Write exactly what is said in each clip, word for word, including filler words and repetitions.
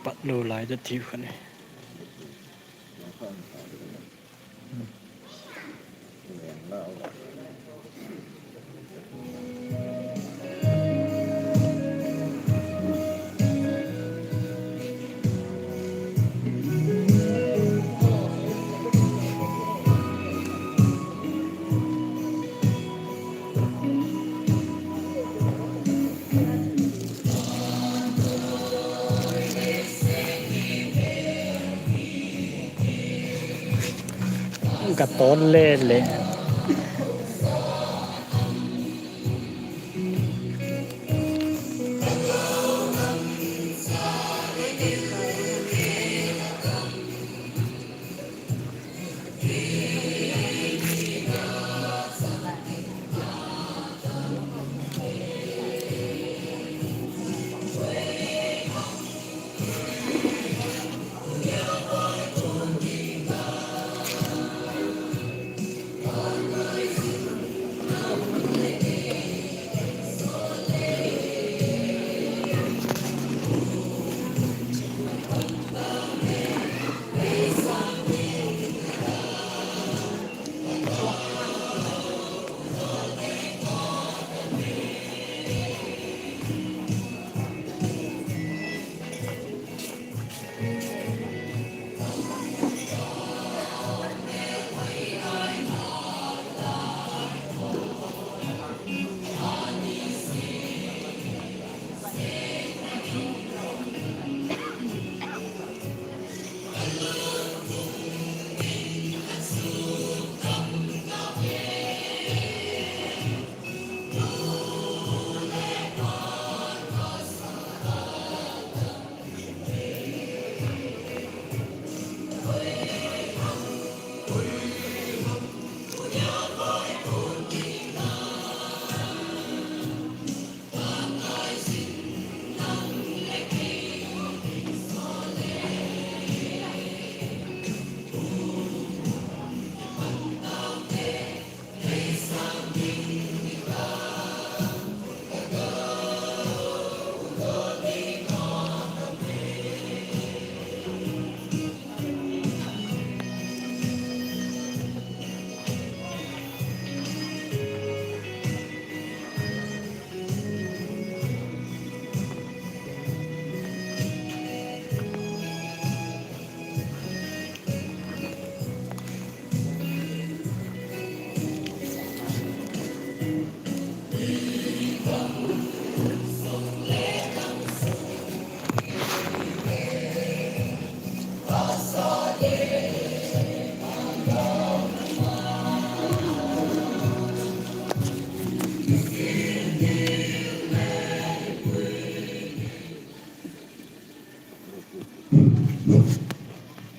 Pat lou lai ta tiu khat ni. Ka ton le le.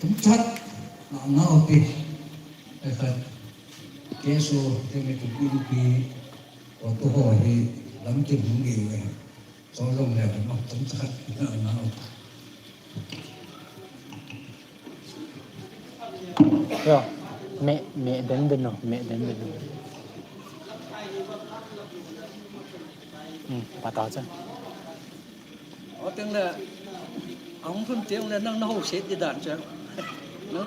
Tumchat, na, na, opi. Ekhat. Keso, temi kum inpi, o to ho hi, lam kim hung gei we. So long le, ma, tumchat, na, na, opi. Yo, me, me den den no, me den den no. Hmm, pata cha. O teng le, ahung thun teng le nang na ho set di dan cha. No?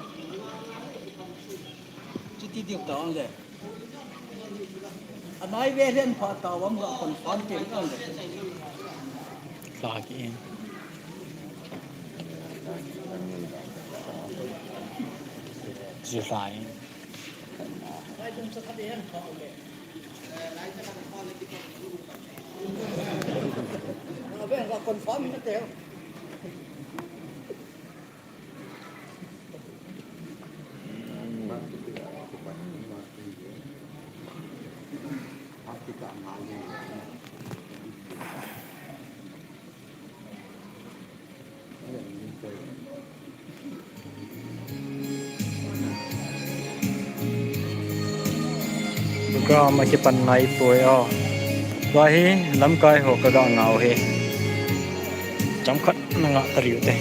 Chuti ding ta le. Anai ve hian pha ta wam ga confirm te kan le. Hla ki in. Ji hla in. Lai dum sa kha de hian pha le. Ave ga confirm te. Program akipan nai poi o. Tua hi lamkai ho ka ga ngah u hi. Chomkhat na ngah ta riu te.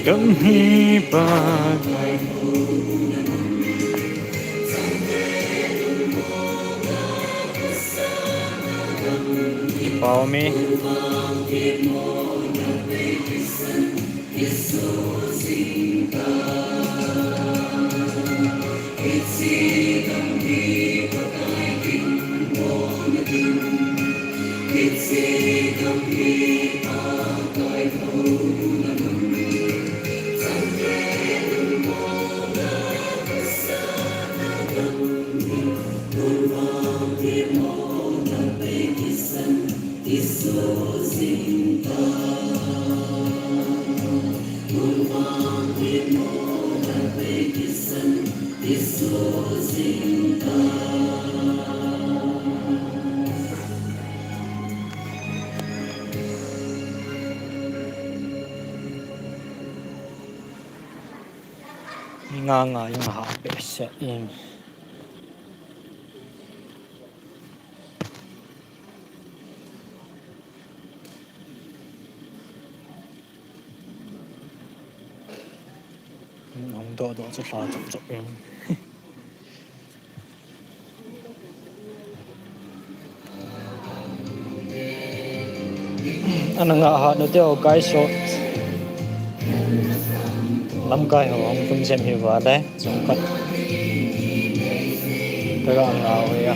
Gam hi pa. Pau mi. Nga nga yung ha pe se in. Hung doh doh chu hla chop chop in. Ana ngah hat nau teu guys ho. Lamkai ho hung tum jep hi vale. Chungkhat kaga ngah u hi a.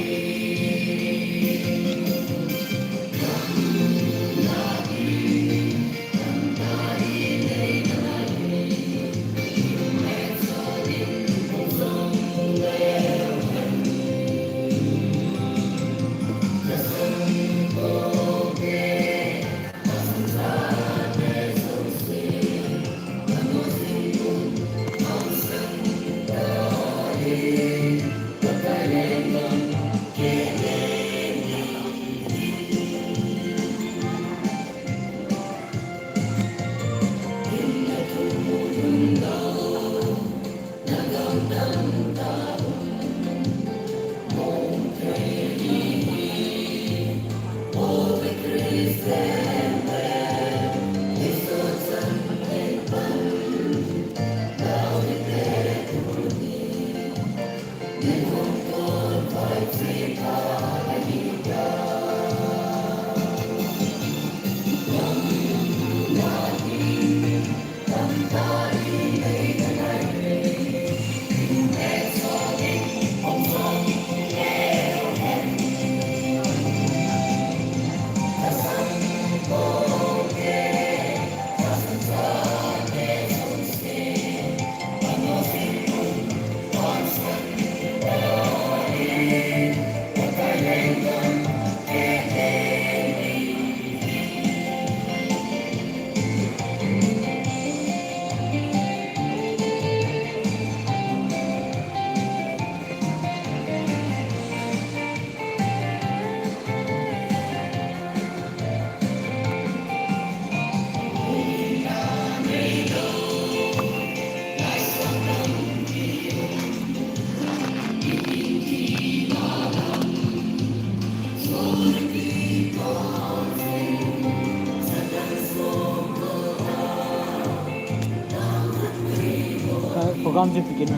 Kam je pikin.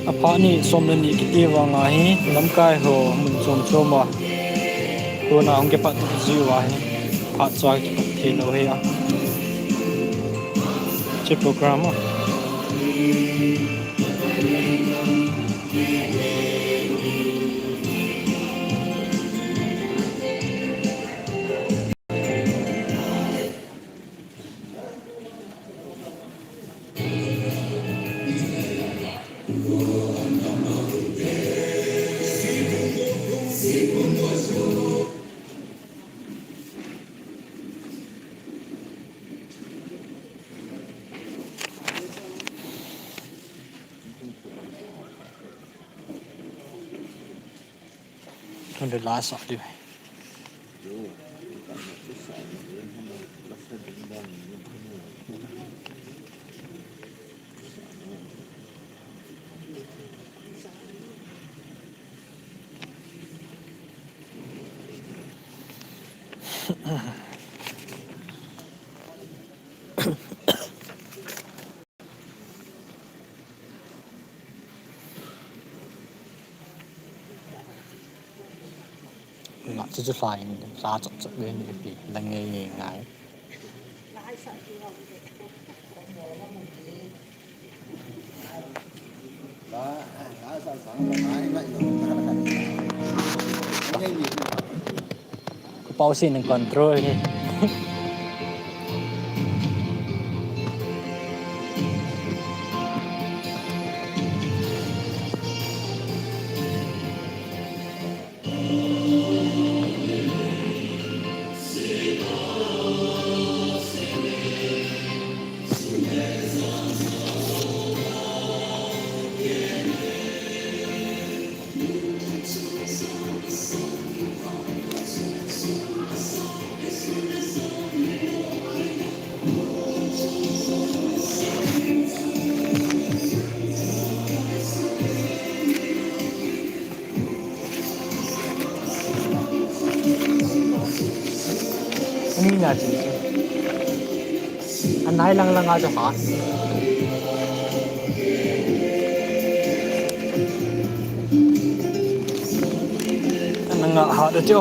Aphat ni som le ni kiti vang ahi, lamkai ho mun chom chom a. Tuna hung kipat jiu ahi. Phat chua kipat thei lou hi a. Che program a. Tun de la sa de. Nga chu chu hlai in, hla chak chak le ni pi, la ngei ngei ngai. Ka pau si nang control hi. Ani na chu. Anai lang lang a chu ha. Anang a ha da chu.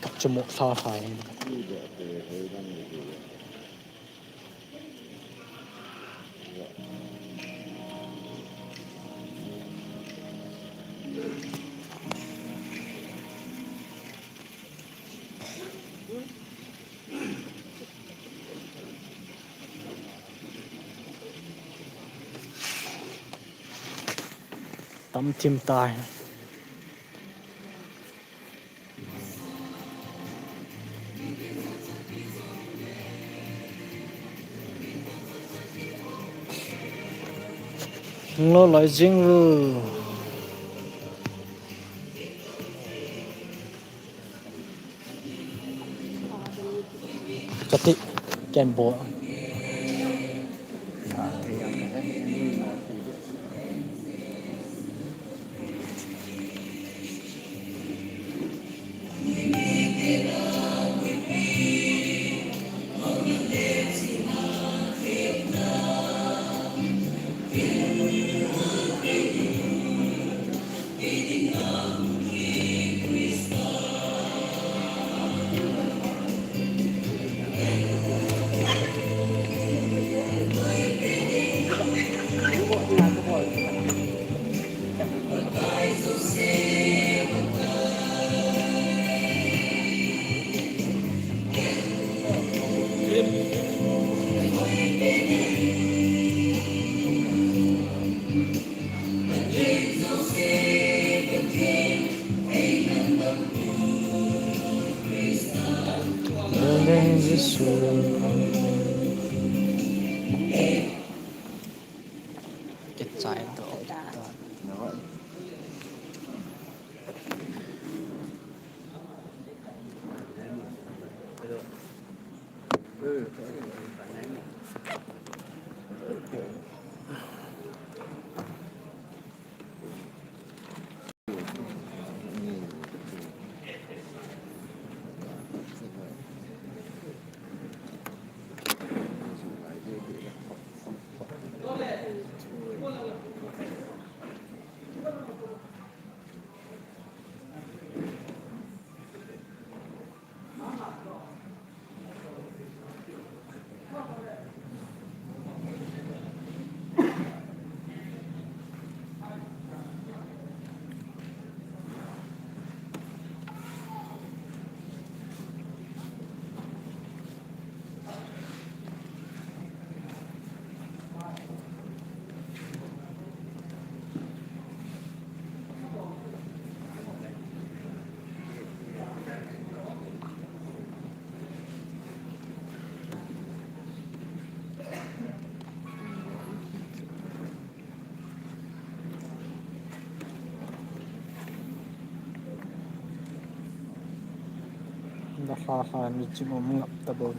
Kap chu mo sa sa in. Tam thim tai. Lo loi jing lu. Kati ken bo. Kichai to. Nasa sa mi chim um ngap ta bou.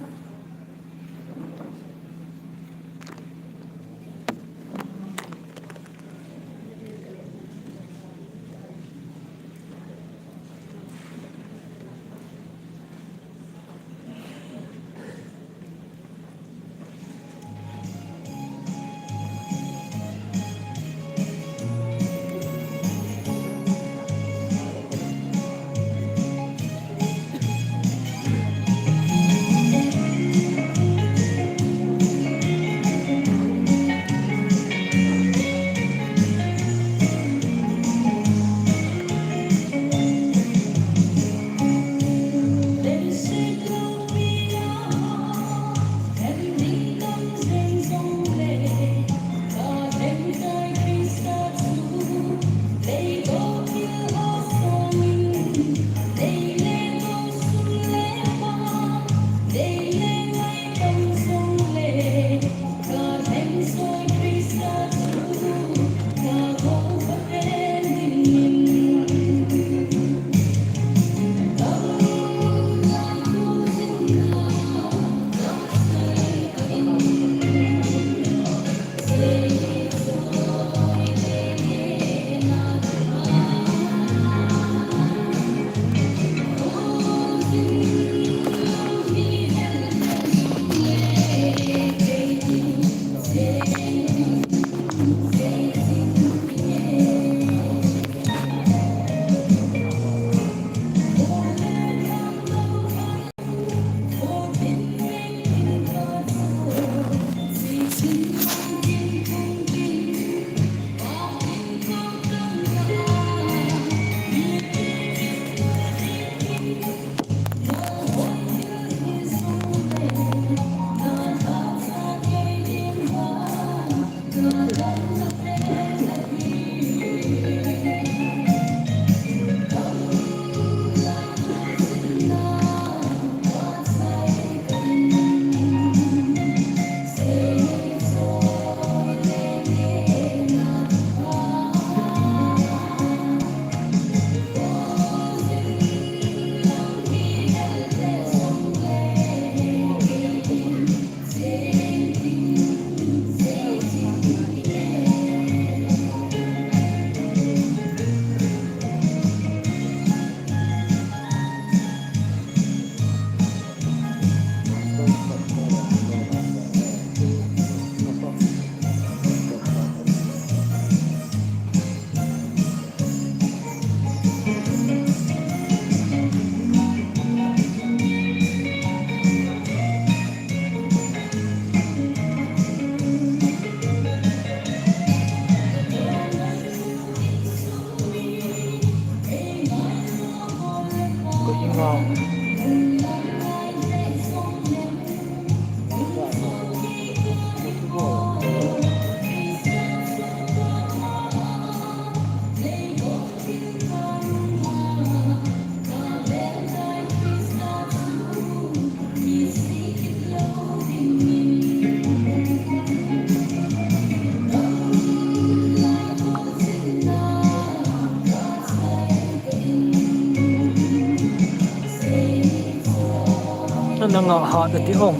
Nanga hat ati ong.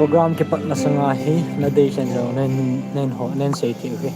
Program kipatna sanga hi nadei lhen jong nen, nen ho, nen sei thei u hi.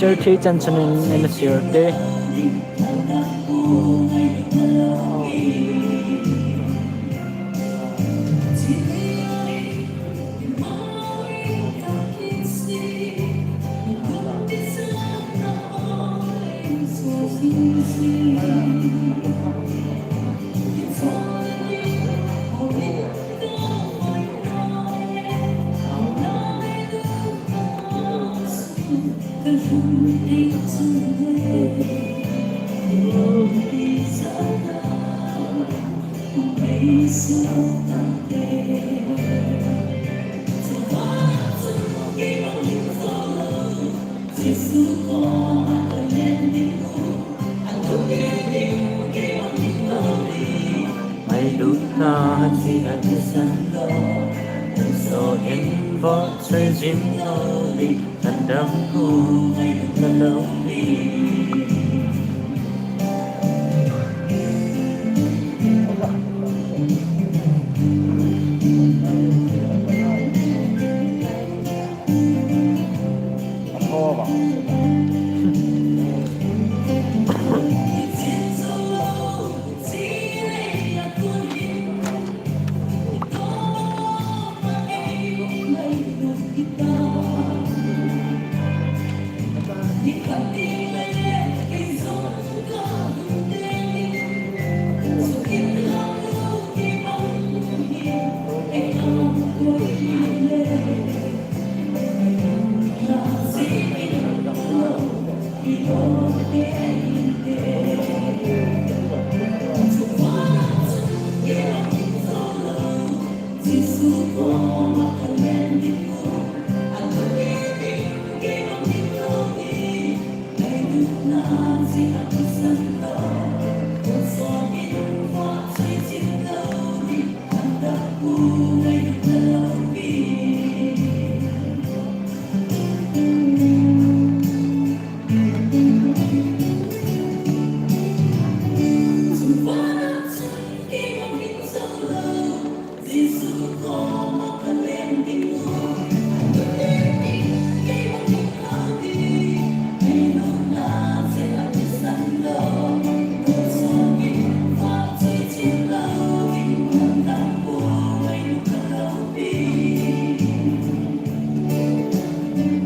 Share thei chan chan in, in share te. Ngailutna chi a thisan lo, so in vo choi jing lo li, tandam hu ngailutna lo li.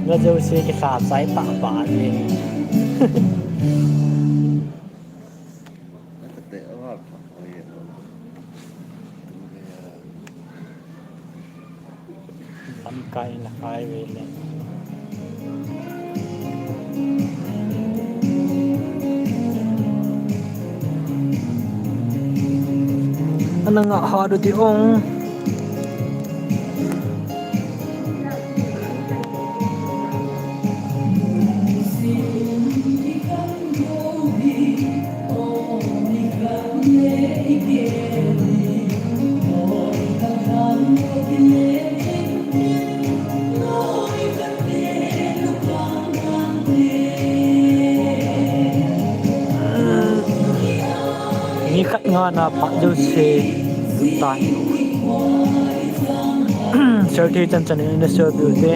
Nga jouse kilha chai tah ba ni. Lamkai na kai ve le. Ana nga ha du ti ong. Ni khat nga na pha jouse tai. Sir thei chan chan in na sir bu te.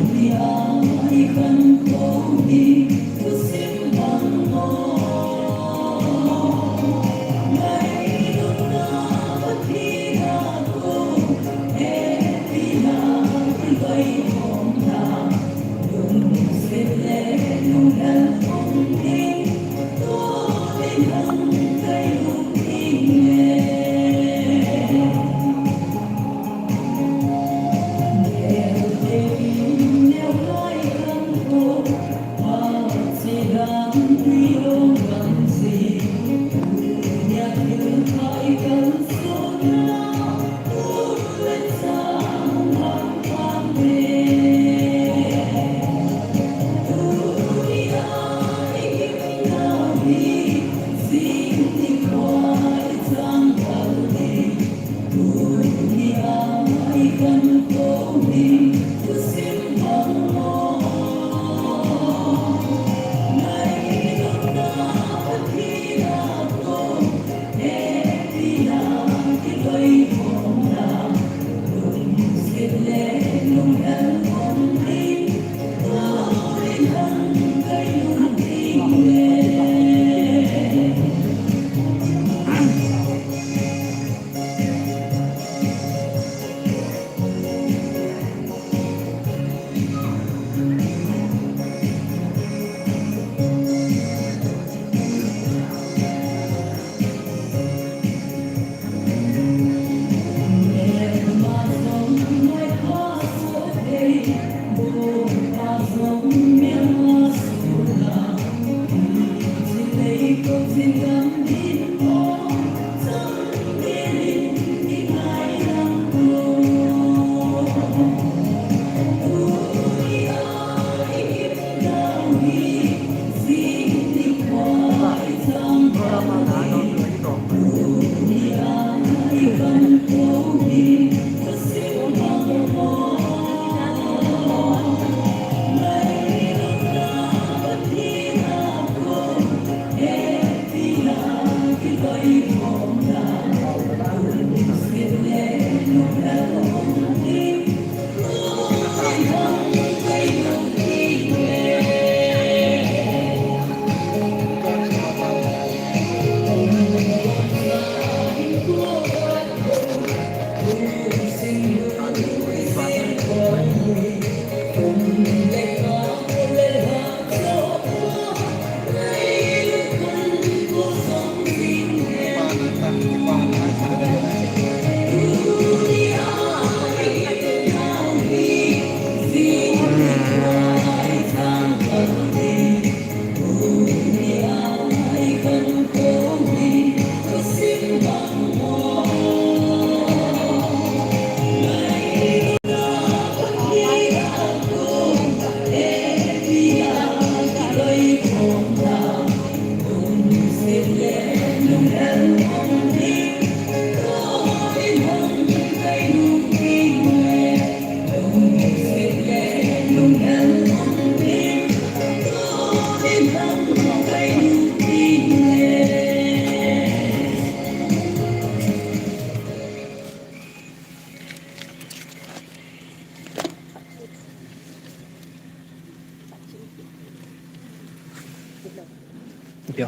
Tio.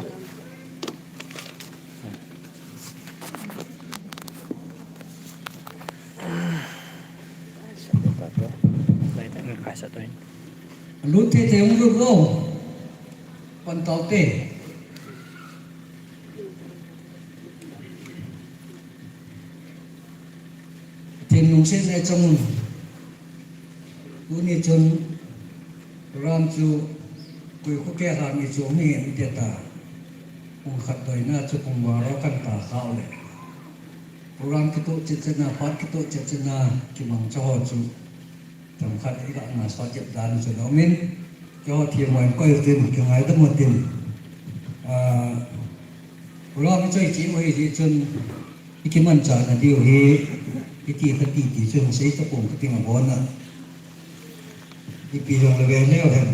Lai ta ngai sa to in. Lut thei thei hung lut lo. Pan tau te. Pathen lungsetna i chang un. Tuni chun program chu koi khu ke ham i chu mi en te ta. Pung khat doina chu pung baro kan ta khau le. Program kitoh chet chet na, phat kitoh chet chet na, kimang cha ho chu. Themkhat i la nga sa chet dan chu lo min. Keiho thi mo in koi tin, kingaidam mo tin. Ah, program i choi chi mo hi chun, i kimanchah na diu hi, i ti kha ti ti chun, sei ta pung ka ting a bon a. Ipi jong le ve leu hen.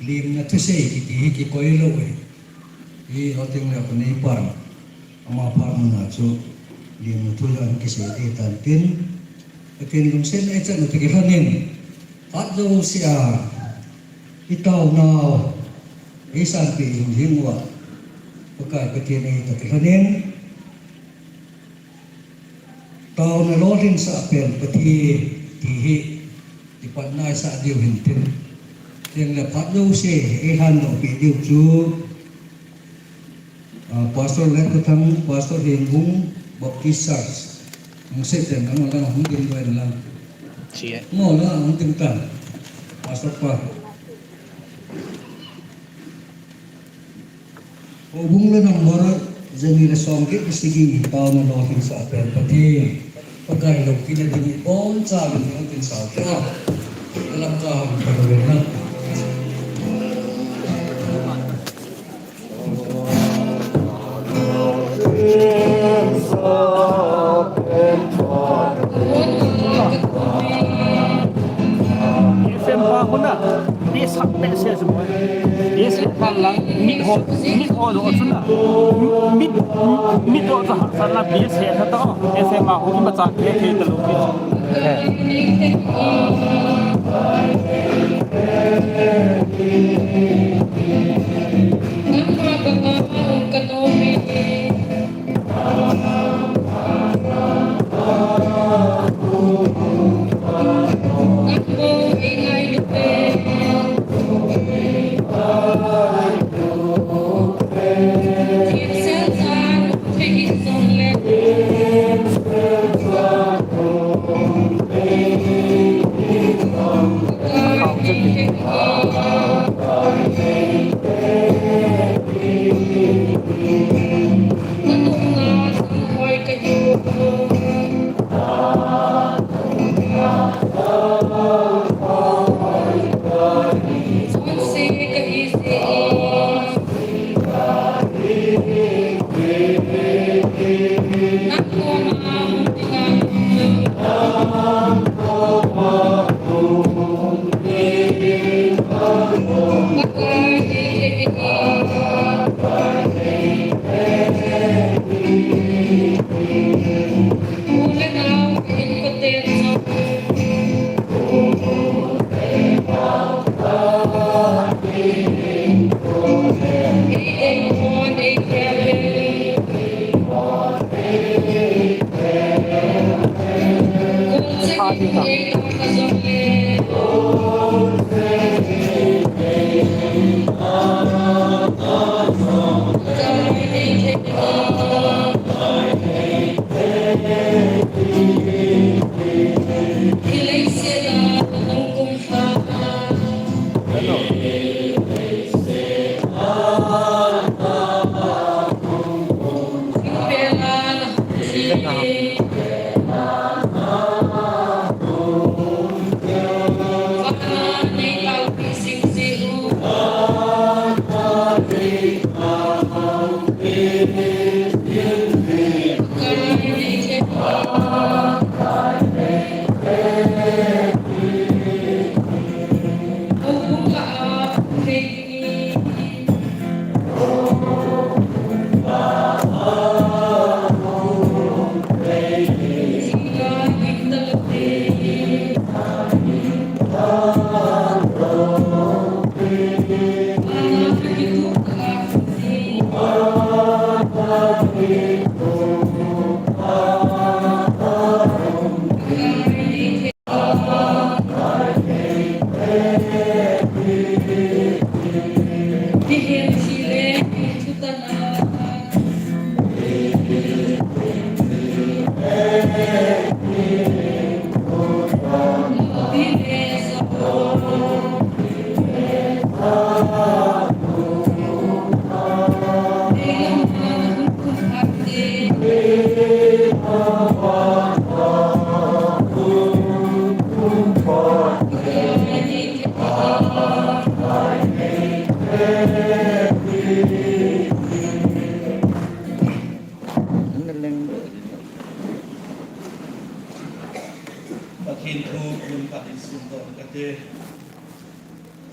Limna thusei kiti hi kikoi lou e. Hi lo teng le ko nei pan. Ama phat mun a chu limna thu jong kisei ding tan tin. Pathen lungsetna i chan u toh kilhon in. Phat jouse a. I taonau. I sanpeh hing hing uva. Pakai Pathen i toh kilhon in. Taona lolhinsah pen Pathen ti hi, i pan nai sa diu hin tin. Teng le phat jouse, i han lo pi diu chu, ah, Pastor Lekhuthang, Pastor Hengbung, Baptist Church. Ang se ten, ang lang, hung ding doin lang. Chia. Ngo lang, hung ding tan. Pastor pa. Houbung le number jani le som get le sagi, taona lolhinsah pen Pathen. Pakai loupina ding i boncha le ni tin sao te a. Alam cha hung ka lo na. F M pa huna, ni sak te se su. Ni se pa lang, ni ho, ni ho lo su na. Mi, mi to ta sa na ni se ta to. F M pa hu ma cha ke ke ta lo.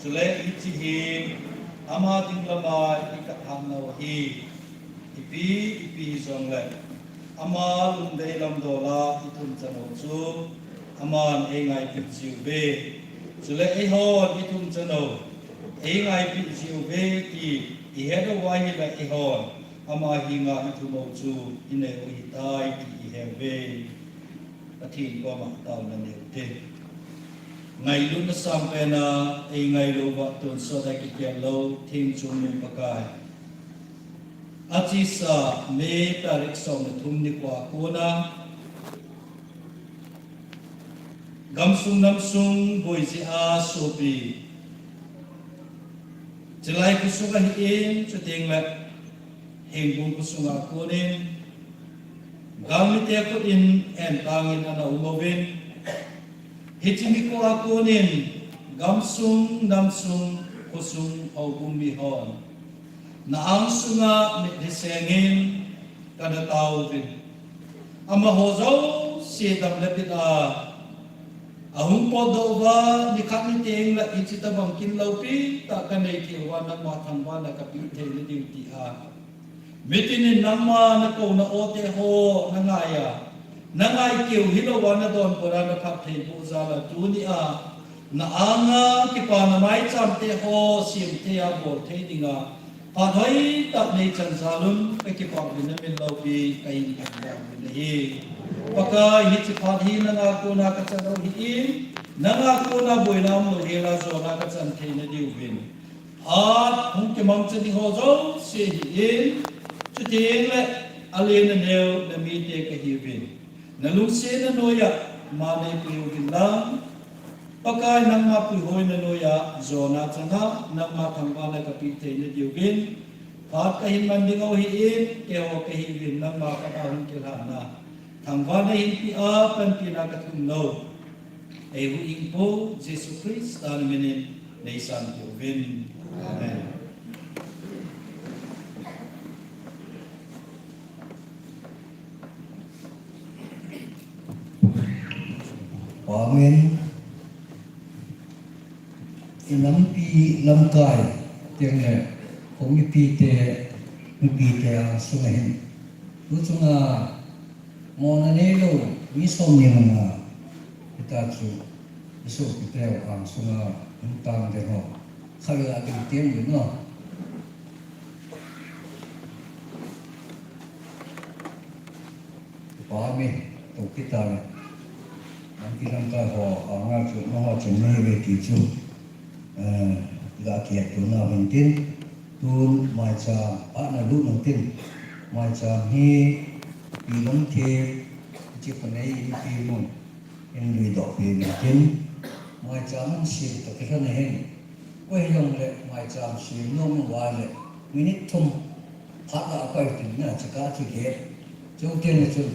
Chule hiche hi ama ding lama i kap hahna u ahi. Ipi, ipi hijongle ama lungdei lamdol a i thum chan u chu aman ei ngaipeh jiuve. Chule eihon i thum chan u ei ngaipeh jiuve ti i het uva ahile eihon ama henga i thum u chu i nei u ahitai ti i he uve. Pathen koma taona nei u hite. Ngailutna sangpen a ei ngailu uva tonsot a kikhel lou theng chungnung Pakai, achesa May tarik som le thum nikho a kona gamsung namsung boi jeh a sopi, chulai khosung ahin, chutengle Hengbung khosunga konin galmite khut in entangin ana um uvin, hiche nikho a konin gamsung, namsung, khosung, houbung mihon na angsunga mitlhi sengin kana taovin, amaho jouse dam le bit a ahung potdoh uva, nikhat nitengle hiche tobang kin loupi tah kanei thei uva nangma thangvahna kapeh theina diu tia, mitin in nangma nakouna ote ho nangai a, nangai keu hilouva nadonbut a naphattheiboh jal a tunia na anga kipana maichamte ho semthei a bolthei dinga phat hoitah neichan jal un kakipah uvin, namin loupi kahin thangvah uvin ahi. Pakai, hiche phat hi nanga kona kachan u ahin, nanga kona boina umlou hela jona kachan theina diuvin, phat hung kimangcha ding ho jouse ahin, chutengle alen aneo namite kahiuvin, nalungsetna noiya man neipui uvin lang, Pakai, nangma puihoina noiya jona changa nangma thangvahna kapeh theina diuvin, phat kahin man ding u ahin, keiho kahiuvin nangma khat a hung kilhahna, thangvahna hinpeh a panpina kathum u eihuhhingpu Jesu Christa naminin neisanpeh uvin. Amen. Amen. Inampi lamkai tengle, khomipite, mipite asunga hin, tuchunga mona neilou mi somni nga hita chu, isopiteu angsunga hung tang ding ho khat la ding tem uvin o. Amen. Toh kitale, nampi lamkai ho anga chu amaho chun neive ti chu, eh, ga kihetto nau hintin, tun maicham phatna lut nau tin, maicham hi Pi Lamthip, hiche khonei inpi mun in luidoh pi hintin, maicham in sem toh kilhon ahin, koi hijongle maicham sem nom uva le minute thum phat la apai tin na chaka chu he. Chuteng le chun,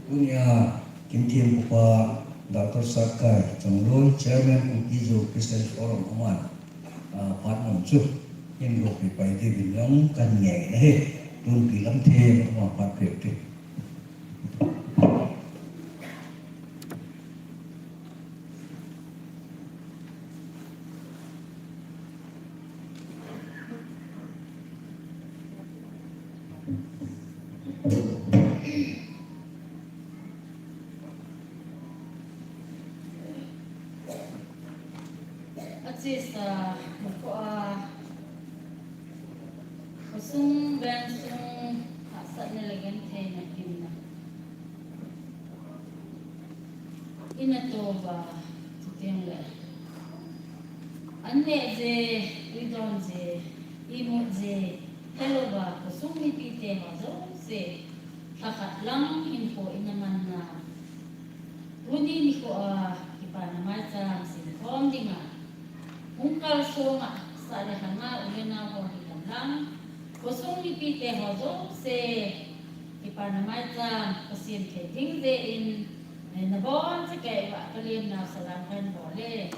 tunia kin thempupa Doctor Satkai Chongloi, Chairman Kuki-Zo Christian Forum aman, ah, phat nom chu hin loupi pai diuvin lang kahin ngeh ahi. Tun Pi Lamthip ama phat peh ute. Achesa nikho a khosung vengsung hahsatna le gentheina himna ina touva, chutengle an neh je, uidon je, imut je helouva khosung mipite ho jouse lhakhat lang hinkho ina manna, tuni nikho a kipana maicham semkhom dinga hung kalsonga sah le hanga u le nao ho hihen lang, khosung mipite ho jouse kipana maicham kasem thei ding jeh in, eh, nabonchauva kalemnau salam kahin bol e.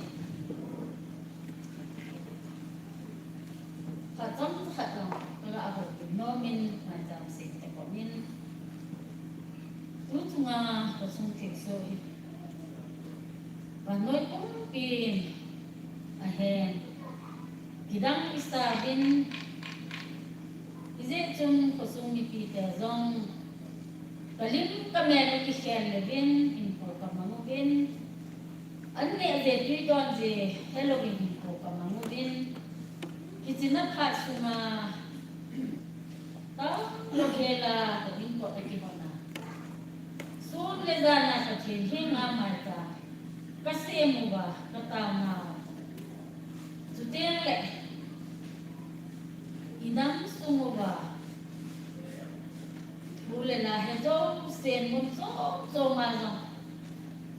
Phat chomkhat jong kaga houlim nomin, maicham sem tah komin, tuchunga khosung thilsoh hi vannoi pumpin Hidang isa vin, ijeh chun khosung mipite jong kalim kamel akikhel le vin, hinkho kamang uvin, an neh je tui don je helouvin hinkho kamang uvin, hiche na phat sunga, tang lou hela, ka hinkho akihon a. Sun le jan a Pathen henga maicham kasem uva, kataona. Chuteng le, inam sung uva, u le nao he jousen mun chom chom a jong,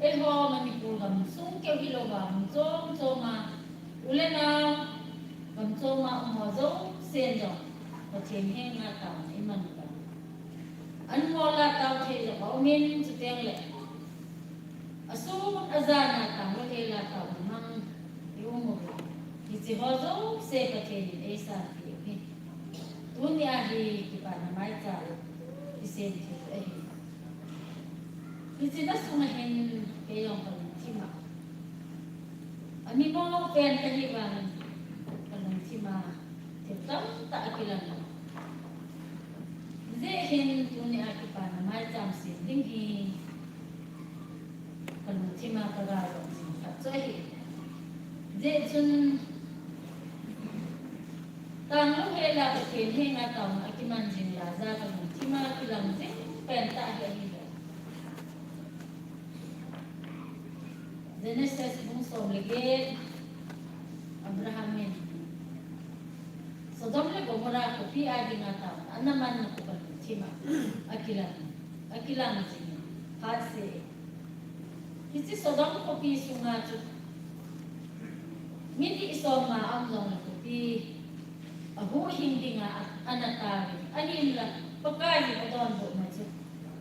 eiho Manipur gam sung keu hilouva mun chom chom a, u le nao gam chom a um ho jousen jong, Pathen henga taona iman uva. An ngol a tao thei jong aumin, chuteng le, asun ajan a tang lou hela taona mang i um uve. Hiche ho jouse Pathen in eisanpeh u ahi. Tunia hi kipana maicham isem thei u ahi. Hiche na sunga hin kei jong kalungthim a, amimo pen kahi vangin kalungthim a thil tamtah akilang. Hijeh hin tunia kipana maicham sem ding hi kalungthim a kagaldoh jing khat chu ahi. Hijeh chun tang lou hela Pathen henga taona akiman jing laiya kalungthim a kilang jing pen tah hi ahi. Genesis bung som le get, Abraham in Sodom le Gomorrah khopi a dinga taona ana manna khu kalungthim a akilang, akilang jing e. Phat seh e. Hiche Sodom khopi sunga chu midih som nga aum jongle khopi ahuhhing dinga ana taovin, ahinla Pakai in adonbutna chu,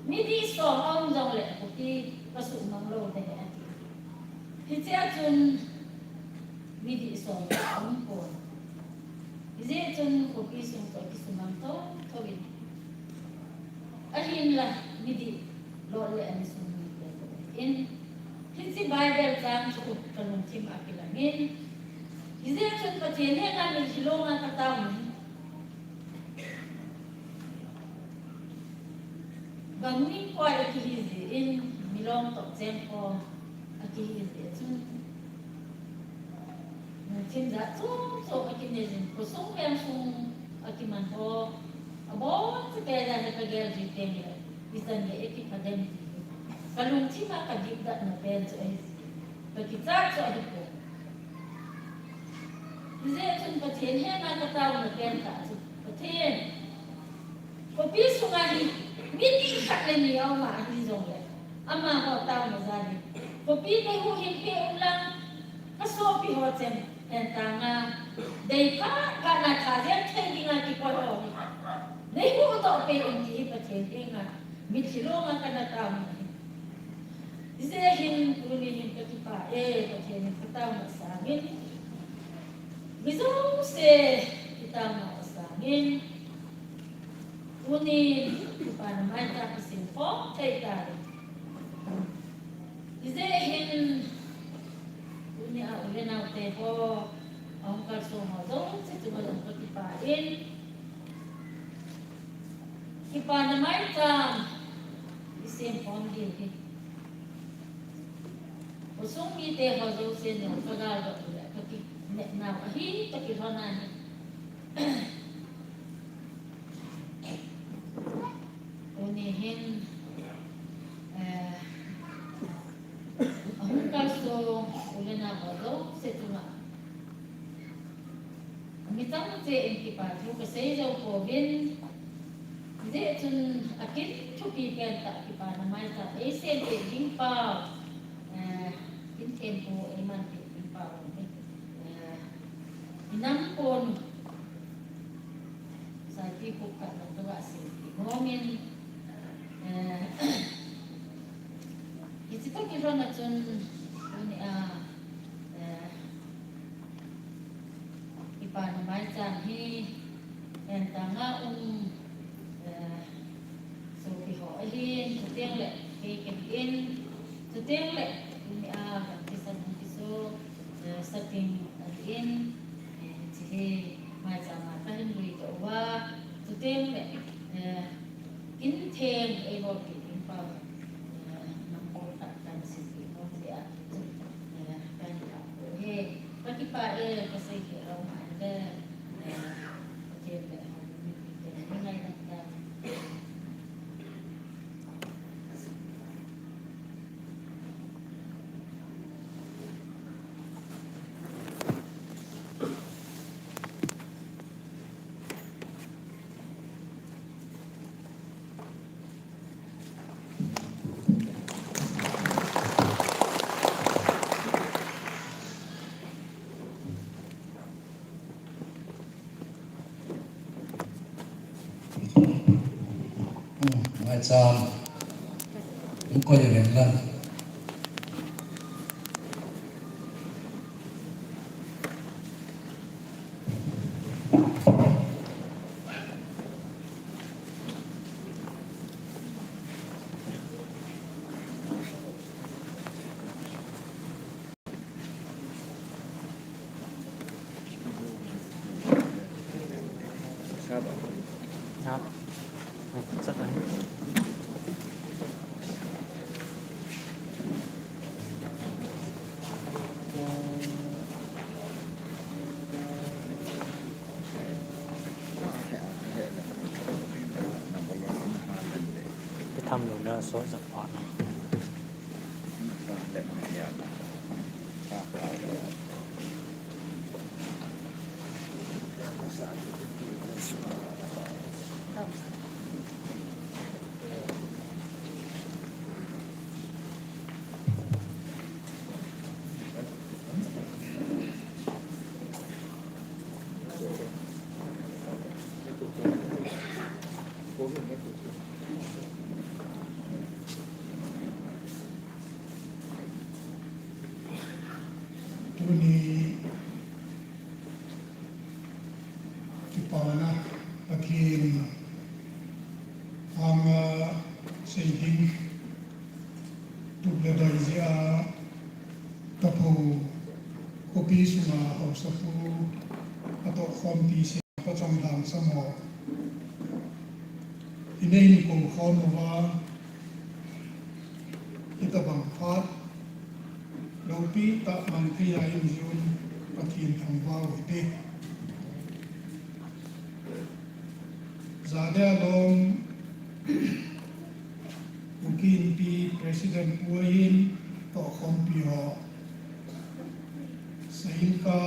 midih som aum jongle khopi kasuhmang lou ding ahi, ati. Hichea chun midih som aumpon. Hijeh chun khopi sung chu akisumang thotho in, ahinla midih lot le ani sum in, hiche Bible chang chu kalungthim a akilang in, hijeh chun Pathen henga mitlhi longa kataona hi, gam ning koi akihi jeh in, milong toh chengkhom akihi jeh chun, lungthim jat chom chom akinei jin, khosung vengsung akiman ho, aboncha keiya hi kagel ji tengle, ichan gei akipha dem ti hi kalungthim a kadipdatna pen chu ahi, kakichat chu ahipoi. Hijeh chun Pathen henga kataona pentah chu, Pathen, khopi sunga hi midih khat le ni aum ahi jongle, amaho taona jal in, khopi neihuhhing peh unlang, kasopi ho chen, hentanga deiphat phatna tha jeng thei dinga kikoi ho hi neihuhdoh peh in ti hi Pathen henga mitlhi longa kana taona ahi. Hijeh hin tuni hin kakipah e, Pathen in kataona sangin, mi jouse kitaona sangin, tunin kipana maicham kisem khom thei tai. Hijeh hin tunia u le naote ho, ahung kalson ho jouse chunga jong kakipah in, kipana maicham isem khom diu hi, khosung mite ho jousen jong kagaldoh u le kakinepnau ahi, kakilhon ahi. Tuni hin, eh, ahung kalson u le nao ho jouse chunga mi chang cheh in kipa thu kasei jou pouvin, hijeh chun akin thupi pentah kipana maicham eisem peh ding pau, eh, in thempu eiman peh ding pau hi, eh, inam pon Saipi Khup khat lang kaga seipeh nomin, eh, hiche toh kilhon a chun, tunia, eh, kipana maicham hi, hentanga um, eh, sopi ho ahin, chuteng le kei kahin, chuteng le tunia baptism hung kiso, eh, Sating ahin, eh, hiche hi Hmm, maicham. Hung koi uvin lang. Kitham lou na so zat pa na. Tuni kipana Pathen anga sei ding tup le doi jeh a Taphou khopi sunga haosapu atoh khompi sei pachong dangsam ho. Inei in kou khom uva, hitabang phat loupi tah mang thei a in jeh un Pathen thangvah u hite. Jade along Kuki Inpi President pu ahin, toh khompi ho. Sailka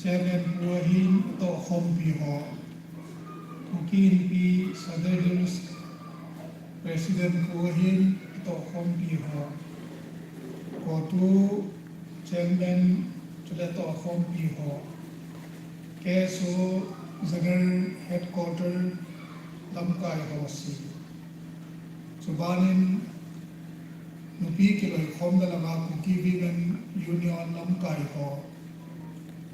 Chairman pu ahin, toh khompi ho. Kuki Inpi Sadar Hills President pu ahin, toh khompi ho. COTU Chairman chule toh khompi ho. KSO General Headquarter lamkai ho si. Chubanin nupi kiloikhomna langa Kuki Women Union lamkai ho.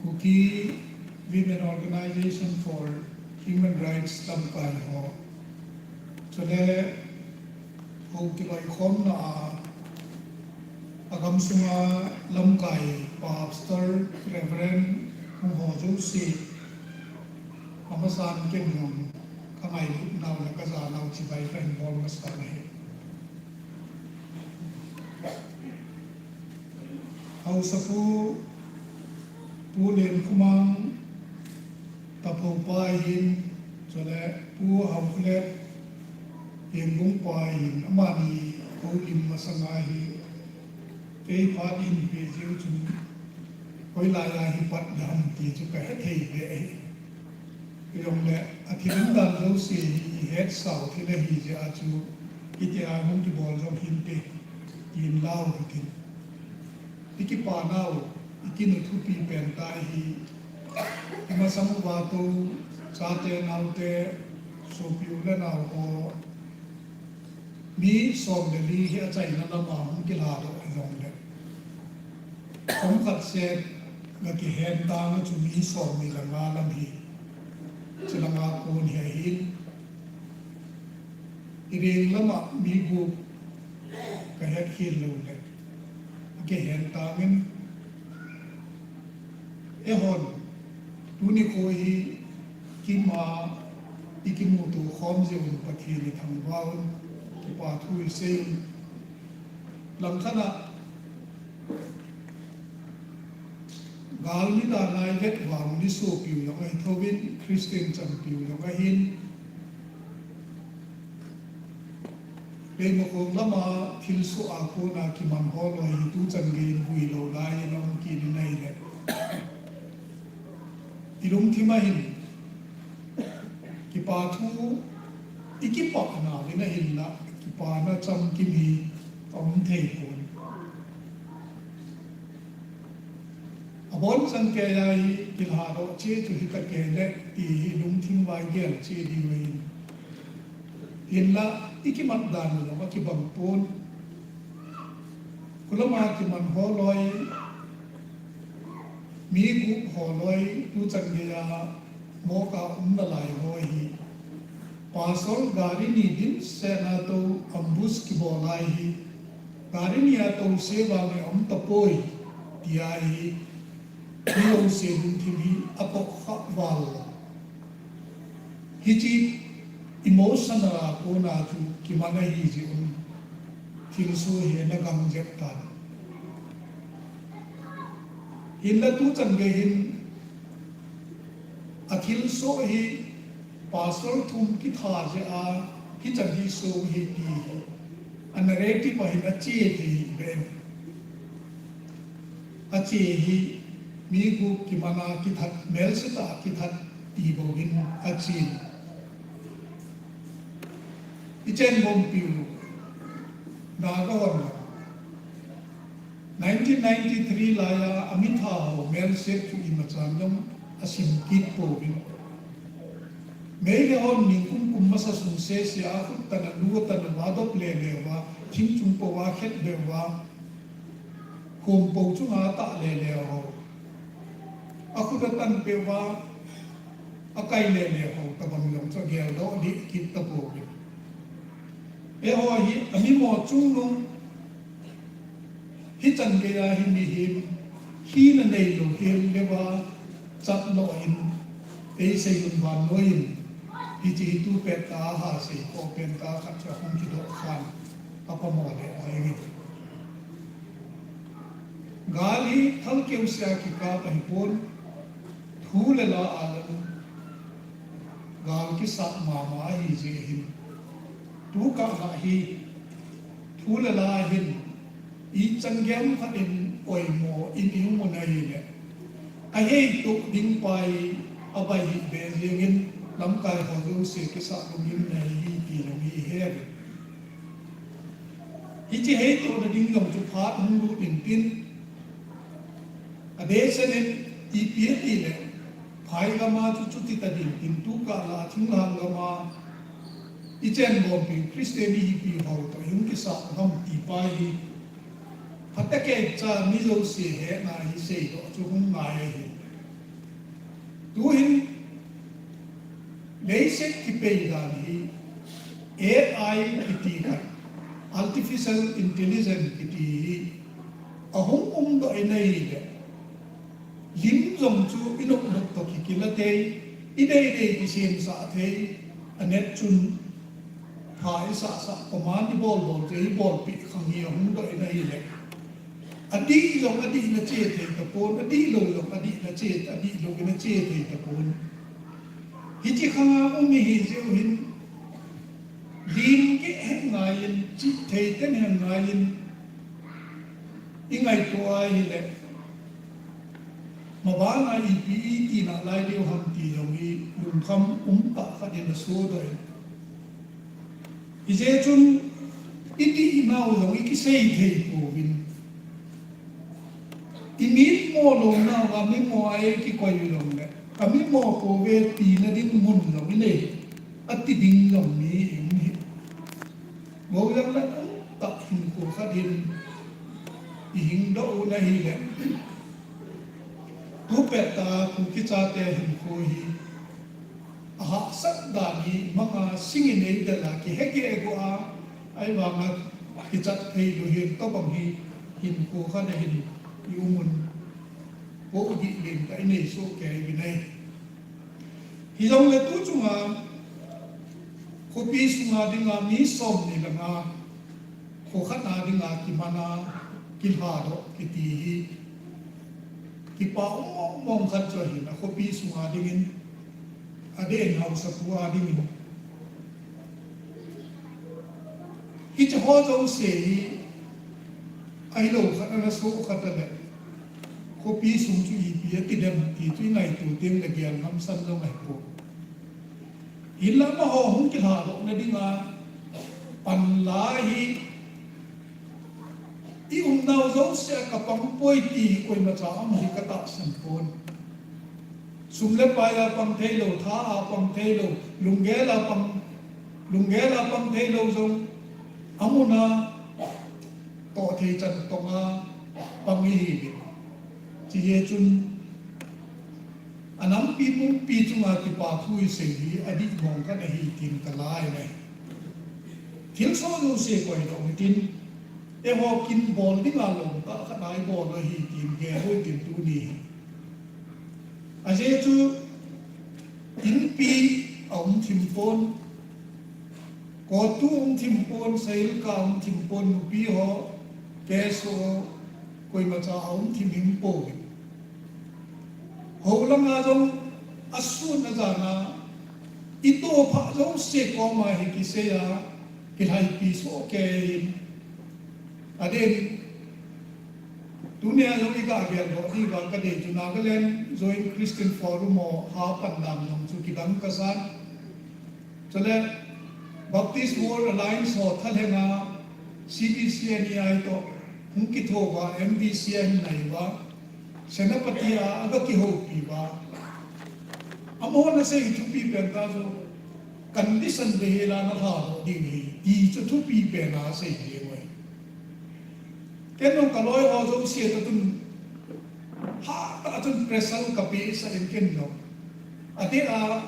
Kuki Women Organization for Human Rights lamkai ho. Chule hou kiloikhomna a, agamsunga lamkai, Pastor, Reverend, hung ho jouse, amasan ken jong, kangailutnau le kajanau chibai kahin bol masa ahi. Haosapu, Pu Lenkhomang, Taphou pa ahin, chule Pu Haokholet, Hengbung pa ahin, amani houlim masanga hi, kei phat in pe jeh u chun, hoilai a hi pat ding ham ti chu kahethei be ahi. Hijongle, athil umdan jouse hi ihetsau thil ahi jeh a chu, hitia hung kibol jong hinte, tin lau hitin. Ikipanau, ikinuthupi pen tai hi, imasang uva tou, chate naote, sopi u le nao ho, mi som le li hi achaina lama hung kilhadoh hijongle, chomkhat seh gakihen tang a chu mi somni le nga lam hi, chulanga kon hi ahin, ireng lama mi gup kahetkhel loule, akihen tangin, eihon, tuni kho hi kima ikimuto khom jeh un Pathen ithangvah un, kipa thu isei un, langkhat a Gal ni dan a i vet vang ni sopiu jong ahi thouvin, Christian chanpiu jong ahin. Leimakhong lama thilsoh a kona kiman ho loi hi tuchan gei in vui lou lai in um kit in ahile. I lungthim a hin kipa thu i kipah nauvin ahinla, kipana chamkim hi aum thei pon. Abonchan kei a hi kilhadoh cheh chu hita kei le ti hi lungthim vai gel cheh diu ahin. Hinla i kimat dan u jong akibang pon. Kholama kiman ho loi, mi gup ho loi, tuchan gei a morgue a um nalai ho hi. Pastor gari ni dimset a tou ambush kibol lai hi. Gari ni a touse vang le aum tapoi, tia hi mi jouse lungthim hi atohkhah val. Hiche emotional a kona chu kiman ahi jeh un thilsoh hi ana gang jep tan. Hinla tuchan gei hin athilsoh hi pastor thum kitha jeh a hichan hi soh hi ti hi a narrative a hin ache thei hi ve. Ache hi mi gup kiman a kithat, melsetah a kithat ti bouvin ache. I chenbompiu Naga hon nineteen ninety-three lai a amitha ho melset chu imachan jong asim kit pouvin. Meitei hon ningkum kum masa sung sese a khut tan a lu tan a vadop lele uva, thing chung pou a khetbe uva, khom pou chunga atah lele ho, akhut atanpeh uva, akai lele ho tobang jong chu ageldoh deh kit tapouvin. Eiho hi amimo chungnung hichan gei a hi mihem hina neilou hel leuva chatlo in, eisei un vannoi in, hiche hi tupet tah a hasei khoh pen tah khat chu ahung kidoh khan apamo lheh jengin. Gal hi thalkeu sea kikap ahipon, thu le la a jong gal kisat mama ahi jeh hin, tukah a hi thu le la hin ichan gei khat in oimo in i um u ahile, aheitoh ding pa hi abai hih be jengin, lamkai ho jouse kisah lungin nei hi ti jong hi ihe uvin. Hiche heitohna ding jong chu phat hung lut intin, adehset in ipi atile, phai gam a chu chuti tading tin, tukah la thinglhang gam a ichenbompiu Christian ihipi ho toh ihung kisah ham ti pa hi phatah keicha mi jouse hetna hi seidoh chu hung ngai ahi. Tuhin leiset kipei dan hi A I kiti khat, Artificial Intelligence kiti hi ahung umdoh in ahile, lim jong chu inopnop toh kikila thei, ideidei kisemsah thei, anet chun pha isahsah, command ibolbol thei, ibolpeh khang hi ahungdoh in ahile, adih jong adih in ache thei tapon, adihlou jong adih in ache, adihlou in ache thei tapon. Hiche khang a um ihi jeh u hin, lim geh hen ngaiyin, chihthei ten hen ngaiyin ingaito ahile, mabana ipi iti nalai diu ham ti jong hi lungkham umtah khat in asodoh in. Hijeh chun itihnau jong ikisei thei pouvin, imitmo lounauva mimo a ikikoi u jongle, kamimo pouve tina ding mun jong inei, ati ding jong mi ium hi. Bou jong le umtah hinkho khat in ihingdoh u ahile, tupet tah a Kuki chate hinkho hi ahahsat dan hi manga sing in eidel a kihegeh go a, ahivanga kichat theilou hi tobang hi hinkho khat ahin i um un, poh dih lentah inei soh kei uvin ahi. Hijongle tu chunga khopi sunga dinga mi somni le nga, kho khat a dinga kimana kilhadoh kiti hi Kipa um mong mong khat chu ahin, akhopi sunga dingin, adeh in haosapu a dingin. Hiche ho jouse hi, ahilou khat ana soh khat a le, khopi sung chu ipi ati dem ti chu ingaito teng le gel ngam san lou ngai po. Hinla amaho hung kilhadoh na dinga, pan la hi, i umnau jouse a ka pang poi ti koimacha um hi ka tahsan pon. Sum le pai a pang thei lou, tha a pang thei lou, lunggel a pang, lunggel a pang thei lou jong, amun a toh thei chan tong a pang ihi ve. Chijeh chun, anampi pumpi chunga kipa thu isei hi adih mong khat ahi tin ka lai nai. Thilsoh jouse koi doh hitin, eiho kin bol dinga lom tah khat a ibol u ahi tin gel u hitin tuni hi. Ajeh chu, inpi aum thim pon, Kotu um thim pon, Sailka um thim pon, nupi ho, K S O, koimacha aum thim him pon. Hou langa jong asun ajan a, itoh phah jouse koma hi kisei a, kilhaipi soh kei in. Adeh in, tunia jong iga geldoh diuva kadei chu Nagaland Zoin Christian Forum ho hapan dan jong chu kidang kasan. Chule Baptist World Alliance ho thalhenga C B C N E I toh hung kithouva M B C a hin naiuva, Senapati a aga kihoupiuva. Amahon asei thupi pen tah chu condition behela nalhadoh diu ahi ti chu thupi pen a asei diu ahi. Ken jong kaloi ho jouse toh chun hatah chun pressure kapehsah in ken jong. Adeh a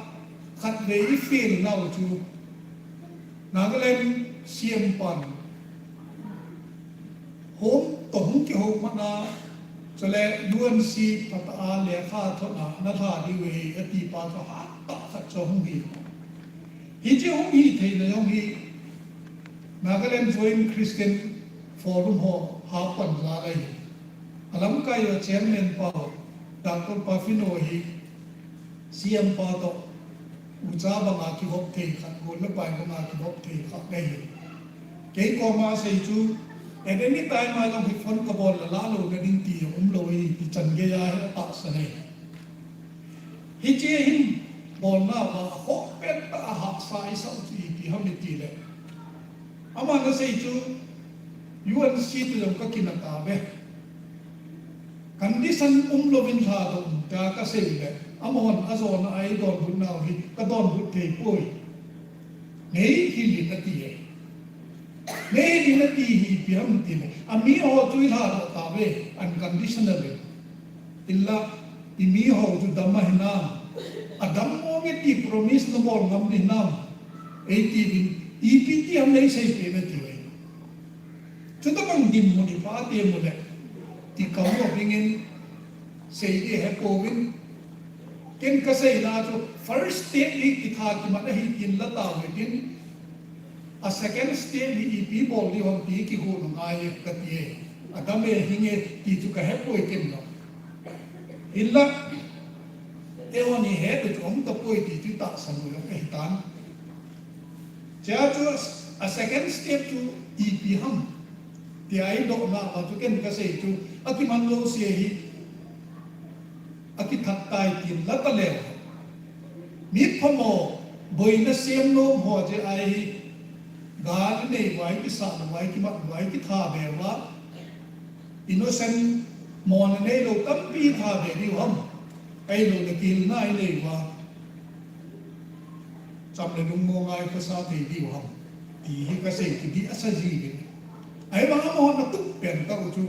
khatvei ifail nau chu Nagaland C M pan hung toh hung kihoumatna, chule U N C phatah a lekha thotna nalha diu ahi atipa chu hatah khat chu hung hi. Hiche hung hitheina jong hi Nagaland Zoin Christian Forum ho hapan jal ahi. Alamkai a chairman pa, Doctor Pafino hi C M pa toh ucha banga kivop thei khat, gol le pai banga kivop thei khat ahi. Kei koma sei chu, at any time a jong hi phone kabol le lalouna ding ti jong umlou ahi ti chan geiya hi atahsan ahi. Hiche hin bolnauva akhoh pentah a hahsa isah u chu ipi ham itile, aman asei chu U N C toh jong kakinah tauve. Condition umlouvin lhadoh un tia kasei le, amahon ajona a eidonbutnau hi kadonbut theipoi. Neihil in ati e. Neihil in ati hi ipi ham itile, amiho chu ilhadoh tauve unconditionally. Hinla, imiho chu dam ahinam, adam monge ti promise nabol ngam ding hinam, eitiuvin, ipi ti ham neiseipeh in ati e. Chutobang dinmun ipha teng uleh, ikam lou dingin sei ding hepouvin. Ken kaseina chu first step hi kitha kimat ahi tin la tauve tin, a second step hi ipi bol ding ham ti kihou ngai e kati e. Adam e, hing e ti chu kahepoi ken jong. Hinla, eihon ihet u chu umtapoi ti chu itahsan u jong ahitan. Chea chu a second step chu ipi ham tia idohnauva chu ken kasei chu, akiman jouse hi akithat tai tin la taleu, mi phamo, boina sem nom ho jeh a hi gal inei uva, ikisah uva, ikimat uva, ikitha be uva, innocent mona neilou tampi tha be diu ham, ahiloule kilna inei uva, cham le lungmonga ikhosa thei diu ham ti hi kasei chu dih asa jiuvin. Ahivang amahon atup pen tah u chu,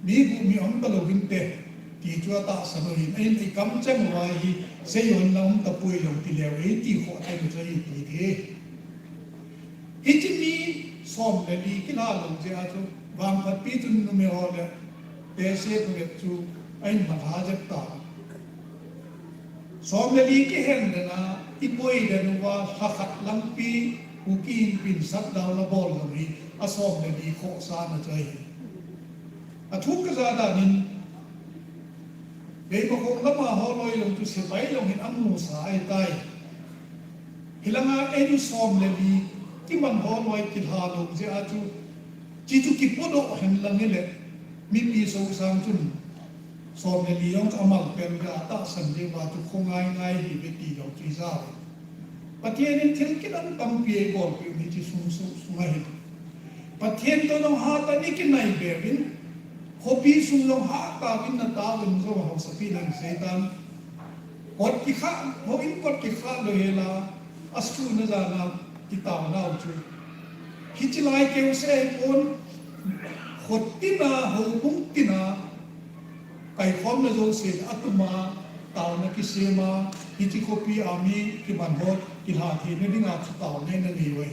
mi guh mi umtalou vinte ti chu atahsan u ahin, ahin ikam cheng uva hi seijona umtapoi jong tileu, eiti khoh teng u chu ahi ti ding. Hiche mi som le li kilha lou jeh a chu, vangphatpi chun numei ho le tehse phabep chu ahin malha jep ta. Som le li kihen lena ikoi le uva lhakhat langpi Kuki Inpi in shutdown abol jong hi asom le li khohsahna chu ahi. Athu kaja danin Veimakhong lama holoi jong chu sepai jong hin amusa ahitai. Hilanga eini som le li kiman holoi kilha lou jeh a chu, chi chu kipodoh hen lang hile, mipi sosang chun som le li jong chu amal pel jeh a tahsan jeh uva chu khongai ngai hive ti jong chu ijao. Pathen in thil kidang tampi eibolpeh u hiche sung, sung, sunga hin. Pathen toh jong hatah in ikinai be uvin, khopi sung jong hatah in nataovin jong haosapi in ahin seitan. Kot kikhah, houin kot kikhah lou hela, asun ajana kitaonau chu, hiche lai keuseh ahipon, kho tina, houbung tina, kaikhomna jouse atuma, taona kisema, hiche khopi a mi kiman ho kilha theina dinga chu taona inei uve.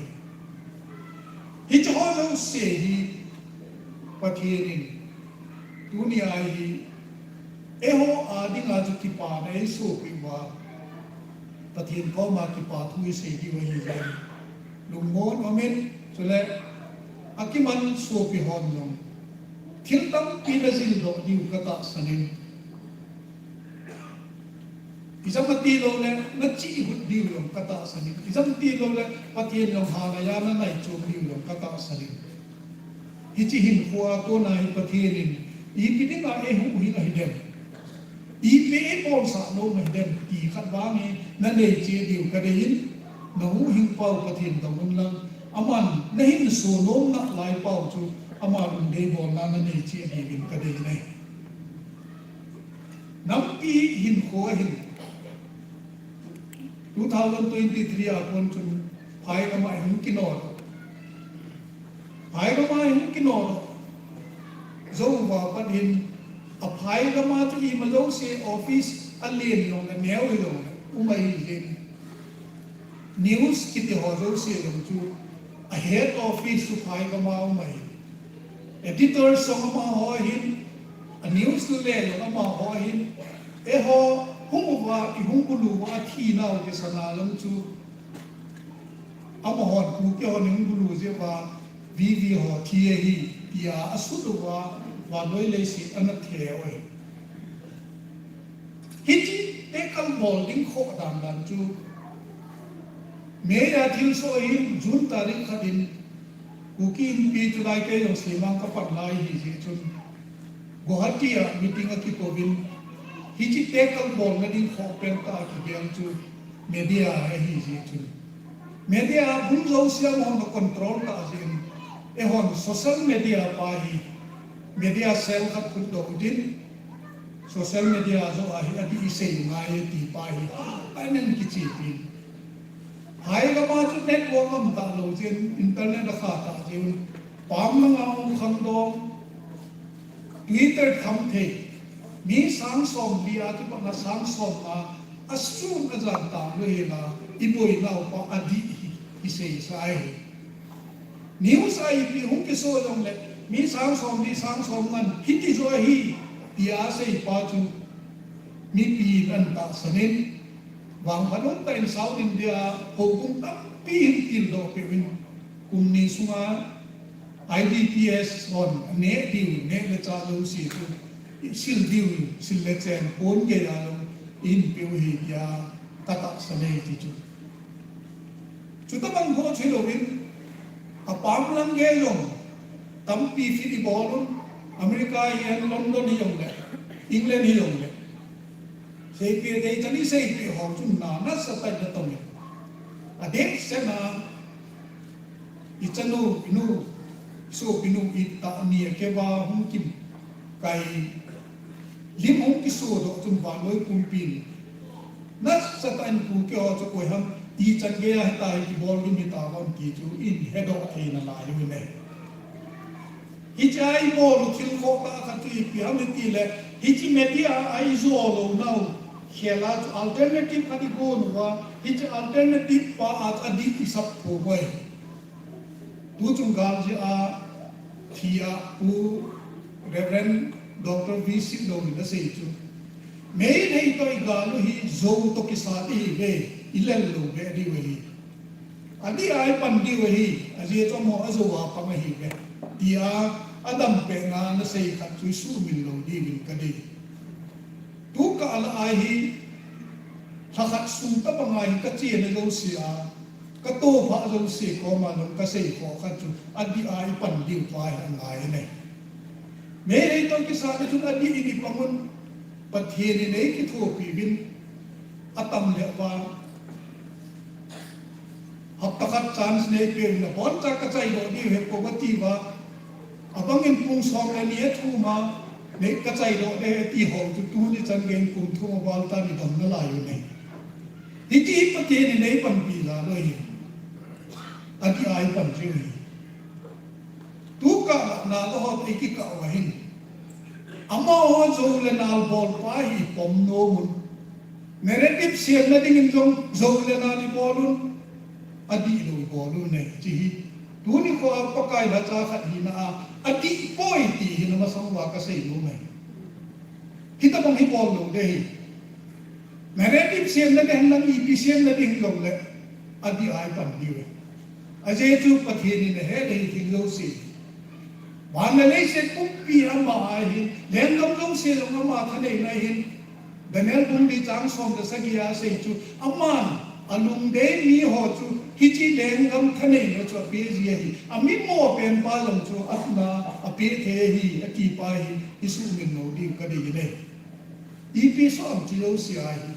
Hiche ho jouse hi Pathen in tunia hi eiho a dinga chu kipana eisopeh uva, Pathen koma kipa thu isei diu ahi jeh in, lungmon umin, chule akiman sopi hon jong thil tampi najildoh diu katahsan in. Ijemtia tiloule nachihhut diu jong katahsan in. Ijemtia tiloule Pathen jong halaiya nanaichom diu jong katahsan in. Hiche hinkhoa kona hi Pathen in ipi dinga eihuhhing ahidem, ipi eibolsah nom ahidem ti khat vang hi nanei cheh diu kadei in, nahuhhing pau Pathen dong unlang, aman nahinso nomna lai pau chu ama lungdei bolna nanei cheh diuvin kadei ahi. Nampi hinkho ahin, two thousand twenty-three a kon chun phai gama ihung kinodoh, phai gama ihung kinodoh jouva pat hin, aphai gama chu ima jouse office alen jongle, aneo hijongle um ahi jeh in, news kiti ho jouse jong chu a head office chu phai gama um ahi. Editors jong amaho ahin, a news le jong amaho ahin, eiho hung uva, ihung bulu uva athinau kisana jong chu amahon, Kuki hon ihung bulu jeh uva V V ho thi ahi tia asut uva, vannoi leiset ana theu ahi. Hiche tekal bol ding khoh dan dan chu May a thilsoh ahin, June tarik khat in Kuki Inpi chu lai kei jong Semang kapan lai ahi jeh chun, Guwahati a meeting akikouvin, hiche tekal bolna ding khoh pentah a kigel chu media ahi jeh chun, media bung jouse amahon acontrol tah jeh in, eihon social media pa hi media cell khat phutdoh din, social media joh a hi adih isei ngai e ti pa hi, anen kichepi in. Phai gama chu network aum talou jeh in, internet akha tah jeh un, pam langa hung khangdong, Twitter tham thei, mi sang somli a kipatna sang somnga asun ajan talou hela, iboinau pa adih hi kiseisa ahi. News a ipi hung kiso jongle, mi sang somli, sang somnga hiti jo ahi tia asei pa chu mipi in ana tahsan in, vangphat umtah in South India houbung tampi hin tildoh peh uvin, kum ni sunga IDPs hon aneh diu neh le chah jouse chu sil diu, sil le chen pon geiya jong ihin peh u ahi tia katahsan e ti chu. Chutobang bou chu hilouvin, apam lang gei jong tampi fit ibol un, America hihen, London hijongle, England hijongle, seipeh dei chan iseipeh ho chun na nasatah in natongin, adehset a ichanu, inu, sopinu itah ni akeuva hung kikai, lim hung kisodoh chun vannoi pumpin nasatah in Kuki ho chu koiham, ichan geiya hitia hi kibol lim hitauvem ti chu ihin hedoh thei nalai uvin ahi. Hichea ibol u thil khohtah khat chu ipi ham itile, hiche media a ijo lounau khela chu alternative khat igon uva, hiche alternative pa a chu adih isap thou uve. Tuchung gal jeh a thi a Pu Reverend Doctor V Sitlhou in asei chu, Meitei toh igal u hi jou toh kisat ihiuve, ilel lou beh diu ahi. Adih a ipan diu ahi, ajeh chu amaho ajou a pang ahiuve, tia adampehna nasei khat chu isuhmil lou diuvin kadei. Tu Ala ahi, lhakhat sung tabang ahi kachena jouse a, katoh pha jouse koma jong kasei kho khat chu, adih a ipan diu pa hi angai ne. Meitei toh kisah le chun adih in ipang un, Pathen in eikithopi uvin, atam le va, hapta khat chance neipeh un, aboncha kachaidoh diu ahi, kou ati uva, abang in kum som le ni athum a, nei kachaidoh ding ahi ati ho chu tuni chan gei kum thum aval tan idam nalai u ahi. Hiti hi Pathen in eipanpi jal u ahi. Adih a ipan diu ahi. Tukah a nal ho eikikah uva hin, amaho jou le nal bolpa hi ipom nom un. Narrative semna dingin jong jou le nal ibol un, adihlou ibol un ahi, hiche hi. Tuni khoa Pakai lhacha khat hina a, adih poi ti hi namasang uva kasei nom ahi. Hitabang hi bol lou ding ahi. Narrative semna ding henlang, ipi semna ding hijongle, adih a ipan diu ahi. Ajeh chu Pathen in ahet ahi thil jouse. Van le leiset pumpi ama ahin, lenggam jouse jong ama thaneina ahin. Daniel bung li chang som le sagi a asei chu, aman alungdei miho chu hiche lenggam thaneina chu apeh ji ahi. Amimo penpa jong chu atna apeh thei ahi, ati pa hi isuhmil lou diu kadei ahi. Ipi soh ham hiche jouse ahi.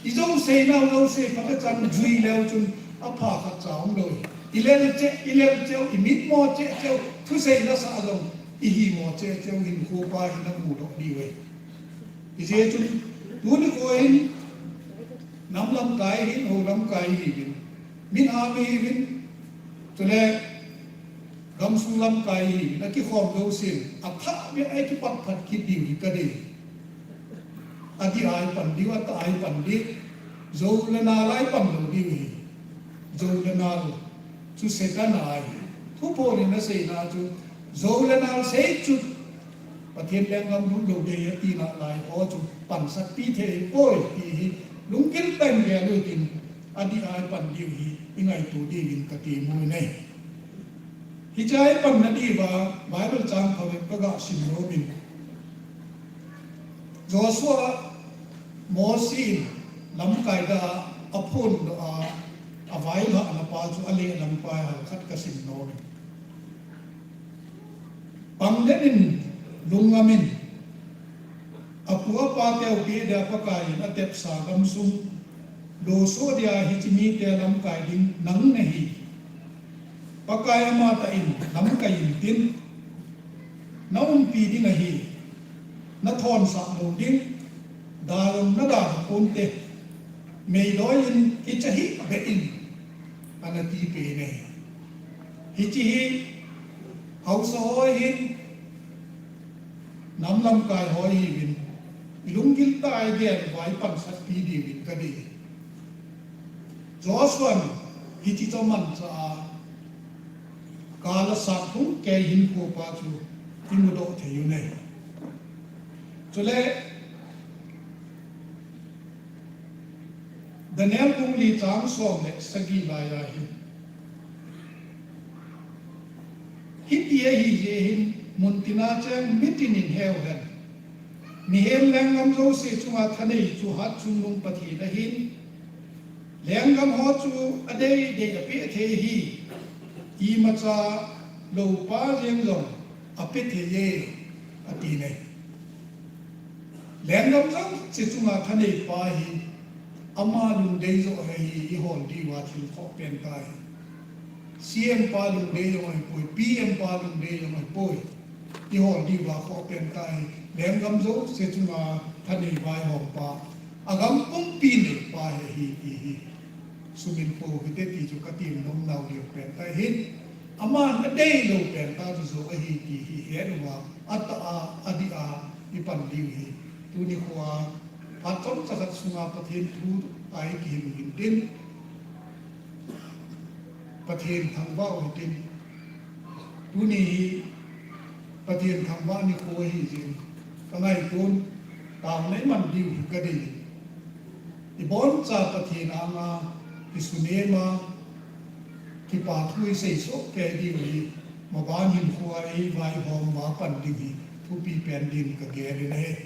Ijouseina jouse phatechan jui leu chun apha khatcha umlou ahi. Ilel cheh, ilel cheh u, imitmo cheh cheh u, thusei nasah jong ihimo cheh cheh u, hinkho pa hi namudoh diu ahi. Hijeh chun tuni khoa hin, nam lamkai hin, hou lamkai hiuvin, mihem hiuvin, chule gamsung lamkai hiuvin, akikhom jousen athah beh a ikipat phat kit diu hi kadei. Adih a ipan diu, atah a ipan diu, jou le nal a ipan lou diu ahi. Jou le nal chu Satan a ahi. Thuphon in aseina chu, jou le nal sei chu Pathen lenggam lut lou ding ahi atina lai ho chu pansatpi thei poi ti hi lunggil tah in gel u hitin, adih a ipan diu hi ingaito diuvin katem u ahi. Hichea ipanna diuva Bible chang phabep kaga sim nomin, Joshua, Mosi in lamkai dah a aphondoh a, availhahna pa chu alehlam pa hi khat kasim nomin. Pangden in, lungngam in, apu apa teu peh dia Pakai in atepsa gamsung losoh dia hiche mite lamkai ding nang nahi. Pakai amatah in lamkai intin, naumpi ding ahi, nathonsah lou ding, da jong nada ponte, meidoi in kicha hih beh in, ana tipeh in ahi. Hiche hi haosa ho hin, nam lamkai ho hiuvin, ilunggil tah a igel uva ipansatpi diuvin kadei. Joshua'n hiche chu amanchah a, kal asat lhung kei hinkho pa chu imudoh thei u ahi. Chule Daniel bung li chang som le sagi laiya hin, hiti ahijeh hin muntina cheng mitin in heu hen. Mihem lenggam jouse chunga thanei chu Hatchungnung Pathen ahin, lenggam ho chu adei dei apeh thei ahi, imacha loupa jeng jong apeh thei e, atin ahi. Lenggam jouse chunga thanei pa hi, ama lungdei joh ahi, ihol diuva thil khoh pen tahi. C M pa lungdei jong ahipoi, P M pa lungdei jong ahipoi, ihol diuva khoh pen tahi. Lenggam jouse chunga thanei vaihom pa, agam pumpi neipa ahi ti hi sumil pou hite ti chu katem nom nau leu pen tahi. Aman adeilou pen tah chu joh ahi ti hi het uva, atah a, adih a ipan diu ahi. Tuni khoa phat chomcha khat sunga Pathen thu a ikihil u hitin, Pathen thangvah u hitin. Tuni hi Pathen thangvah nikho ahijeh in, kangaiton, taona iman diu hi kadei. Iboncha Pathen anga isunem a, kipa thu isei soh kei diu hi, maban hinkhoa eivaihom uva pan ding hi thupi pen din kagel in ahi.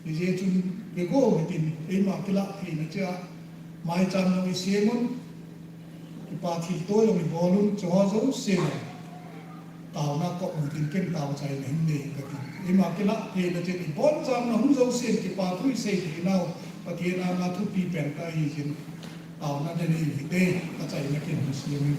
Hijeh chun Kigo hitin, eima kilah theina chea, maicham jong isem un, kipa thilto jong ibol un, chuho jouse. Taona kop hitin ken tao chaina hin nei katin. Eima kilah theina chea, ibonchauna hung jouse, kipa thu isei theinau, Pathen anga thupi pen kahi jin. Taona nei hite, achaina kin hung siam in.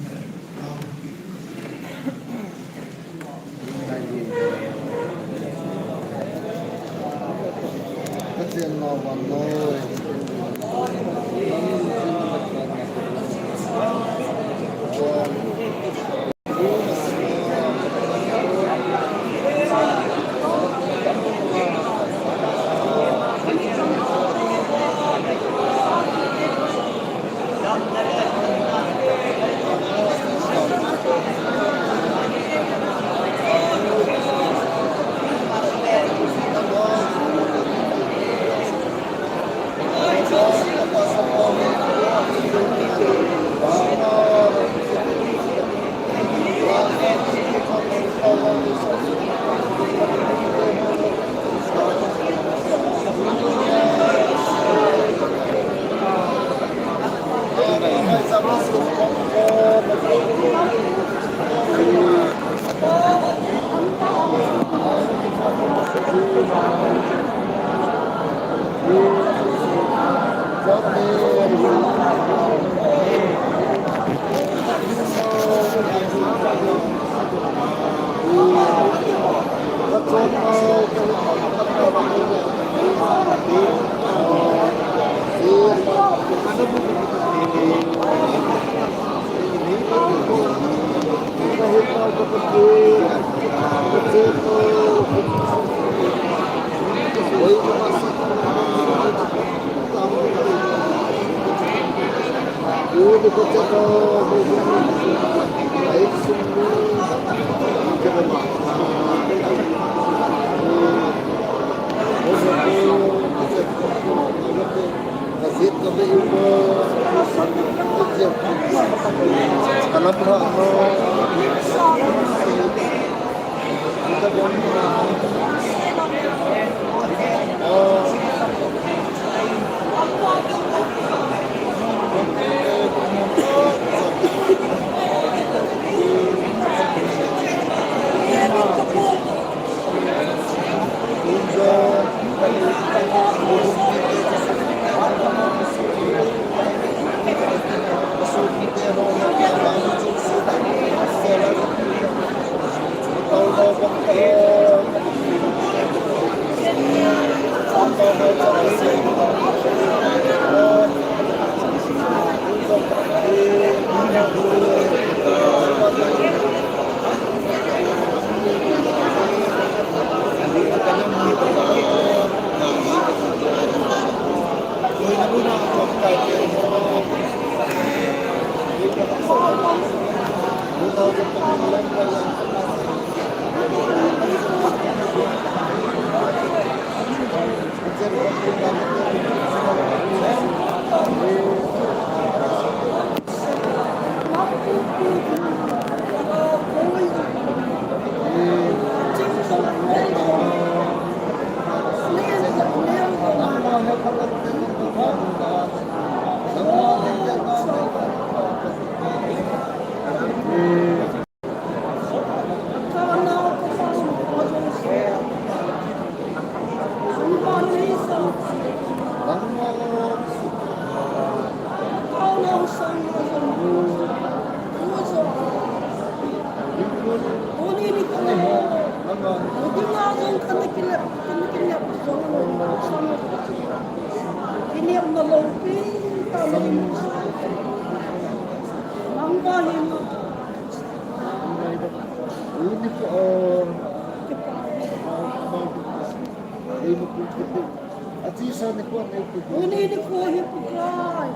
Tuni nikho hi Pakai,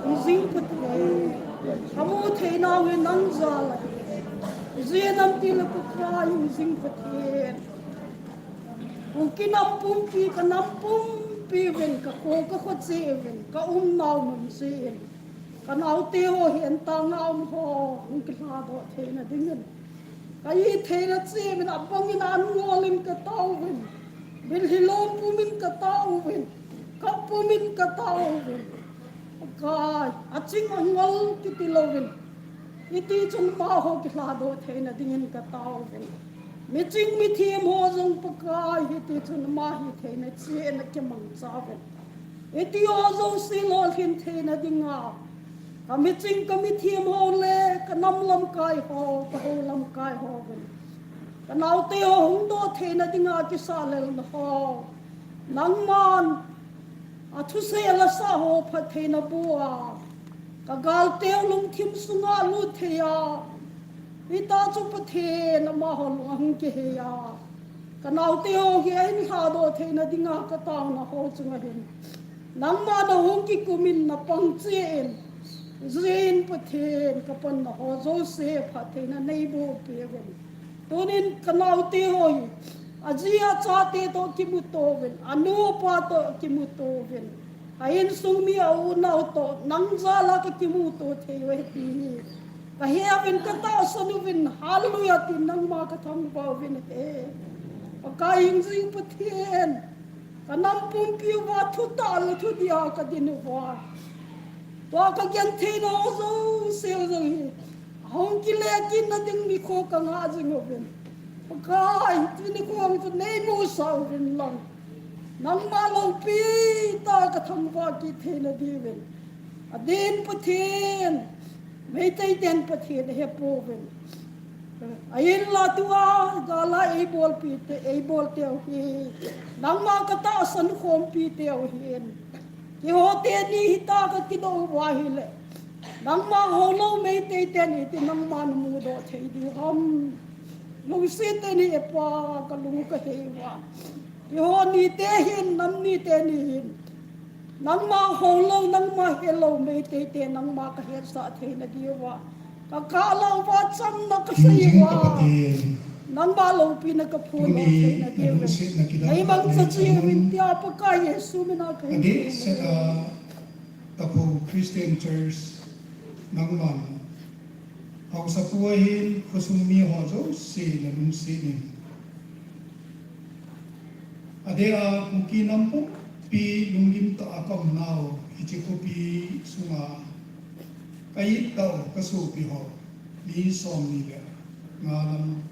hung jing Pathen. Amu theinau hi nang jal ahi. Ijeh inem itile Pakai, hung jing Pathen. Hung kinam pumpi, kanam pumpi uvin, kakho kakho cheh uvin, kaumnau mun cheh in. Kanaote ho hi entang a um ho, hung kilhadoh theina dingin. Ka-i theina cheh uvin, abang in an ngol in kataovin. Bilhilom pum in kataovin. Kapum in katao uvin. Pakai, aching angol kiti louvin. Hiti chun amaho kilhadoh theina dingin katao uvin. Miching mithem ho jong Pakai hiti chun ama hitheina cheh in kimangcha uvin. Hiti ho jouse lolhin theina dinga. Kamiching kamithem ho le kanam lamkai ho, kahou lamkai ho uvin. Kanaote ho hungdoh theina dinga kisahlelna ho. Nangman athusei alasah ho phattheina boh a. Kagalteu lungthim sunga lut thei a. Hita chu Pathen amaho lung ahung kihei a. Kanaote ho hi ahin lhadoh theina dinga kataona ho chunga hin. Nangma nahung kikum in napang cheh in. Jin Pathen kapanna ho jouse phattheina neiboh peh uvin. Tunin kanaote ho hi. Aji achate toh kimuto uvin. Anu apa toh kimuto uvin. A insung mi a unau toh nang jal a kakimuto thei uve ti hi. Kahe uvin katahsan uvin. Hallelujah tin nangma kathangvah uvin ahi. Pakai hingjing Pathen. Kanam pumpi uva thutah le thudih a kadin uva. Tua kagentheina ho jouse jong hi. Ahung kile kitna ding nikho kangah jing uvin. Pakai, tuni nikho chu neimusah uvin lang. Nangma loupi tah a kathangvah kit theina diuvin. Adin Pathen, Meitei ten Pathen ahepouvin. A-in la tua, gal a eibolpi te, eibolteu hi. Nangma katahsan khompi teu hin. Keiho teni hita kakidoh uva ahile. Nangma houlou Meitei teni ti nangma namudoh thei diu ham. Lungset teni e Pa kalung kahei uva. Keiho nite hin, nam nite ni hin. Nangma houlou, nangma helou Meitei te, nangma kahetsah theina diuva. Kakah louva chamna kasei uva. Nangma loupina kaphondoh theina diuva. Neimangcha cheh uvin tia Pakai Jesu mina kahin. Adeh seh a, Taphou Christian Church, nangman. Haosapu ahin, khosung miho jouse nalungset in. Adeh a Kuki nam pumpi lunggim tah a kaumnau, hiche khopi sunga ka-it tau, kasopi ho, mi somni le nga lam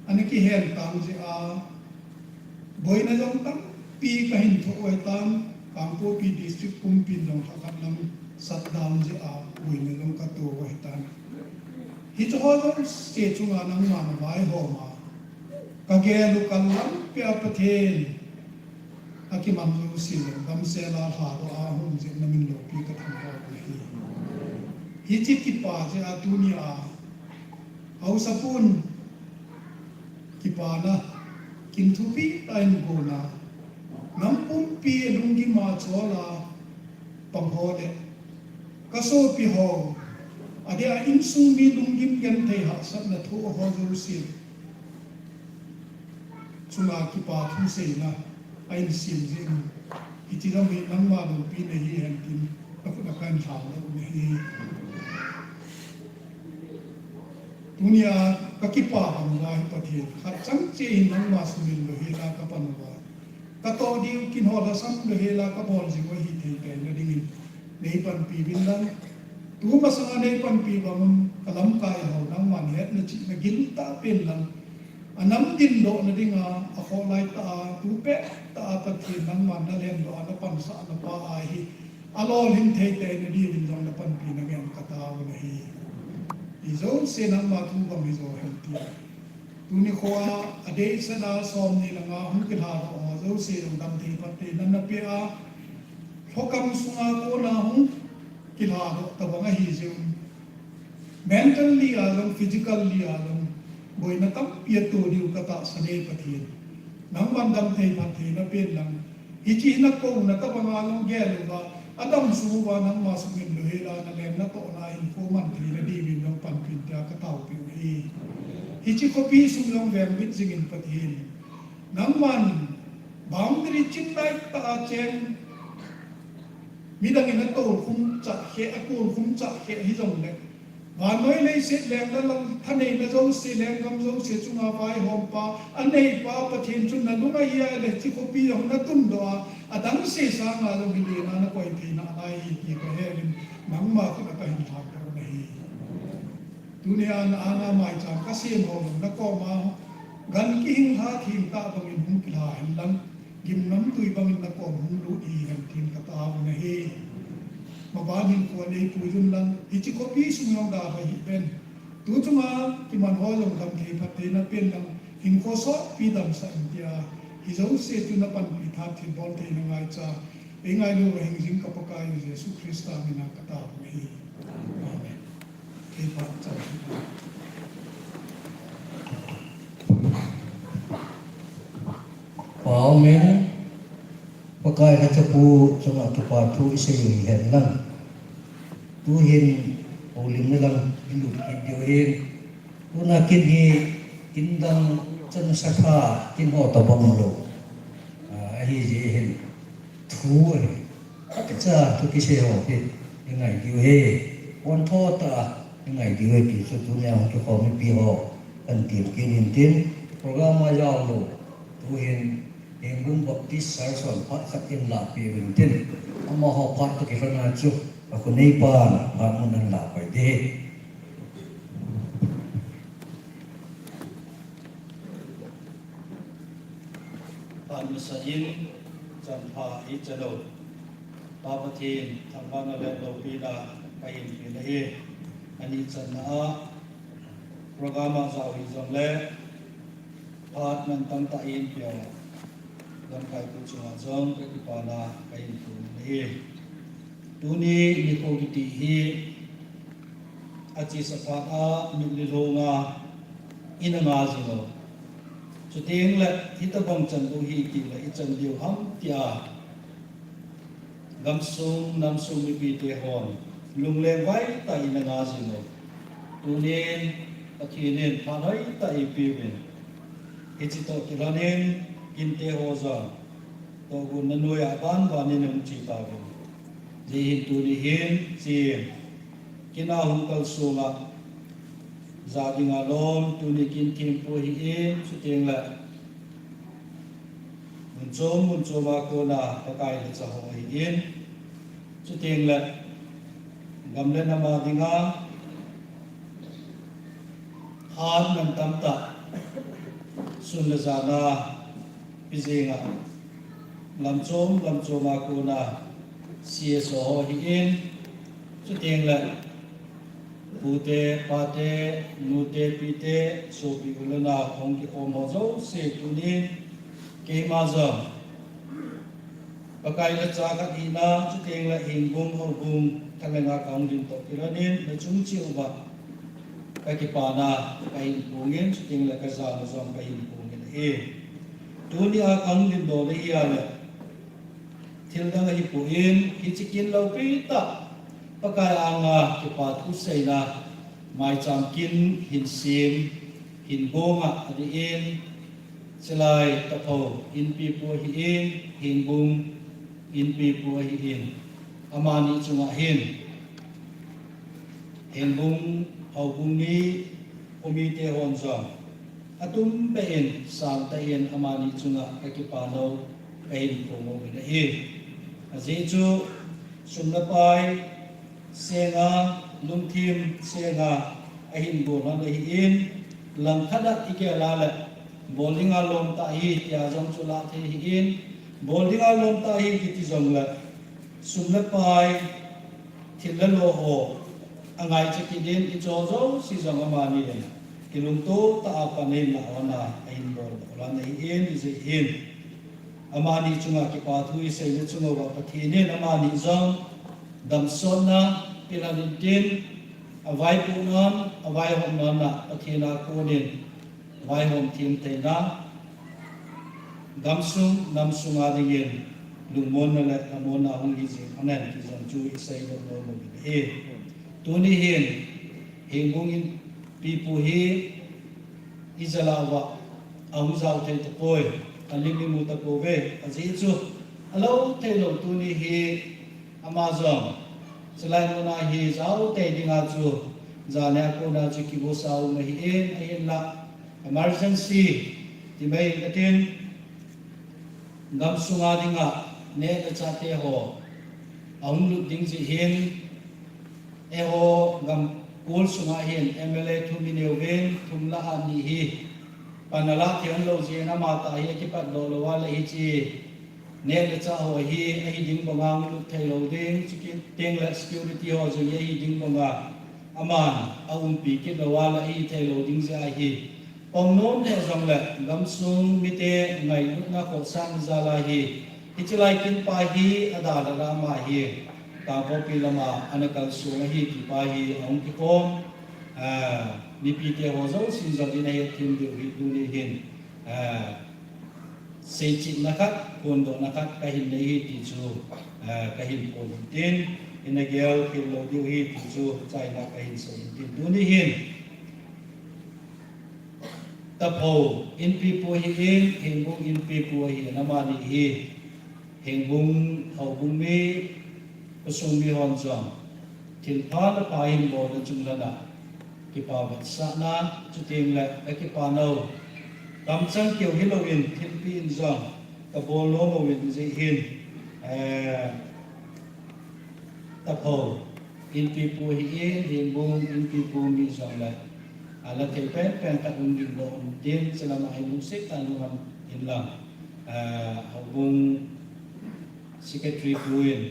ana kihen tang jeh a, boina jong tampi kahin thoh u ahitan, Kangpokpi District pumpin jong lhakhat lam shutdown jeh a, boina jong kato u ahitan. Hicheho jouse chunga nangman navaihom a, kagel u kallam pia Pathen, akiman jouse, damsel a lhadoh a hung jeh in namin loupi kathangvah u ahi. Hiche kipa jeh a tunia, haosapun, kipana, kin thupi tah in gonna, nam pumpi lunggim a chol a pang ho le, kasopi ho, adeh a insung mi lunggim genthei hahsatna thoh ho jouse chunga kipa thuseina ahin sem jeh in, hiche jong hi nangma loupina hihen tin, kakhut a kahin lhangdoh u ahi. Tunia kakipa bang uva hi Pathen, khat chang cheh in nangma sumil louhel a kapan uva, katoh diu kin ho lhasam louhel a kabol jing u ahithei pen na dingin, neipanpi uvin lang. Tumasang a neipanpi bang un kalamkai ho nangman hetna chihna giltah pen lang. Anam dindohna dinga, akhoh lai tah a, tupet tah a Pathen nangman nalhendoh a napansah napa ahi. Alolhin thei teina diuvin jong napanpina ngen katao u ahi. Hijouse nangma thu bang hijo hen tia. Tuni khoa, adeh seh a somni le nga hung kilhadoh ho jouse jong damthei phattheina napeh a, lhokam sunga kona hung kilhadoh tabang ahi jeh un, mentally a jong, physically a jong, boina tampi ato diu katahsan e Pathen. Nangman damthei phattheina pen lang, hiche hi nakouna tabang a jong gel uva, adam sung uva nangma sumil louhel a naleng natohna a hinkho man theina diuvin jong panpin tia kataopiu ahi. Hiche khopi sung jong vengbit jingin Pathen, nangman boundary chinlai tah a cheng, midang in atolkhum chah kheh, atolkhum chah kheh hijongle, vannoi leiset lengna lal thaneina jouse, lenggam jouse chunga vaihompa, aneipa Pathen chun nalung ahi ahile, hiche khopi jong natundoh a, Adang sesanga jong hi lena nakoi theina lai hi ti kahe in, nangma khut a kahin lhah kar u ahi. Tunia na anga maicham kasem ho jong nakoma, gan kihing lha thim tah bangin hung kilha hen lang, gimnamtui bangin nakom hung lut hihen tin katao u ahi. Maban hinkho nei pui un lang, hiche khopi sung jong dalha hih pen. Tu chunga kiman ho jong damthei phattheina pen lang, hinkho sotpi damsah in tia, hijouse chu napanpi tha thilbol theina ngaicha, eingailu uva hingjing ka Pakaiyu Jesu Christa mina katao u ahi. Amen. Kipah chang. Amen. Pakai lhachapu chunga kipa thu isei u hihen lang. Tuhin houlimna lang ilut kit diu ahin. Tuna kin hi kin dang chan sa tha kin ho tabang lou. Ah, ahijeh hin thu ahi. Akicha thu kisei ho hi ingai diu ahi. Pontho tah a ingai diu ahi ti chu tunia hung kikhom mipi ho kahin tem kit in tin, program a jao lou. Tuhin Hengbung Baptist Church hon phat khat in lahpeh uvin tin, amaho phat toh kilhona chu akhoneipan phat mun ahin lahpai ding ahi. Phat masa in, chanpha ichan u Pa Pathen thangvahna le loupina kahin pe ahi. Ani channa a program a jao hih jongle, phat mantam tah in pia, lamkaipu chunga jong kakipana kahin phong ahi. Tuni nikho kiti hi achesa phat a mitlhi longa ina nga jing u. Chuteng le hitabang chan bou hi tile ichan diu ham tia gamsung namsung mipite hon lungleng vai tah in ana nga jing u. Tunin Pathen in phat hoitah eipeuvin, hiche toh kilhonin kinte ho jong tohgon na noiya banbanin hung che tauvin. Hijeh hin tuni hin che kin a hung kalsonga ja dinga lom, tuni kin thempu ahin, chuteng le mun chom mun choma kona Pakai lhacha ho ahin, chuteng le gam le nam a dinga phat mantam tah sun le jana pe jenga lam chom lam choma kona C S O ho ahin, chuteng le pute, pate, nute, pite, sopi u le nao hung kikhom ho jouse tunin keima jong Pakai lhacha khat hina, chuteng le Hengbung houbung thalenga kahung ding toh kilhonin, nachung cheh uva kakipana kahin phong in, chuteng le kajana jong kahin phong in ahi. Tunia kahung dingdoh le hia le thil dang ahipoi, hiche kin loupi tah Pakai anga kipa thu seina, maicham kin hin sem, hin gonga adeh in, Silai Taphou inpipu ahin, Hengbung inpipu ahin, amani chunga hin Hengbung houbung mi, khomi te hon jong atumbeh in sangtah in amani chunga kakipana u kahin phong uvin ahi. Ajeh chu sum le pai senga, lungthim senga ahin bol lhon ahin, langkhat a igel a le bol dinga lom tah ahi tia jong chu lah thei ahin, bol dinga lom tah ahi kiti jongle sum le pai, thil le lo ho angaicha kit in, ichol jouse jong amani in kilungto tah a pan in lah hon a ahin bol lhon ahin, hijeh hin amani chunga kipa thu isei le chunga uva Pathen in amani jong damsotna pilhan intin, avaipohnan, avaihomnan a Pathen a konin vaihom them theina, gamsung namsung a dingin lungmonna le lhamonna hung hi jing anen ti jong chu isei doh nom uvin ahi. Tuni hin Hengbung inpipu hi ijat a uva ahung jao thei tapoi, alim imu tapouve, ajeh chu alou theilou tuni hi ama jong chulai muna hi jao tei dinga chu jania kona chu kigosa um ahin, ahinla emergency ti mai katin, gamsunga dinga neh le chah te ho ahung lut ding jeh hin, eiho gam kol sunga hin M L A thum inei uvin, thum lah a ni hi pan alah thei lou jeh in, amatah hi akipat doh lou a le hiche neh le chah ho hi ahi ding banga hung lut thei lou ding, chuteng le security ho jong hi ahi ding banga aman aumpi kit lou a le ahi thei lou ding jeh ahi. Pang nom lheh jong le gamsung mite ngailutna khohsahna jal a hi, hiche lai kin pa hi adalha a ama hi Kangpokpi lama ana kalsong ahi ti pa hi ahung kikhom, ah, mipite ho jousen jong in ahet them diu hi tuni hin, ah, seichihna khat, phondohna khat kahin nei ahi ti chu, ah, kahin phon in tin, ina gel khel lou diu ahi ti chu chaina kahin sei in tin. Tuni hin Taphou Inpipu ahin, Hengbung Inpipu ahin, amani hi Hengbung houbung mi, khosung mi hon jong thilpha le pha ahin bolna chunglang a kipa vetsahna, chuteng le akipa nau tamchang keu hilou in thilpeh in jong kabol nom uvin jeh hin, eh, Taphou Inpipu ahin, Hengbung Inpipu mi jong le ala thei penpen khat um ding lou um tin, chulama hi lungset tah in um in lang, ah, houbung secretary pu in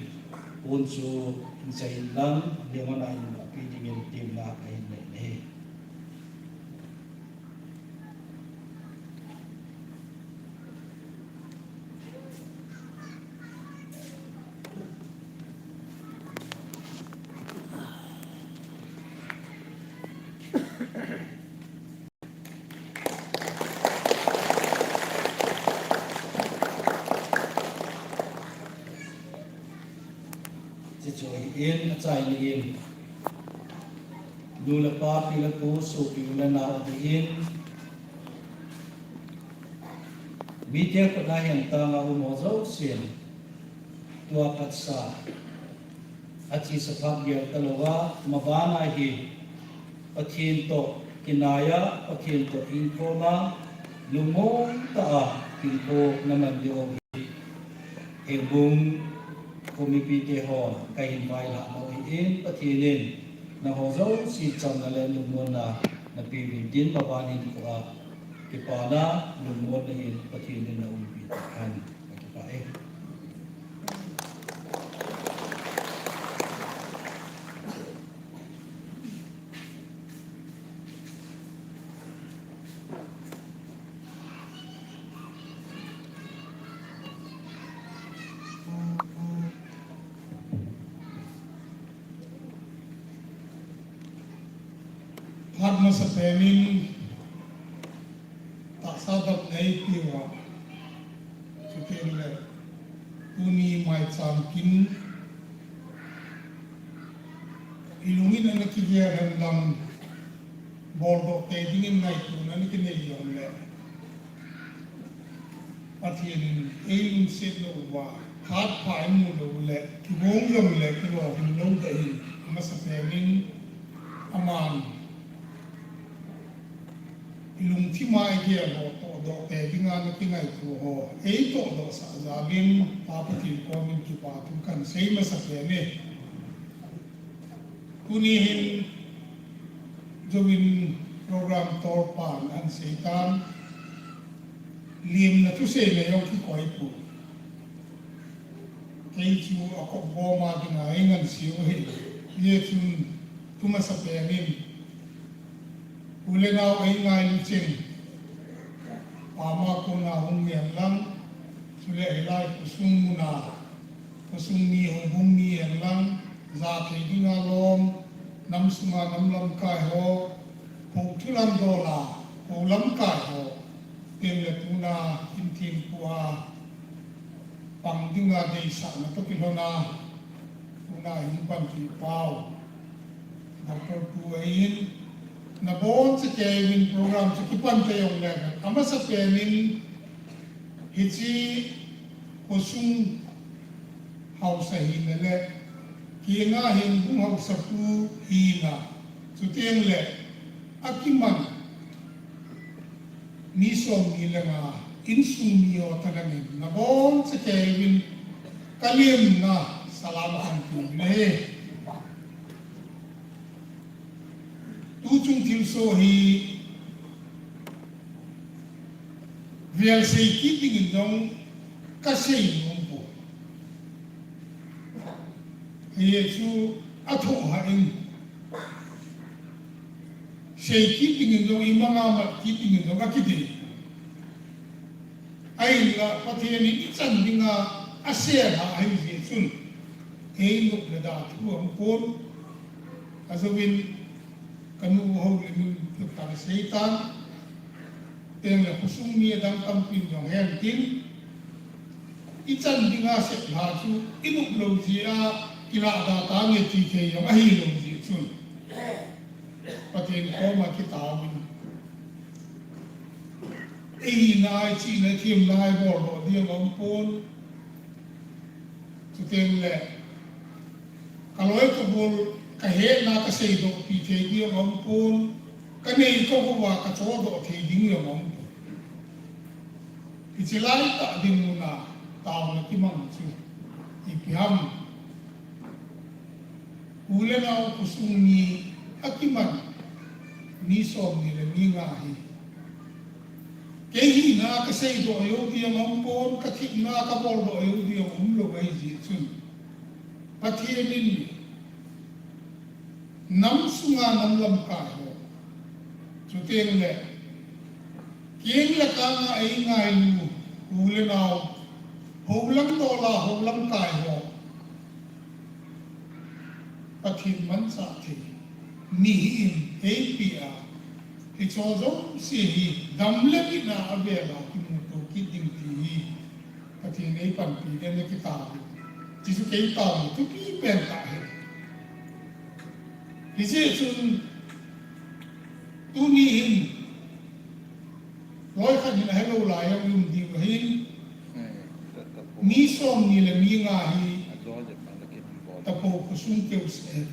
pon chu hin chai in lang, lengona in ape dingin temna kahin nei ahi. Chuchu ahin, achaina in, nu le pa, pi le pu, sopi u le nao ahin, mite khut a hentang a um ho jousen, tua phatsa, achesa phat gel talou a, maban a hi Pathen toh kinai a, Pathen toh hinkho a, lungmong tah a hinkho naman diu hi Hengbung khomipite hon kahin vailhah nau ahin, Pathen in nangho jouse chamna le lungmonna napeh uvin tin, maban hinkho a kipana lungmonna in Pathen in naumpi tah hen, kakipah e. Phat masapen in tahsa dap nei peh uva, chuteng le tuni maicham kin ilungin ana kigel hen lang, boldoh tei dingin ngaito ana kinei jongle, Pathen in eilungset lou uva, phat pha imu lou le, kigong jongle kilolhin lou ding ahin, amasapen in aman ilungthim a igel ho tohdoh tei dinga ana kingaito ho eitohdoh sah jal in, Pa Pathen komin kipa thu kahin sei masapen e. Tuni hin jouvin program tolpan ahin seitan, lemna thuseina jong kikoi pon. Kei chu akop boma dinga eingansei u ahi. Hijeh chun thu masapen in u le nao eingailu cheng, pam a kona hung hen lang, chule hilai khosung muna, khosung mi, houbung mi hen lang, jathei dinga lom, nam sunga nam lamkai ho, pou thu lamdol a pou lamkai ho, chuteng le tuna in thempu a pang dinga deisahna toh kilhon a, tuna hin panpi pau Doctor Pu ahin, nabonchauvin program chu kipan tei jongle, amasapen in hiche khosung haosa hina le, kenga Hengbung haosapu hina, chuteng le akiman mi somni le nga insung mi ho talangin nabonchauvin Kalemna salam kahin pe nahi. Tuchung thilsoh hi vel sei kit dingin jong kasei nom poi. Hichu athoh hah in sei kit dingin jong, imanga mat kit dingin jong akidei. Ahinla Pathen in ichan dinga asei hah ahi jeh chun, ei nop le da thu aum pon. Ajouvin kanu houlim in tuta kasei tan. Tengle khosung mi adang tampin jong hen tin, ichan dinga sep hah chu inop lou jeh a kilah da tange ti thei jong ahilou jeh chun, Pathen koma kitaovin, ihina, ichihna, ithemna ibol doh ding aum pon. Chutengle kaloi kagol, kahetna kaseidoh pi thei ding aum pon. Kanei kahouva kachohdoh thei ding jong aum pon. Hiche laitah dinmuna taona kimang chu ipi ham? U le nao khosung mi akiman mi somni le mi nga hi, kei hina kaseidoh jou ding aum pon, kathemna kaboldoh jou ding umlou ahi jeh chun, Pathen in nam sunga nam lamkai ho, chutengle keng le kanga eingailu u le nao, houlam dola houlamkai ho, Pathen manchah thei mihem eipeh a, hicheho jouse hi dam le gin a avela kimuto kit ding ti hi Pathen in eipanpi den akitao. Hichu kei taona thupi pen tah ahi. Hijeh chun tuni hin loi khat hin ahelou lai a um diu ahin, mi somni le mi nga hi tapou khosung keuseh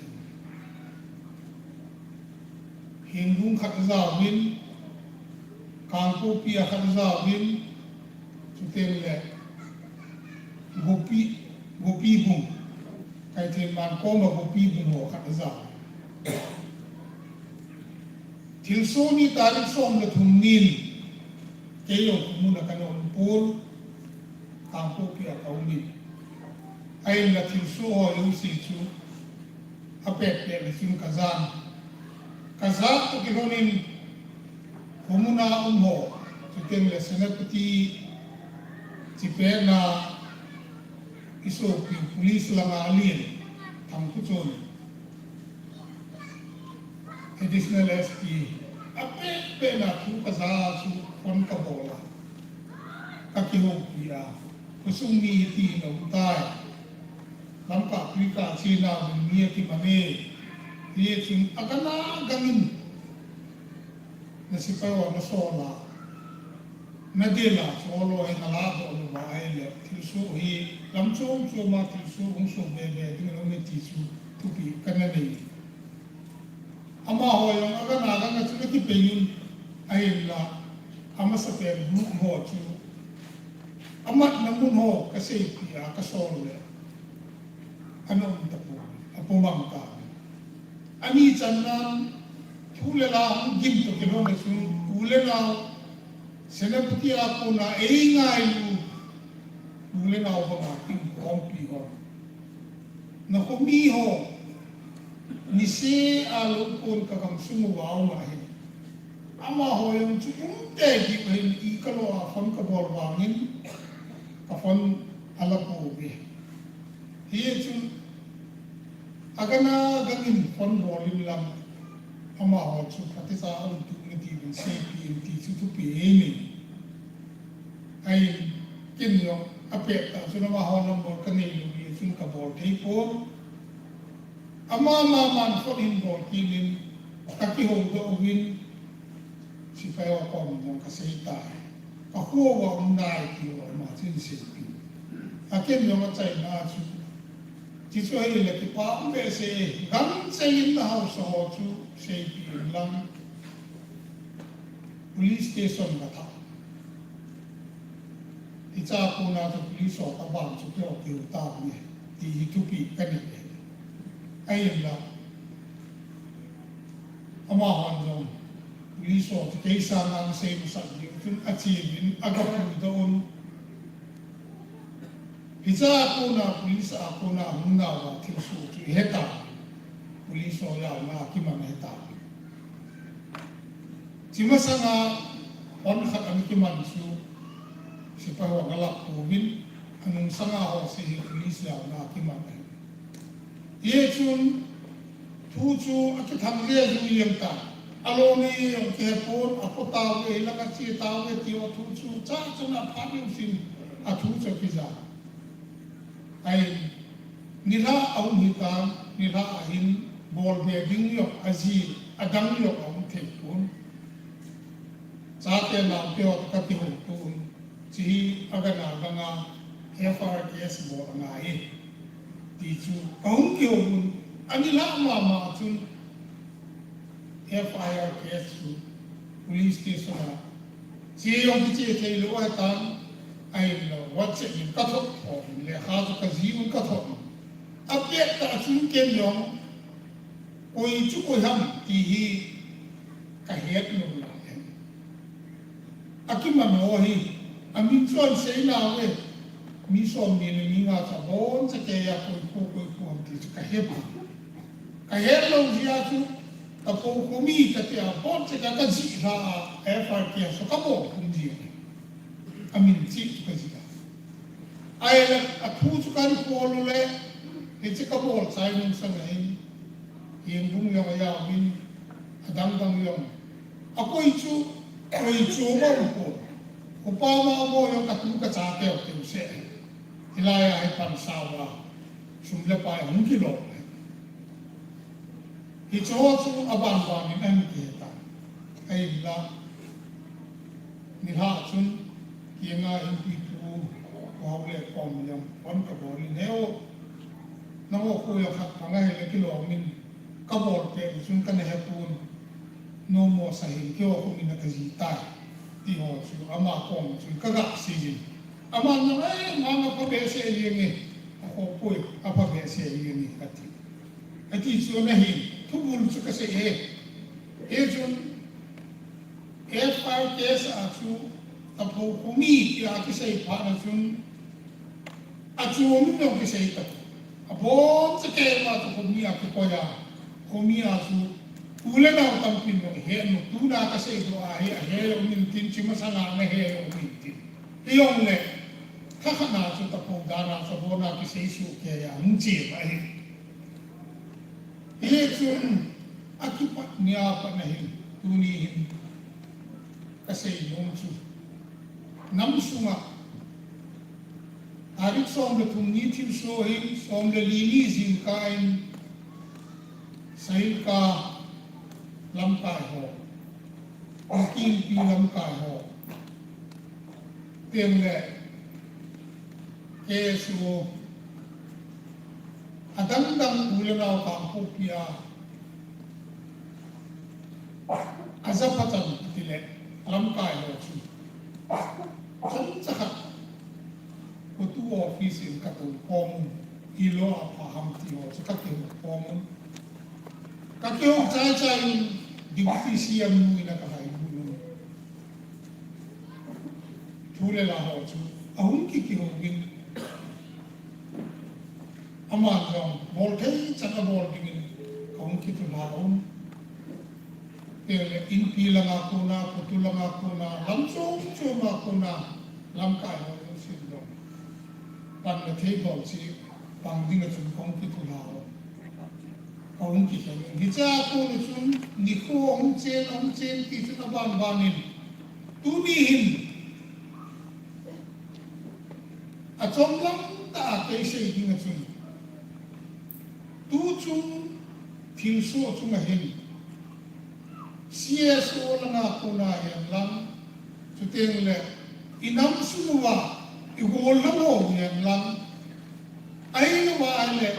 Henglong khat ajaovin, Kangpokpi a khat ajaovin, chutengle Gopi, Gopibung, Kaithenman koma Gopibung ho khat ajaovin. Thilsoh ni tarik som le thum nin kei jong khomun a kana um pon, Kangpokpi a kaum in. Ahinla thilsoh ho jouse chu apetpet le chun kajan. Kajat toh kilhonin khomun a um ho, chutengle Senapati chipet na isopiu police langa alen Thangkhochon, Additional S P, apetpet na thu kaja chu phone kabol a, kakihoupi a, khosung mi hiti hin aum tai, Lamka twi kah chena uvin mi akiman e, hichun agana gangin na sepai ho nasol a, nadel a, cholo hi naladoh louva ahile thilsoh hi lam chom choma thilsoh hung soh bebe ding aum e ti chu thupi kana nei. Amaho jong agana ganga chu nakipei un, ahinla amasapen group ho chu amatna mun ho kaseipeh a kasol le ana um tapon, apomang tan. Ani channan thu le la hung gin toh kilhon a chun u le nao, Senapati a kona eingailu u le nao banga kikhompi ho, nakho mi ho, niseh a lou kon kagamsung uva aum ahin, amaho jong chu umtei diu ahin, ikalo a phone kabol vangin ka phone alapouve. Hichun agana gangin phone bol inlang, amaho chu phatecha aum tup in tiuvin seipeh in ti chu thupi einei. Ahin, ken jong apet tah chun amaho number kaneilou jeh chun kabol theipon. Ama maman phone hin bol kit in, kakihoudoh uvin, sepai ho koma jong kaseitai. Kakho uva um nai ti ho ama chun seipeh. Aken jong achaina chu, chuchu ahile kipa um behseh, gangchei in nahaosa ho chu seipeh inlang, police station katha. Hiche a kona chu police ho tobang chu kihou kihou tauve, ti hi thupi kanei e. Ahinla, amahon jong police ho chu kei sanga asei masat diu chun acheuvin aga puidoh un. Hiche a kona police a kona hung nauva thilsoh chu ihetauve. Police ho jaona kiman ahetauve. Hiche masanga hon khat ana kiman chu sepai ho ana lap pouvin, anung sanga ho jouse hi police jaona kiman ahi. Hichun thu chu akithang lejui jeng tan. Aloi ni jong kihepon, apo tauve, hilanga che tauve, ti ho thu chu cha chun aphat leusin athu chu akija. Ahin, nilhah ahung hitan, nilhah ahin bolbe ding jong, ajil adang jong aum thei pon. Chate naote ho toh kakihouto un. Hiche hi agana ganga F I R case bol angai e, ti chu kahung kihou un. Anilhah mama chun F I R case chu police station a che jong kiche theilou ahitan, ahinla WhatsApp in kathot thot in, lekha chu kaji un kathot in. Apettah chun ken jong koi chu koi ham ti hi kahet lou lai e. Akiman ho hi, amin chu ahin sei nauve, mi somni le mi nga chu aboncha keiya koi kho koi kho ham ti chu kahepon. Kahet lou jeh a chu, Tapokhomi katia aboncha keiya kajih lha a, F I R case chu kabol khum ji e. Amin cheh chu kajih a. Ahile athu chu kahin bol u le, hiche kabol chai nung sanga hin, Hengbung jong ajaovin, adang dang jong. Akoi chu, koi chu ma um pon. Upa ma mo jong katu kacha teu teu seh. Hilai a hi pansa uva, sum le pai hung kilom e. Hicheho chu aban ban in ahin kihe tan. Ahinla, nilhah chun, kenga inpipu, hao le kom jong phone kabol in, He o, nangho kho a khat bang ahile kilom in, kabol pet u chun kana hepon, nommo sa hin keiho khum in a kaji tai, ti ho chu ama kom chun kaga sei jin. Aman jong, Eh, nang apha behseh jenge, akhoh poi, apha behseh jenge, ati. Ati chu ana hin, thubul chu kasei e. Hichun, F I R case a chu, Tapokhomi tia kisei phat na chun, achom in jong kisei tapon. Aboncha keima chu khomi a kikoi a, khomi a chu, u le nao tampin jong ahe un, tuna kaseidoh a hi ahe jong um intin, hiche masanga ana he jong um intin. Hijongle, lhakhat na chu tapo dan a chu abon a kisei soh kei a hung che ahi. Hichun, akipat nia pat na hin, tuni hin, kasei nom chu, nam sunga, tarik som le thum ni thilsoh hin, som le li ni jingkah in, Sahilka lamkai ho, Kuki Inpi lamkai ho, tengle K S O, adang dang u le nao Kangpokpi a, ajapachan tile, lamkai ho chu, chomcha khat, COTU office in katou khom un, ilou a pha ham ti ho chu kakihou khom un. Kakihou chai chai in, Deputy C M nu in akahai lut un. Thu le la ho chu ahung kikihou in, aman jong bolthei chan abol dingin kahung kithulha un. Tengle Inpi langa kona, COTU langa kona, lam chom chom a kona, lamkai ho jousen jong panla thei bou chu pang dinga chun kahung kithulha un. Kahung kikhen in. Hichea kona chun nikho ahung chen, ahung chen ti chun aban ban in, tuni hin achom lam tah a kei sei dinga chun, tuchung thilsoh chunga hin C S O langa kona hen lang, chutengle inam sung uva igollhang ho hen lang, ahilouva ahile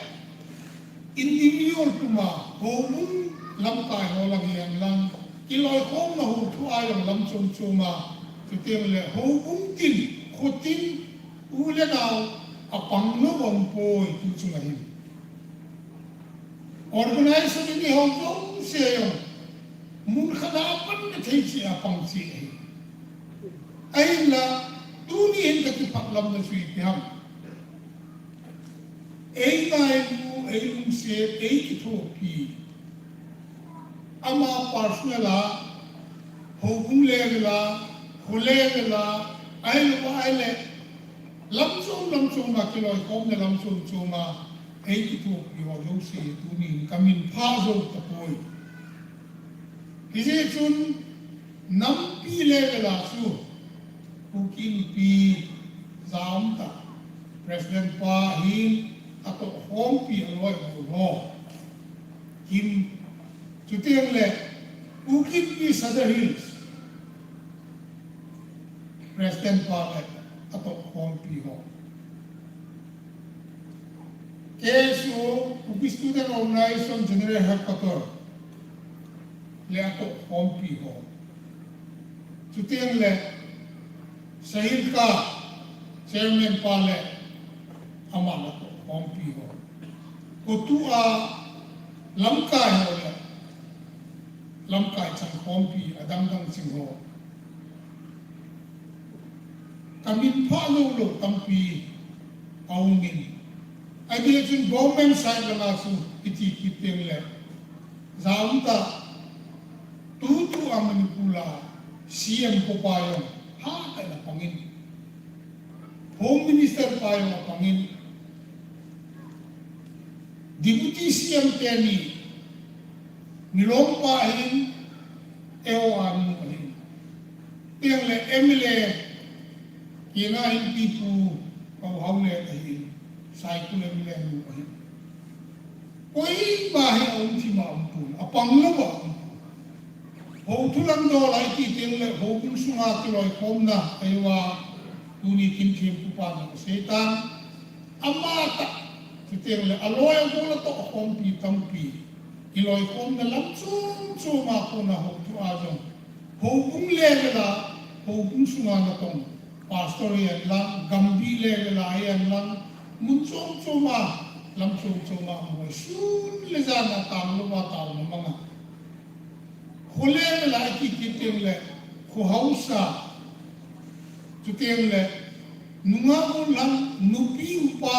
individual puma houbung lamkai ho lang hen lang, kiloikhomna ho thu a jong lam chom chom a, chutengle houbung tin, kho tin, U le nao apang lou aum poi tu chunga hin. Organization in eiho jouse jong mun khat a pan na thei cheh a pang cheh ahi. Ahinla, tuni hin ka kipah lam na chu ipi ham. Ei ngailu, ei lungset, ei kithopi. Ama personal a, houbung level a, kho level a, ahilou ahile, lam chom lam chom a kiloikhomna lam chom chom a, ei kithopi ho jouse tuni hin ka min pha jou tapoi. Hijeh chun nampi level a chu, Kuki Inpi jaum tah, President pa hin atohkhompi aloi hol ho. Kim, chuteng le, Kuki Inpi Sadar Hills, President pa le atohkhompi ho. K S O, Kuki Student Organization General Headquarter, le atohkhompi ho. Chuteng le, Sahilka, Chairman pa le, ama le atohkhompi ho. COTU a lamkai ho le, lamkai changkhompi, adang dang ching ho. Ka min pha lou lou tampi aum in. Ajeh chun government side langa chu iti kit teng le. Jaum tah, tutu a Manipur a C M pa jong hatah in apang in. Home Minister pa jong apang in. Deputy C M teni, Milong pa ahin, A O R nu ahin. Teng le M L A, kina hin Pipu, Pau Hau le ahin, Saikul M L A nu ahin. Koima hi aum thim a um pon, apang lou a um pon. Hou thu lang dol a iti teng le, houbung sunga kiloikhomna, eiva, tuni kin thempu pa na ka sei tan. Ama tah, chuteng le, aloi agol atohkhompi tampi, kiloikhomna lam chom chom a kona hou thu a jong, houbung level a, houbung sunga natong, pastor hihen lang, gamgi level a hihen lang, mun chom chom a, lam chom chom a, moi sun le jan a tang lou a tang na manga. Kho level a iti kit teng le, kho haosa, chuteng le, nungah gollhang, nupi upa,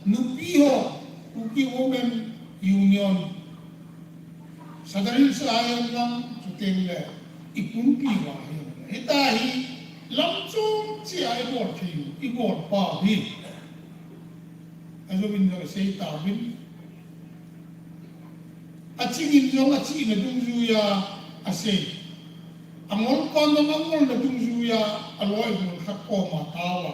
nupi ho, Kuki Women Union, Sadar Hills a hihen lang, chuteng le, i pumpi uva hihen lang. Hita hi, lam chom cheh a i bol thei u, i bol pau hi. Ajouvin jong asei tauvin. Aching in jong achihna dungjuia asei. Angol pan jong angolna dungjuia aloi hol khat koma tao a.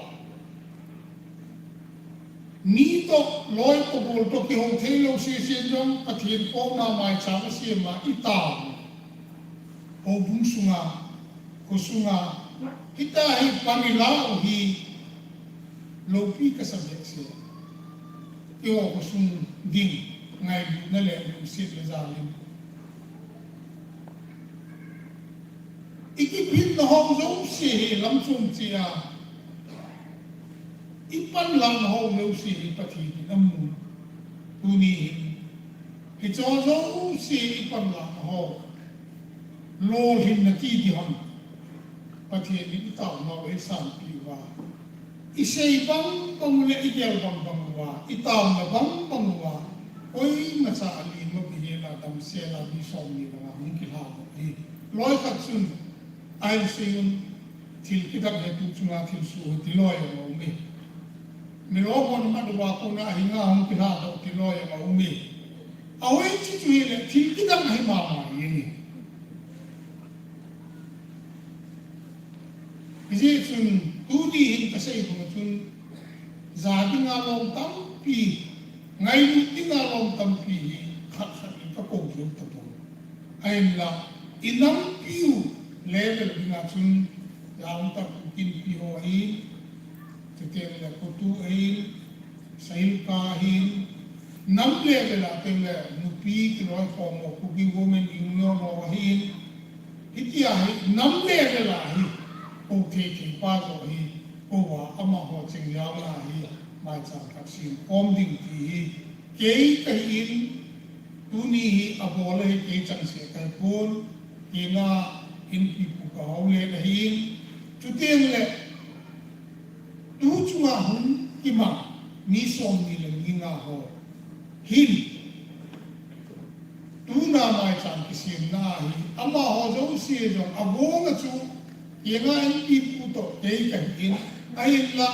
Mi toh loi toh gol toh kihou theilou sesen jong Pathen koma maicham asem a i tao. Houbung sunga, kho sunga, hita hi pan ilah u hi, loupi kasa behseh. Keiho khosung ding, ngailutna le lungset le jal in. I kiphinna ho jouse hi lam chom cheh a, i panlahna ho jouse hi Pathen in amu. Tuni hin, hicheho jouse i panlahna ho lolhinna ti diham. Pathen in i taona u eisanpeh uva, i sei bang bang u le i gel bang bang uva, i taona bang bang uva, koimacha alen lou kihel a damsel a mi somni banga hung kilhadoh hi. Loi khat chun, ahin sei un, thil kidang hi tu chunga thilsoh hi tiloi jong aume. Milong hon amat uva kona hinga hung kilhadoh tiloi jong aume. Ahoiche chu hile thil kidang ahi mama jenge. Hijeh chun tuni hin kasei banga chun, ja dinga lom tampi, ngailut dinga lom tampi hi khat khat in kakou jou tapon. Ahinla, i nampi u level dinga chun, jaum tah Kuki Inpi ho ahin, chuteng le COTU ahin, Sahilka ahin, nam level a teng le nupi kiloikhom ho Kuki Women Union ho ahin, hitia hi nam level a hi, kou thei thei pa joh hi, Kouva amaho chingjaona hi maicham khat sem khom ding ti hi kei kahin, tuni hi abol ahi kei changseh kahi pon, kei nga inpipu kahou le ahin, chuteng le tu chunga hung kimang mi somni le mi nga ho hin Tuna maicham kisemna hi amaho jouse jong agong a chu, kei nga inpipu toh kei kahin, ahinla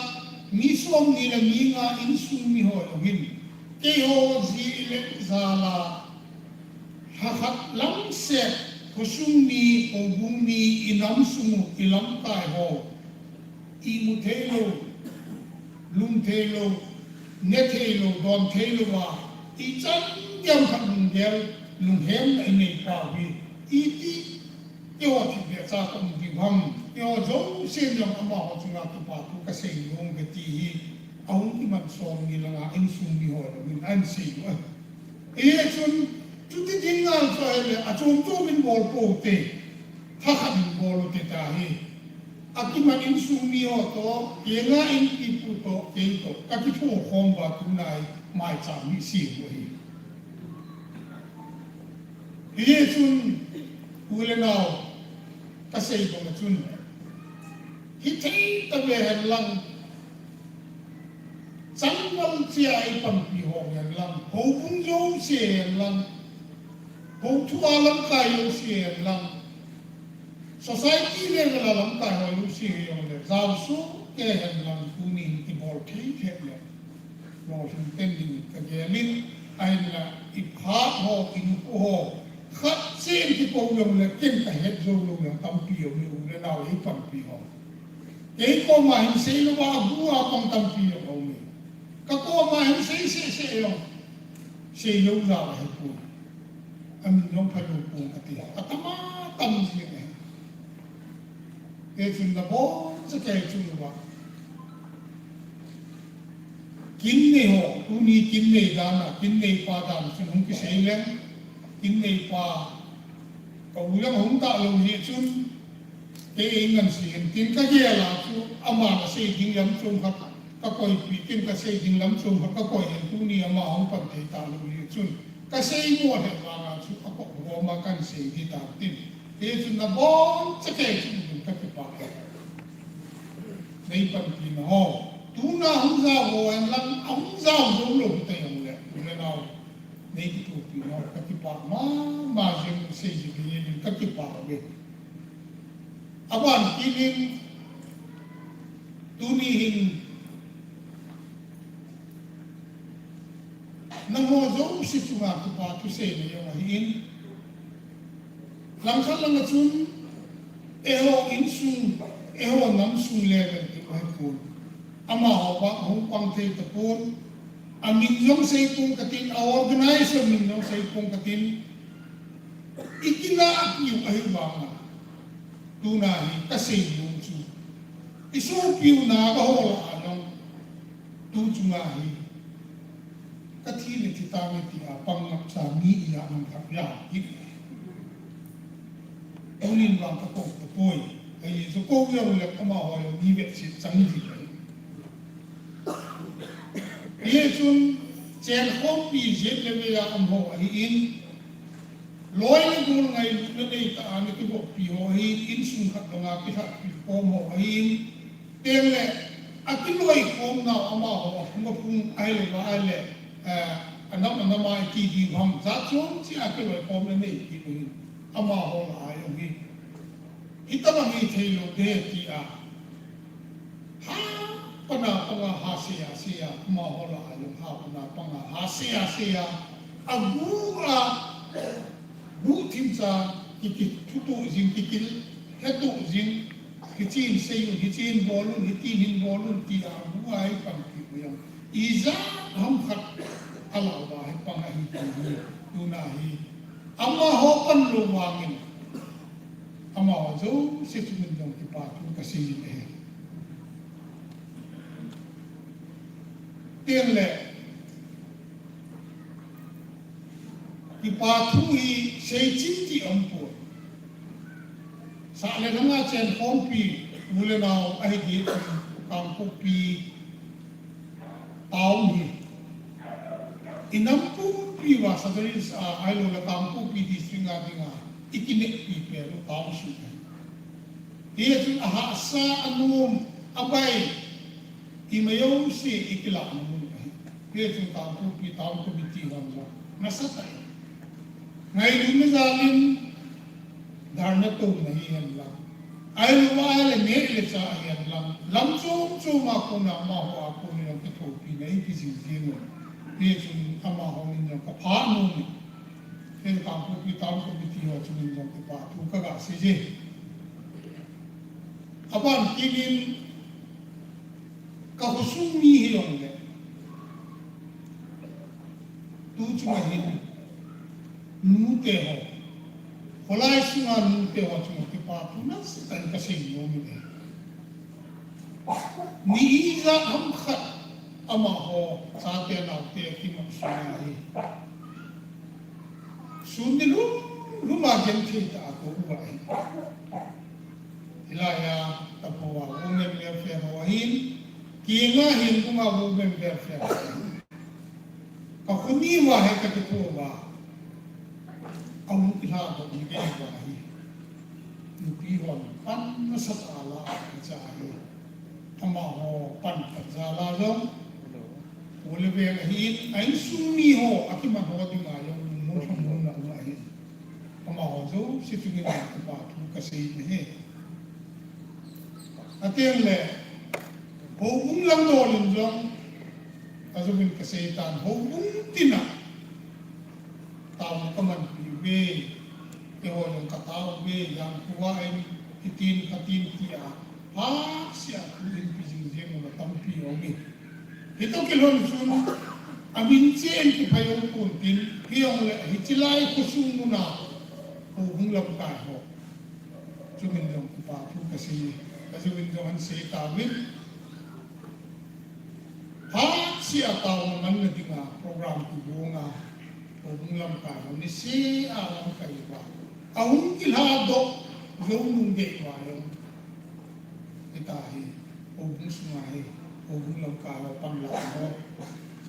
mi somni le mi nga insung miho jong hin, keiho ji le jala, lhakhat lamset, khosung mi, houbung mi, inam sung u, ilamkai ho, imu theilou, lum theilou, ne theilou, don theilou a, ichan geiya khat lunggel, lunghemna inei pau hi, iti, keiho thipbeh cha kaum ding ham, keiho jousen jong amaho chunga kipathu kasei nom uve ti hi, ahung kiman somni le nga insung miho jong hin ahin sei u ahi. Hichun, chuti ding ngal chu ahile, achom chom in bol pou te, thakhat in bol u te tahi. Akiman insung miho toh, kei nga inpipu toh, kei toh, kakithokhom uva tuna hi maicham hi sem u ahi. Hichun, u le nao, kasei banga chun, hithei tave henlang, changval chea ipanpi ho henlang, houbung jouse henlang, houthua lamkai jouse henlang, society level a lamkai ho jouse hijongle, jaosoh kei henlang, tunin kibol thei lheh le, lolhing ten ding kagel in, ahinla, iphat ho, inupu ho, khat cheh in kikou jongle, ken kahet jou lou jong tampi aume, u le nao ipanpi ho. Kei koma hin seilouva agu a pang tampi jong aume. Kakoma hin sei seh seh jong, seilou jal ahipoi. Amin jong phalou pon kati, atam a tam jeng ahi. Hichun naboncha kei chunguva, kin nei ho, tuni kin nei dan a, kin neipa dan chun hung kisei leng, kin neipa, ka u jong hung talou jeh chun, kei eingansei in tin kagel a chu, aman asei ding lam chom khat kakoipeh tin, kasei ding lam chom khat kakoi in, tuni ama hung pan thei talou jeh chun, kasei mo lheh vanga chu akop homa kahin sei ding tan tin. Hichun naboncha kei chunguva kakipah e. Neipanpina ho, tuna hung jao ho henlang, ahung jao joulou hita jongle, u le nao, neikitopina ho, kakipah mama jeng, seijing hih in kakipah uve. Aban kit in, tuni hin, nangho jouse chunga kipa thuseina jong ahin, langkhat langa chun, eiho insung, eiho namsung level ti ahipon, amaho vang ahung pang thei tapon, amin jong seipong katin, a organization min jong seipong katin, ikinahpiu ahivanga, tuna hi kasei nom chu, isopiu Naga ho lah a jong, tu chunga hi, kathi le thi tange tia pang ngapcha mi ija man khat jao hi. Tunin vang kakou tapoi. Ajeh chu kou jongle amaho jong mi vetset chang ji ahi. Hichun, chenkhompi jet le vei a um ho ahin, loi le gol ngailutna neitah a ana kivoppi ho ahin, insung khat banga kilhatpi khom ho ahin, tengle, akiloikhomnau amaho aphung aphung ahile, ahile, eh, anam anam a iti ding ham, jat chom cheh a kiloikhomna neipeh u hin, amaho lah a jong hi, hitobang hi theilou ding tia, ha pana panga ha sei a sei a, amaho lah a jong ha pana panga ha sei a sei a, agu a, gu thimcha, ki, kithutoh jing, ki, kihettoh jing, hichen seiun, hichen bolun, hitin hin bolun tia agu a ipanpi u jong, ijat ham khat alah uva hi pang ahi ti hi, tuna hi, amaho panlou vangin, amaho jouse chungin jong kipa thu kasei in ahi. Tengle, kipa thu hi seichim ti aumpoi. Sah le lhanga chenkhompi u le nao ahi ding chun, Kangpokpi town hi, i nam pumpi uva Southern Hills a, ahilou le Kangpokpi district a dinga i kineppi pen u town sung ahi. Hichun ahahsa, anom, abai, ima jouse i kilah na mun ahi. Hichun Kangpokpi Town Committee hon jong nasatah in ngailutna jal in dharna touna hihen lang, ahilou le neh le chah hihen lang, lam chom chom a kona amaho a kon in jong kithopina i pe jing jing u. Hichun amaho min jong ka pha nom e. Hiche Kangpokpi Town Committee ho chungin jong kipa thu ka ga sei e. Aban kit in, ka khosung mi hijongle, tu chunga hin nute ho, kholai sunga nute ho chunga kipa thu nasatah in ka sei nom e. Ni ijat ham khat amaho chate naote kimat sunga hi sun ni lum lum a genthei tah a kou uva ahi. Hilai a tapou a Women Welfare ho ahin, kinga hin kunga Women Welfare ho ahin. Ka khoni uva hi ka kitho uva, ahung kilhadoh ni gei uva hi nupi hon pan nasatah a la a kicha hi. Amaho pan pan jal a jong, u le veng ahin, a insung mi ho, akiman ho dinga jong lungmong lhamonna um ahin. Amaho jouse chungin kipa thu ka sei ahi. Ateng le, houbung lang dol in jong, ajouvin ka sei tan, houbung tina taona ka manpi uve, keiho jong ka tao uve, jangkho a in, hitin, katin tia, phatseh a thu in pe jing jing u tampi aum e. Hitoh kilhon chun, amin chen kiphai jong pon tin, hijongle hiche lai khosung muna houbung lamkai ho chungin jong kipa thu ka sei e. Ajouvin jong ahin sei tauvin, phatseh a taona manna dinga program kigong a, houbung lamkai ho niseh a lamkai uva, ahung kilhadoh jou nung gei uva jong, hitia hi houbung sunga hi, houbung lamkai ho panlahna ho,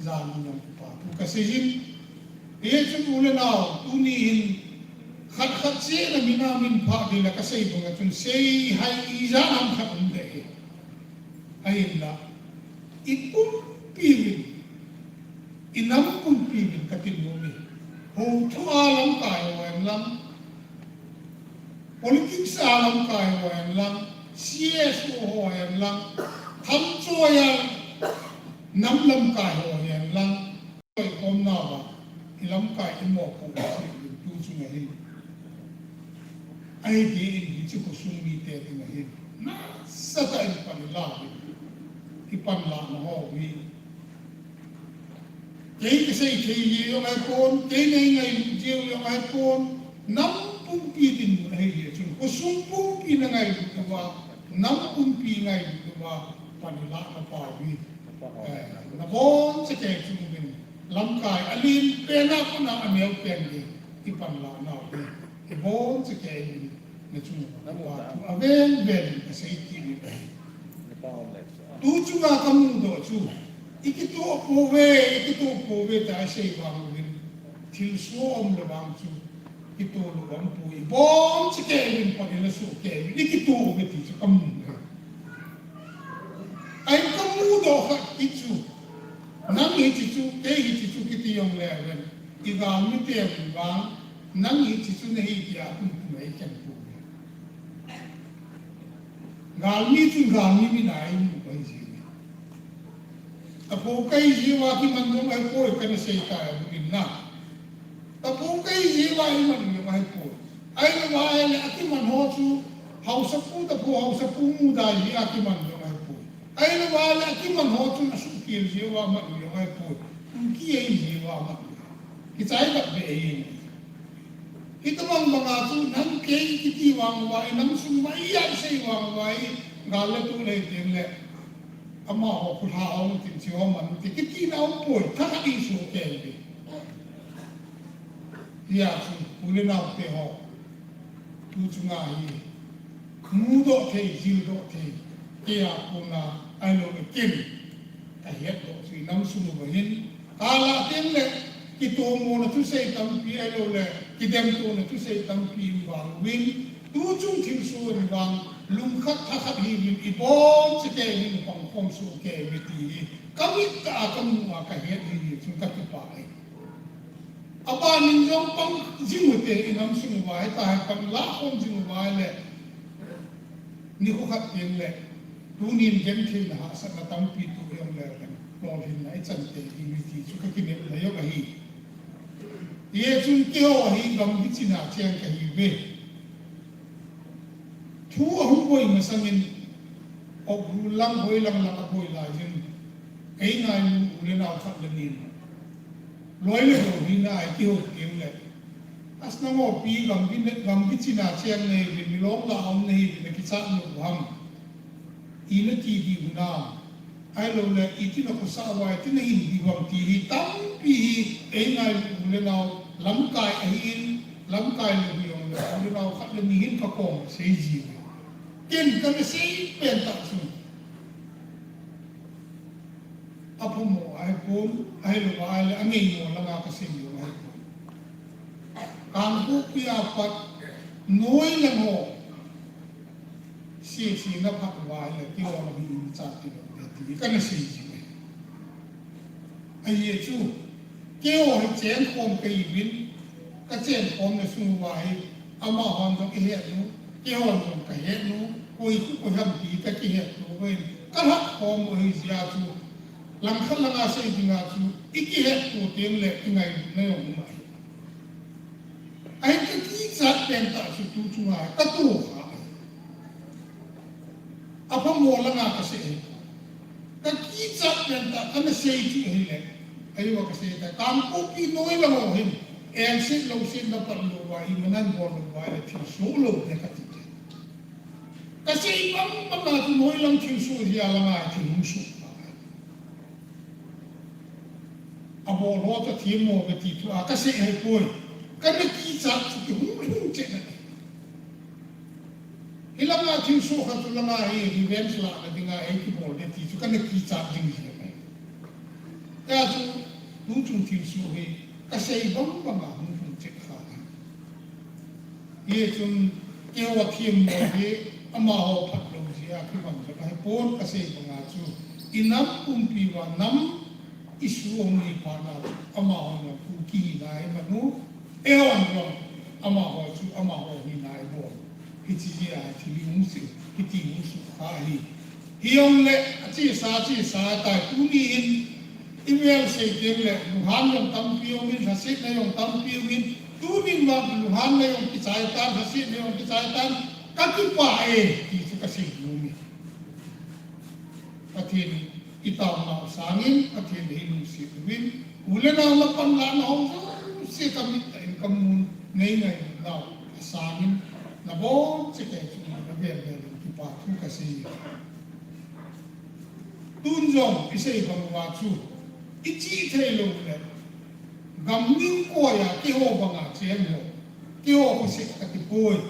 jal in jong kipa thu ka sei in. Hichun u le nao, tuni hin khat khat cheh in amin a min phah ding le ka sei banga chun seihai ijat ham khat um deh e. Ahinla, i pumpi uvin, i nam pumpi uvin ka ti nom e. Houthua lamkai ho hen lang, politics a lamkai ho hen lang, C S O ho hen lang, thamchoi a nam lamkai ho hen lang, loikhomna uva i lamkai i mopoh u chu tu chunga hi, ahiti in hiche khosung mite dinga hi nasatah in pan i la uvin, i panlahna ho hi kei ka sei thei jeh jong ahipon, kei nei ngailut jeh jong ahipon, nam pumpi dinmun ahi jeh chun, khosung pumpi na ngailut uva, nam pumpi ngailut uva pan i lahna pau hi, eh, nabonchauva kei chung uvin, lamkai alen pen a kona aneo pen ding i panlahnau hi, ibonchauva kei uvin nachung uva kipa thu avel vel in ka sei kit in ahi. Tu chunga ka mudoh chu, i kitoh pouve, i kitoh pouve tia i sei vang uvin, thilsoh aum le vang chu kitoh lou aum poi, ibonchauva kei uvin pan i la soh kei uvin, i kitoh uve ti chu ka mu e. Ahin ka mudoh khat kit chu, nang hiche chu, kei hiche chu kiti jongle ven, i galmi teuvin vang, nang hiche chu nahi tia pum pum ei khen pouve. Galmi chun galmi min a eimu ahi jeh in. Tapou kahi jeh uva kiman jong ahipoi kana sei tai abul in na. Tapou kahi jeh uva eiman jong ahipoi. Ahilou le akiman ho chu haosapu, tapou haosapu muda jeh a kiman jong ahipoi. Ahilou le akiman ho chun asuhkhel jeh uva man jong ahipoi. Kuki ahi jeh uva man. Kichai vat be ahi. Hitobang banga chu nang kei kiti vang uva, i nam sung uva, i a i sei vang uva, i gal le tol le teng le, amaho khulha hung tin, hiche ho man tin kiti na um poi, thakhat i soh kei uve. Hijeh chun u le nao te ho, tu chunga hi mudoh thei, jildoh thei, kei a kona Ahilou le ken kahet doh chu inam sung uva hin, kala teng le kitomona thusei tampi, ahilou le kidemtona thusei tampi vang uvin, tuchung thilsoh in vang lungkhat thakhat hiuvin, ibon chekei hin pangkhom soh kei uve ti hi kamit a kamu a kahet hi chun kakipah e. Abanin jong pang jing ute, inam sung uva hita hi pang lakhom jing uva le, nikho khat teng le, tunin gentheina hahsatna tampi toh jong le, lolhinna ichan tei ding hi ti chu kakinepna jong ahi. Hijeh chun keiho hi gamgi china cheng kahiuve. Thu ahung boi masangin, Ukhrul lang, Hoilang lang aboi laiyin, eingailu u le nao khat le ni in, loi le gou hina a ikihou teng le, As, nangho pi gamgi, gamgi china cheng nahiuvin, milong lah a um nahiuvin, nakichat nom u ham, ina ti diu hinam, ahilou le iti nakhosah uva iti nahin diu ham ti hi tampi hi eingailu u le nao lamkai ahin, lamkai lou hijongle u le nao khat le ni hin kakom seiji uve. Ken kana sei pentah chu aphamo ahipon, ahilou ahile angeimo langa kasei jong ahipon. Kangpokpi a pat noi lang ho sese na phat uva ahile keiho lang hi ichat kilou ding ti kana sei jiuve. Ajeh chu keiho hi chenkhom kahiuvin, kachenkhomna sung uva hi amahon jong ihet u, keihon jong kahet u, koi khu koi ham ti kakihetto uvin, kalhatkhom u ahijeh a chu langkhat langa sei dinga chu ikihetto teng le ingailutna jong um ahi. Ahin kakichat pentah chu tu chunga katoh kha ahi. Aphamo langa kasei ahi. Kakichat pentah kana sei chu ahile, ahiuva kasei tai, Kangpokpi noi lang ho hin engset louset na pan lou uva, imanan bol lou uva le thilsoh lou ding kati tai. Kasei bang banga chu noi lang thilsoh jeh a langa thil hung soh ta. Abol ho chu athemmo uve ti thua kasei ahipoi. Kana kichat chu kihung lhung chet ahi. Hilanga thilsoh khat chu langa hi revenge lahna dinga eikibol ding ti chu kana kichat ding jeh ahi. Hijeh chun tuchung thilsoh hi kasei bang banga hung lhung chet kha ahi. Hijeh chun keiho athemmo hi amaho phatlou jeh a kibang jong ahipon, kasei banga chu inam pumpi uva nam issue hung hi phat na chu amaho jong Kuki hina iman u, eihon jong amaho chu amaho hina ibol u. Hiche jeh a thil hi hung soh, hiti hung soh kha ahi. Hijongle achesa chesa tai, tuni hin ivel sei teng le lunghanna jong tampi umin, lhasetna jong tampi umin, tunin vang lunghanna jong kichai tan, lhasetna jong kichai tan, kakipah e ti chu kasei nom e. Pathen itaonau sangin Pathen eilungset uvin, u le nao napanlahna ho jouse kamit tah in kamun, neingailutnau asangin, nabonchauva chun navel vel in kipa thu kasei e. Tun jong isei bang uva chu, ichih theilou le, gam ning koi a keiho banga cheng ho, keiho khoseh katipoi,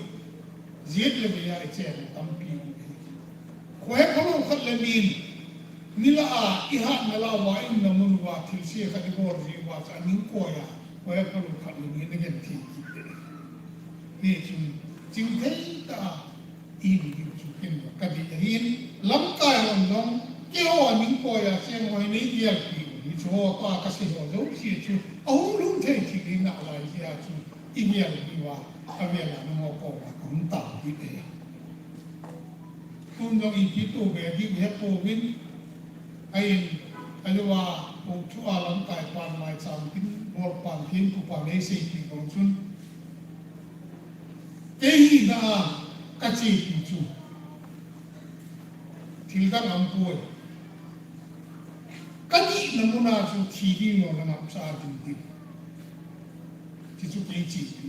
jet le vei a ichen tampi um ahi. Khohephalou khat le ni in, nilah a ihatna lah uva, iumna mun uva thilse khat ibol jeh uva chu aning koi a khohephalou khat le ni in agenthei kit e. Hichun chingthei tah a ihin diu chu ken kadei ahin, lamkai hon jong keiho aning koi a cheng ho hi neigelpeh u, hiche ho toh a kasei ho jouse chu ahung lhung thei thei nalai jeh a chu igelpeh uva, avel a nangho koma kahung tao kit e. Tun jong ipi toh be diu hepouvin, ahin, ahilouva, pu thu a lamkai pan maicham tin, bol pan tin, pu pan eiseipeh bang chun, kei hina a kachepi chu thil dang aumpoi. Kadihna mun a chu thi ding lou le ngapcha ding ding, ti chu kei chepi.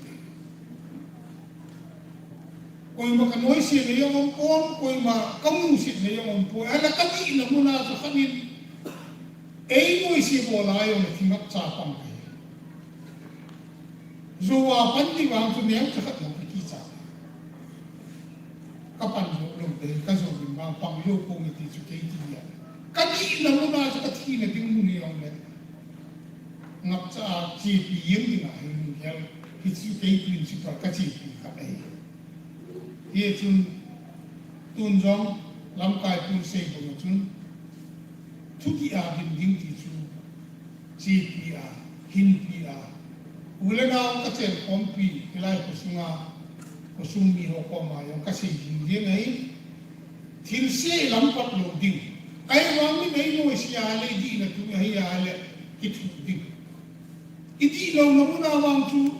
Koima kanoise na jong umpon, koima kamusit na jong umpoi. Ahile kadihna mun a chu khat in einoise bol a jongle thi ngapcha pang kahi. Jou a pan ding vang chu neocha khat jong kakichat. Kapan jou lou ding, kajou ding vang pang jou ponge ti chu kei ti a. Ka dihna muna chu ka thina ding mun hi jong le, ngapcha a chepi jeng dinga hin gel, hichu kei principle ka chepi khat ahi. Hichun tun jong lamkai pun sei banga chun, thudih a din ding ti chu chepi a, hinpi a, u le nao ka chenkhompi, hilai khosunga, khosung mi ho koma jong ka sei ding ding ahi. Thilse lam pat lou ding. Ahivangin einoise a le, idihna tu ahi a le, kithu ding. Idih louna muna vang chu,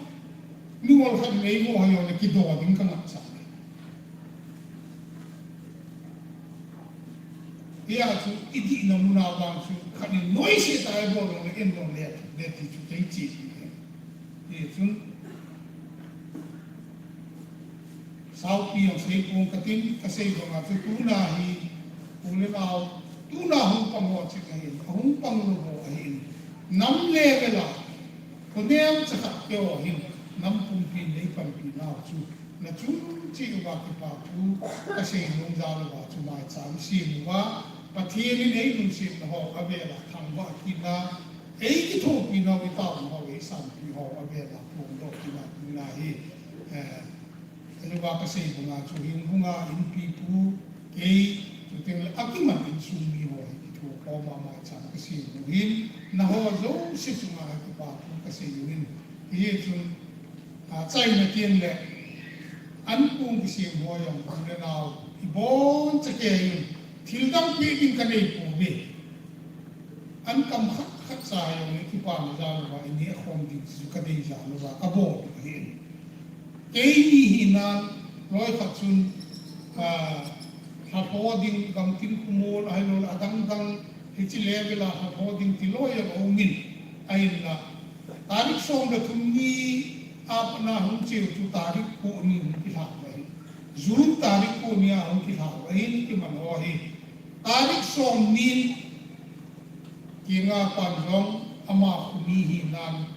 mingol khat in eimo a jong le kido ding ka ngapcha. Hia chu idihna muna vang chu, khat in noise tah a ibol jongle, en jongle, le ti chu kei chepi ahi. Hichun, saupi jong sei pong katin, ka sei banga chu tuna hi, u le nao, tuna hung pang ho cheh ahin, ahung pang lou ho ahin, nam level a, kho neocha khat keu ahin, nam pumpin nei panpi nau chu, nachung cheh uva kipa thu ka sei nom jal uva chu maicham sem uva, Pathen in eilungsetna ho avel a thangvah kitna, eikithopi nau, itaona ho, eisanpi ho avel a phongdoh kitna tuna hi, eh, ahiuva ka sei banga chu hinghunga inpipu, kei, chuteng le akiman insung mi ho hi kithokhom a maicham ka sem u hin, naho jouse chunga hi kipa thu ka sei u hin, hichun, achaina teng le, ankong kisem ho jong u le nao, iboncha kei in, thildang peh ding ka neipouve. An kam khat khat cha jong le kipana jal uva, inehkhom ding chu kadei jal uva kabol u ahi. Keini hinan, loi khat chun, ah, lhalho ding, gamtin khomol, ahilouleh adang dang, hiche level a lhalho ding ti loi jong aumin, ahinla, tarik som le thum ni a pat a hung cheu chu tarik ko ni hung kilhau ahi. June tarik ko ni a hung kilhau ahin, kiman ho ahi. Tarik som nin, Kenga pan jong ama khomi hinan,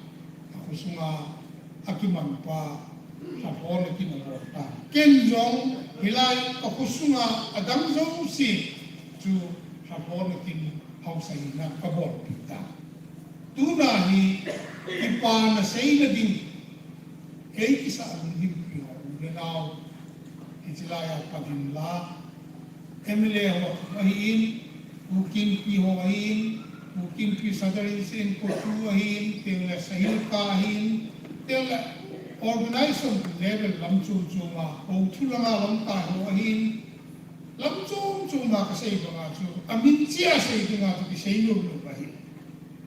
akhosunga akimanpa lhalhona kin abol tan. Ken jong hilai kakhosunga adang jouse chu lhalhona kin haosa hinan kabolpi tan. Tuna hi kipana seina ding, eikisah lunghimpi ho u le nao, hiche laiya pat in la, M L A ho ahin, Pu Kimpi ho ahin, Pu Kimpi Sadar Hills in Kotu ahin, tengle Sahilka ahin, tengle organization level lam chom choma, Kotu langa lamkai ho ahin, lam chom choma kasei banga chu, amin cheh a sei dinga chu kisei lou lou ahi.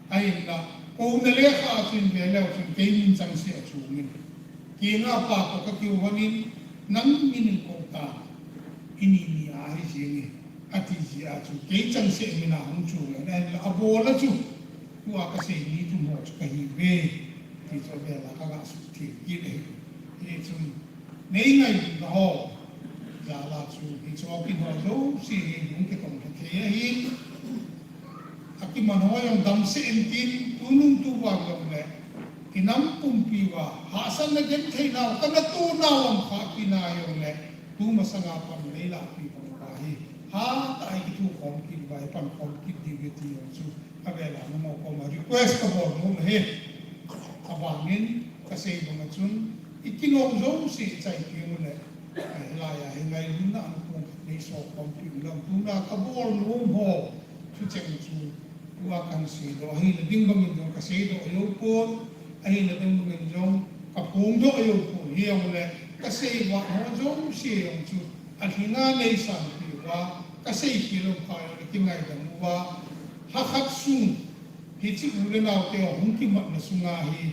Ahinla, kouna lekha a chun veleu chun kei min changseh achungin, Kenga pa toh kakihonin, nang min in kou tan, ini ni ahi jenge, ati jeh a chu kei changseh mina hung chungin, ahinla abol a chu, tua kasei ni tum ho chu kahiuve, ti chu avel a kaga suhtheng kit ahi. Hichun, nei ngailutna ho jal a chu hiche kin ho jouse hi hung kitong lha thei ahin, akiman ho jong damsel intin, tunung tuvan jongle inam pumpi uva hahsatna genthei nau, kana toh nau um kha kit na jongle, tumasanga pan neilahpi pang uva hi, hatah a ikithukhom kit uva, ipankhom kit diu ve ti jong chu avel a nangho koma request kabol nom ahi. Abangin kasei banga chun, ikinom jouse ichai teng uleh, eh, hilaiya hi ngailutna ankong khat neiso khompi uleh, tuna kabol nom ho thucheng chu tua kahin seidoh, ahina ding bangin jong kaseidoh jou pon, ahina ding bangin jong kaphongdoh jou pon, hijongle kasei vat ho jouse jong chu alhinga neisanpi uva, kasei khel um kha jongle kingaidam uva, lhakhat sung hiche u le naote ho hung kimatna sunga hi,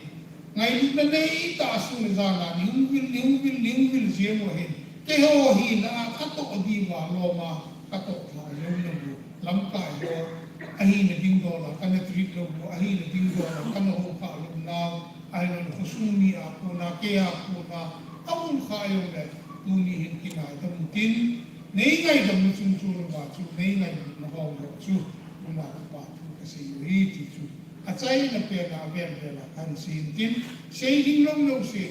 ngailutna neitah a sung le jan a neihung vil, neihung vil, neihung vil jeng u ahin, keiho hina a katoh diuva lom a katoh lhah lou nau, lamkai ho ahina ding dol a kana treat lou u, ahina ding dol a kana houkhah lou nau, ahilouleh khosung mi a kona, kei a kona aum kha jongle, tuni hin kingaidam utin, neingaidamna chungchon uva chu neingailutna ho joh chu, tuna kipa thu kasei u ahi ti chu achaina pen a avel vel a kahin sei intin, sei ding lom jouse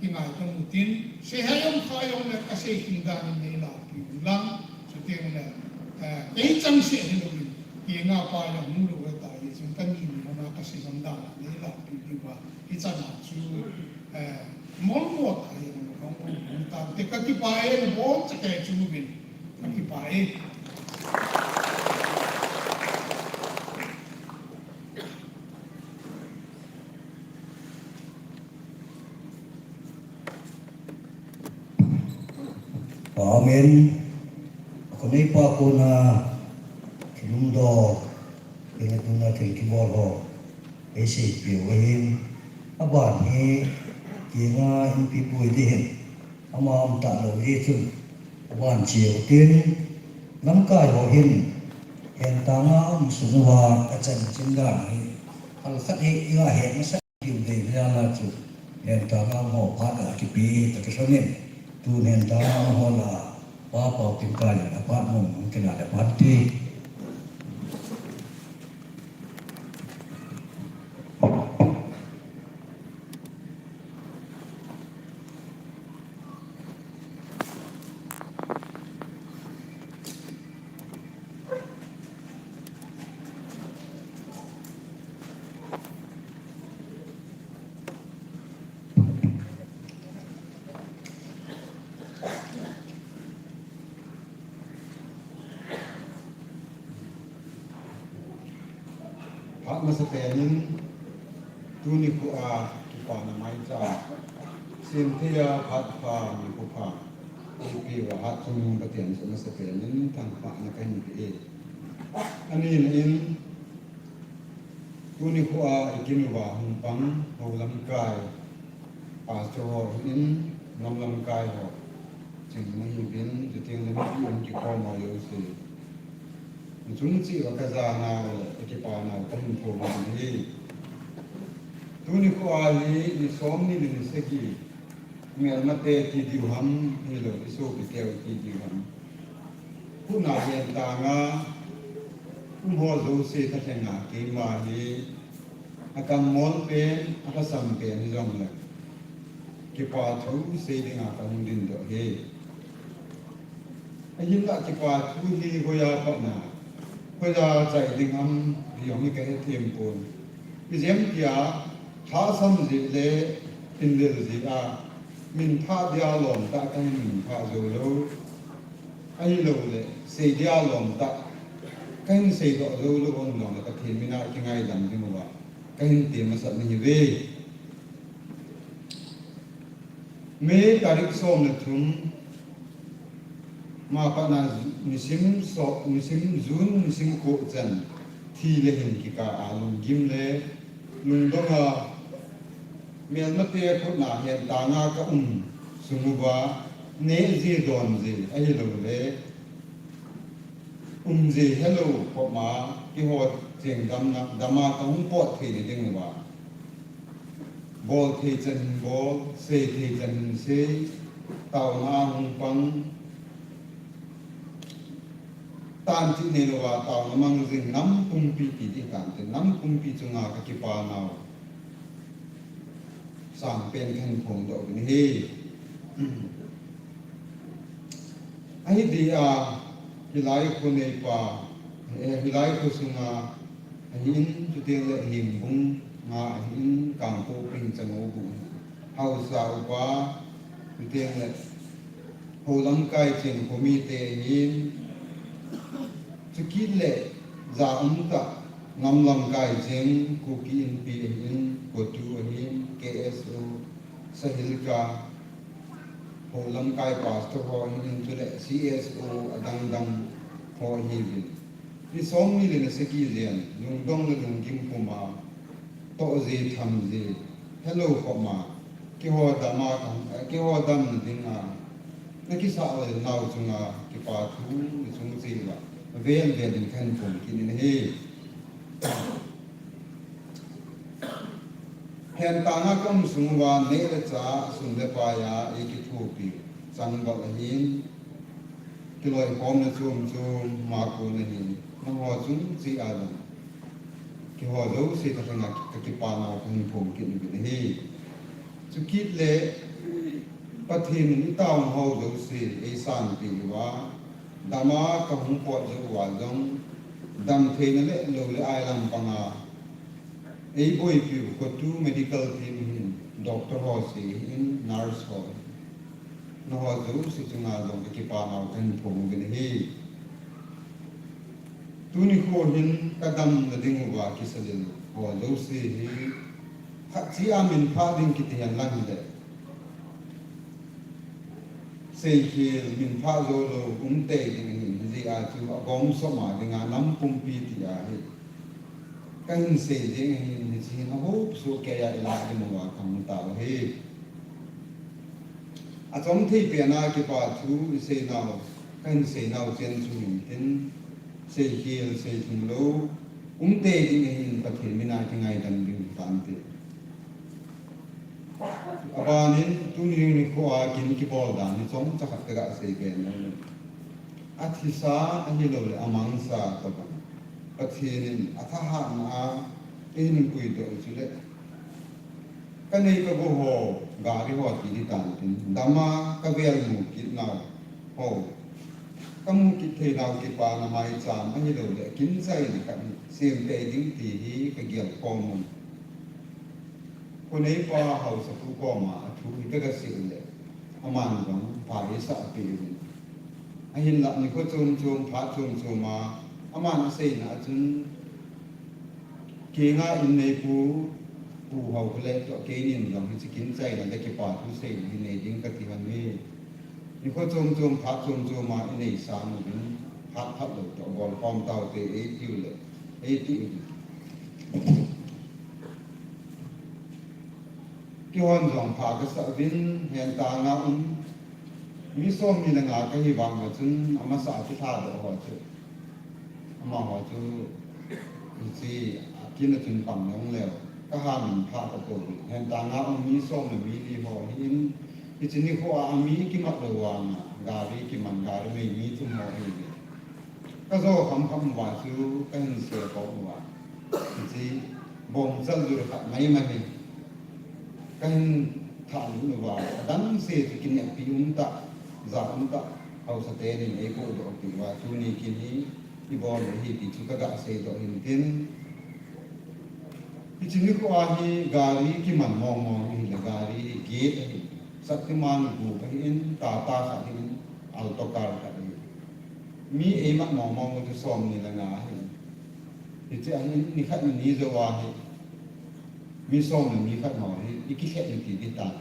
kingaidam utin, seihai um kha jongle kasei khel dan in neilahpi un lang, chu Teng le, eh, kei chang seh hilou in, kei nga pa ya hung lou ta hi, chun kani ni hona ka sei jong dan a, nei la pi pi ba, hi chan a chu, eh, mol mol ta hi, hung hung ta, te ka kipah e, bol cha kei chu bin, ka kipah e. Amen. Khonei pa kona, kilungdon, kei na tuna thil kibol ho, ei seipeh u ahin, aban hi, kei nga inpi pui ding hin, ama um talou jeh chun, aban cheu tin, lamkai ho hin, hentang a um sung uva, achan chin dan hi, alkhat hi, iga he masa. Kim dei nia la chu, hentang a um ho phat a kipe ta kisah in, tun hentang a um ho la, Pa Paoting kai a phat mong mong kila le phat ti. Phat masapen in, tuni kho a kipana maicham, Simthei a phat pha nikho pha, eipeh uva hatchungnung Pathen chu masapen in thangvahna kahin pe e. Anina in, tuni kho a ikin uva hung pang ho lamkai, pastor ho hin, nam lamkai ho, chingna hibin, chuteng le mipi um kikhom ho jouse, chung cheh uva kajanau le kakipanau kahin phong u ahi. Tuni kho a hi, ni som ni le ni sagi, melmate ti diu ham, hilou, isopiteu ti diu ham, khut a hentang a um ho jouse thalheng a keima hi, akam mol pen, alhasam pen hijongle, kipa thu sei dinga kahung dingdoh e. Ahinla kipa thu hi hoiya patna, hoiya chai ding ham, ti jong hi kahethem pon. Ijeh ham itile, lhasam jeh le, inlel jeh a, minthah dia lom tah kahin minthah jou lou, ahilouleh, sei dia lom tah kahin seidoh jou lou, hon jongle Pathen mina kingaidam diu va, kahin ti masat nahiuve. May tarik som le thum, ma patna nisim so, nisim June, nisim ko chan, thi le hin kikah a lunggim le lungdong a, melmate khut a hentang a ka um sung uva, neh ji don ji, ahilouleh, um ji helou khop ma, keiho cheng damna, dam a kahung pot thei na ding uva, bol thei chan hin bol, sei thei chan hin sei, taona a hung pang, tan chih neilou a taona mang jing nam pumpi ti ding tante, nam pumpi chunga kakipa nau sangpen kahin phongdoh uvin ahi. Ahi dia, hilai kho neipa, eh, hilai kho sunga, ahin, chuteng le Hengbung a ahin, Kangpokpi Changobu haosa upa, chuteng le ho lamkai cheng khomite ahin, chukit le ja um tah, nam lamkai cheng Kuki Inpi ahin, CoTU ahin, K S O, Sahilka, ho lamkai pastor ho ahin, chule C S O adang dang ho ahiuvin. Ni som ni le ni sagi jen, lungdong le lunggim puma, toh ji tham ji helou khop ma, keiho dam a ka, keiho damna dinga, na kisah lel nau chunga, kipa thu ni chung cheh uva, vel vel in kahin phong kit in ahi. Hentang a ka um sung uva, neh le chah, sum le pai a, eikithopi, changval ahin, kiloikhomna chom chom, ma kona hin, nangho chung cheh a dam, keiho jouse thalheng a kakipa nau kahin phong kit uvin ahi. Chukit le, Pathen in itaona ho jouse, eisanpeh uva, Dam a kahung pot jou uva jong, damtheina le lou le ai lampang a eiboipiu kho tu medical team hin doctor ho se hin, nurse ho, nangho jouse chunga jong kakipa nau kahin phong uvin ahi. Tuni kho hin kadamna diuva kisalil ho jouse hi, khat cheh a minphah ding kiti henlang hile, seikhel minphah jou lou umtei ding ahin, hijeh a chu agom soma dinga nam pumpi tia hi kahin sei jeng ahin, hiche hin ahop soh keiya ilah diuva kahung tao ahi. Achom thei pena kipa thu iseinau, kahin seinau chen chu hintin, seikhel seilhing lou umtei ding ahin, Pathen mina kingaidam diu tante. Abanin tuni nikho a kin kibol dan hi chomcha khat kaga sei be nom e. Athisa ahiloule amangsa tobang, Pathen in athahatna a eihin puidoh u chule, kanei kagou ho, gari ho ti ditan tin, dam a kavel mu kit nau ho, kamu kit thei nau kipana maicham ahiloule kinchaina khat hi sempeh ding ti hi kagel khom un. Khoneipa haosapu koma athu hi kaga sei uleh, aman jong pha eisah peh uvin. Ahinlah nikho chom chom, phat chom chom a, aman aseina a chun, kenga inneipu Pu Haokholet toh keinin jong hiche kinchaina le kipa thu seina hi nei ding kati lhon e. Nikho chom chom, phat chom chom a inei sang uvin, phat phat lou toh bolkhom taute eitiu le, eitiu le, keihon jong pha kasah uvin, hentanga um mi somni le nga kahi vang a chun, amasa a kilhadoh ho chu, amaho chu hiche akin a chun pang jong leu, kahamin pha kapouvin. Hentanga um mi som le mi li ho hin, hiche nikho a ami kimat lou vanga gari kiman, gari mei mi thum ho ahiuve. Kajo kham kham uva chu kahin sei khom uva, hiche bomchal jur khat maimai hi kahin thahlut uva, adangse chu kineppi umtah, ja umtah, haosa tenin eipohdoh uva, tuni kin hi ibol u ahi ti chu kaga seidoh hintin. Hiche nikho a hi gari kiman mong mong ahile, gari hi get ahi, Shaktiman group ahin, Tata khat ahin, Alto car khat ahin. Mi eimat mong mong u chu somni le nga ahin. Hiche ahin, nikhat ni jou a hi, mi som le mi khat ho hi ikilhet u ti ditan.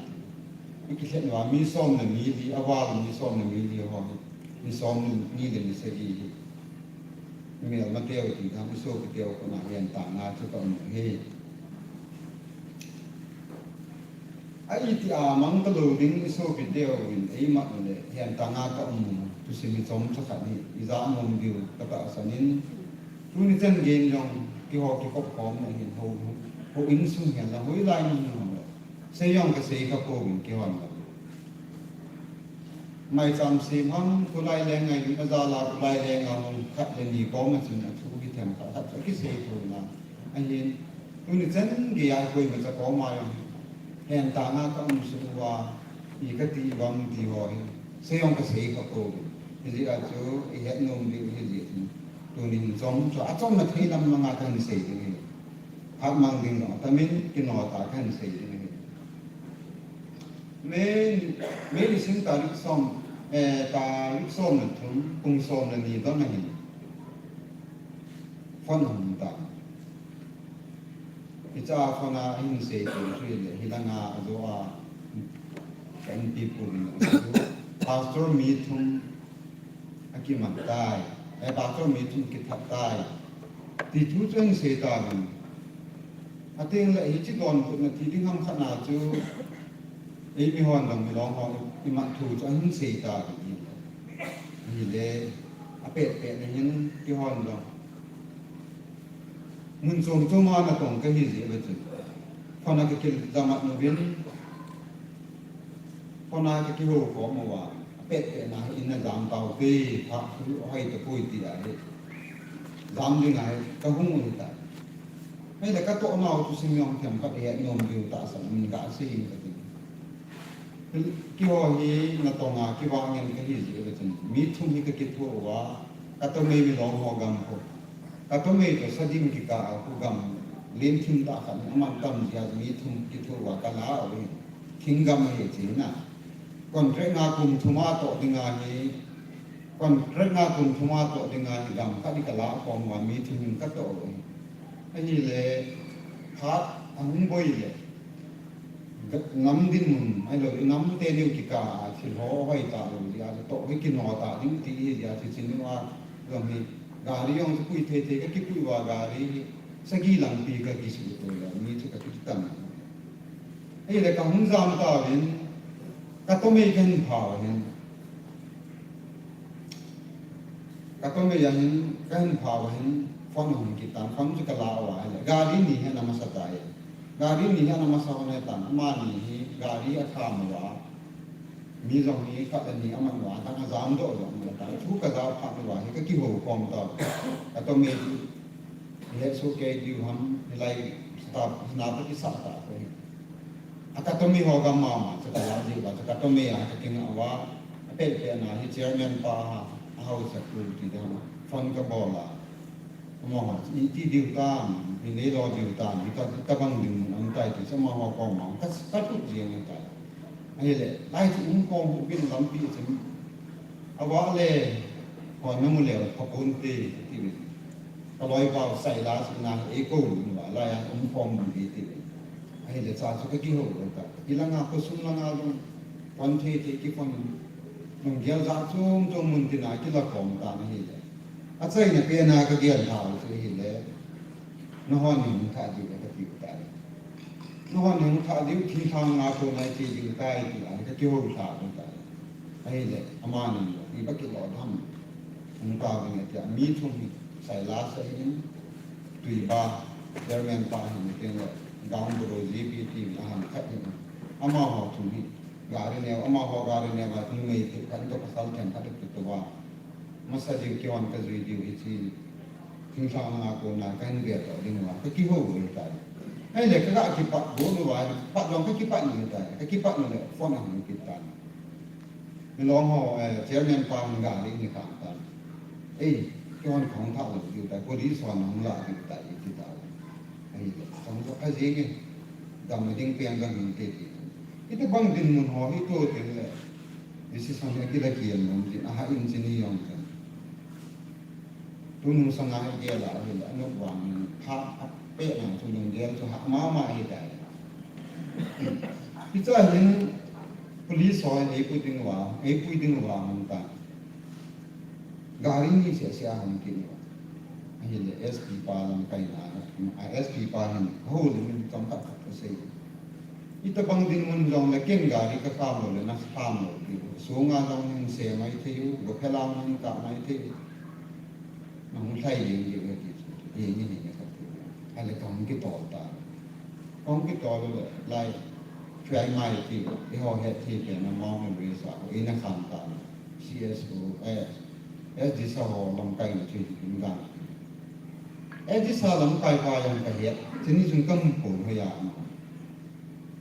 Ikilhet uva mi som le mi li, aval mi som le mi li ho hi, mi somni le mi sagi hi, imelmateu ti dam, isopiteu koma hentanga chu kaum u ahi. A itia mang talou ding isopiteuvin eimat uleh, hentanga kaum u thusim hi chomcha khat hi ijah nom diu katahsan in, tuni chan gei jong keiho kikhop khomna hin, hou, houin sung hen lang, hoilai mun hin lang le, sei jong kasei kha pouvin, keihon lang. Maicham sem ham, kholai le ngai lut a jal a, kholai le ngai hung khat le ni koma chun athu kithemkhat khat chu akisei thou na. Ahin, tuni chan gei a koimacha koma jong, hentanga kaum sung uva, i kati uvam ti ho hi, sei jong kasei kha pouvin. Hijeh a chu ihet nom diu ahi jeh chun, tuni hin chomcha, achomna thei lam langa kahin sei ding ahi. Phat mang ding jong atamin, kinota kahin sei ding ahi. May, May nisim tarik som, eh, tarik som le thum, pung som le ni don ahin, phone ahung tan. Hiche a phone a ahin seipeh chu hile, hilanga ajo a ka inpipu in, Pastor mi thum akiman tai, eh, Pastor mi thum kithat tai, ti thu chu ahin sei tauvin. Atengle hiche donbutna ti ding ham khat na chu, eimihon jong milong ho imat thu chu ahin sei tauvin. Hile, apet petna hin keihon jong mun chom chom a natong kahi jeh uva chun, phone a kakijamat uvin, phone a kakihou khom uva, apet petna hi in a jam taute, phat hoi tapoi ti ahi. Jam dinga hi kahung u hitai. Ahile katoh nau thusim jong themkhat ihet nom diu tahsan in gasei in kati. Keiho hi natong a kivah ngen kahi jeh a chun, mi thum hi kakitho uva, Katomei Milong ho gam khu. Katomei toh Sadim kikah a khu gam lenthim tah khat hi aman tam jeh a mi thum kitho uva kala u ahi. Thinggam ahi china. Contract nga kum thum a toh ding ahi. Contract nga kum thum a toh ding ahi gam khat hi kala khom uva mi thum hin katoh u ahi. Ahile, phat ahung boi le. Ga-, ngam dinmun, ahilou, i ngam teni u kikah a, thil ho hoi talou jeh a, toh hi kino ta ding ti hi jeh a, ti chin u a, gam hi, gari jong chu pui thei thei, kakipui uva gari hi, sagi lampi kakisuto le, mi chu kakitam. Ahile kahung jam tauvin, Katomei kahin phah uva hin, Katomei a hin, kahin phah uva hin, phone ahung kit tan, phone chu kala uva ahile, gari ni hi ana masa tai. Gari ni hi ana masa uva ahitan, amani hi gari akham uva, mi jong hi khat le ni aman uva, adang ajam doh jong ahitan, thu kaja phat uva hi kakihou khom tauve. Katomei chu, ihet soh kei diu ham, hilai staff, hina pa kisah tah ko hi. A Katomei ho gam mama, chu kala jeh uva, chu Katomei a kakinga uva, apeh peh na hi chairman pa ha, ahaosa pu ti ding ham, phone kabol a. Amaho, iti diu tam, inei lo diu tam, ita, itobang dinmun um tai ti, chu amaho koma, ka, kalut jeng tai. Ahile, lai chu um khom uvin lampi chun, avah le, hon namu leu, phaponte, tiuvin. Kaloipau Silas in eikou lut uva, lai a um khom uvin tiuvin. Ahile cha chu kakihou lou tai. Ilanga khosung langa jong, phone thei thei kiphone, lunggel jat chom chom mun tina kila khom tan ahile. Achaina pen a kagel lhau chu ahile, nahon nahung thah diu le katiu tai. Nahon nahung thah diu, thinglhang a kona iche diu tai tia kakihou lhau tai. Ahile, amani, iba kilo tham. Hung tauvin atia, mi thum hi, Silas ahin, Tuiba, chairman pa hin, tin le, Gaonbura G P ti ahin khat hin. Amaho thum hi, gari neo, amaho gari neo a, numei thum khat toh pasal themkhat toh toh uva. Masa diu kihon kajui diu hiche. Thinglhang a kona kahin ve toh ding uva, kakihou u ahitai. Ahile kaga kipat bou uva, pat jong kakipat u ahitai, kakipat u le phone ahung kit tan. Milong ho, eh, chairman pa hin gari ahin kham tan. Ei, kihon kahung thah lou diu tai, police hon ahung lah diu tai, ati tai. Ahile, chang chu ajing e, gam ding pen gam ding te ti. Itobang dinmun ho hi to teng le, decision hi akila kiel nom tin, aha in chini jong tan. Tunu sanga hi gel a ahile, anop vangin, pha, apeh na chu lunggel chu hah mama ahitai. Hiche a hin, police ho eipui ding uva, eipui ding uva hung tan. Gari ni seh seh a hung kit uva. Ahile S P pa lamkaina, a S P pa hin, houlim in chomkhat khat asei. Itobang dinmun jong le ken gari kakham lou le nakham lou diu. Sunga jong hin se mai thei u, gophelang hin kap mai thei u. Nahung lhai jeng diu ahi ti chu. Jeng in jeng in kati. Ahile kahung kitol ta. Kahung kitol le lai. Try mai ti. Eiho hetthei pen a Mount Everest a. Eina kham ta. C S O, eh, S D S A ho lamkaina chu hin gan. S D S A lamkai pa jong kahet. Chuni chun kamu pon hoiya.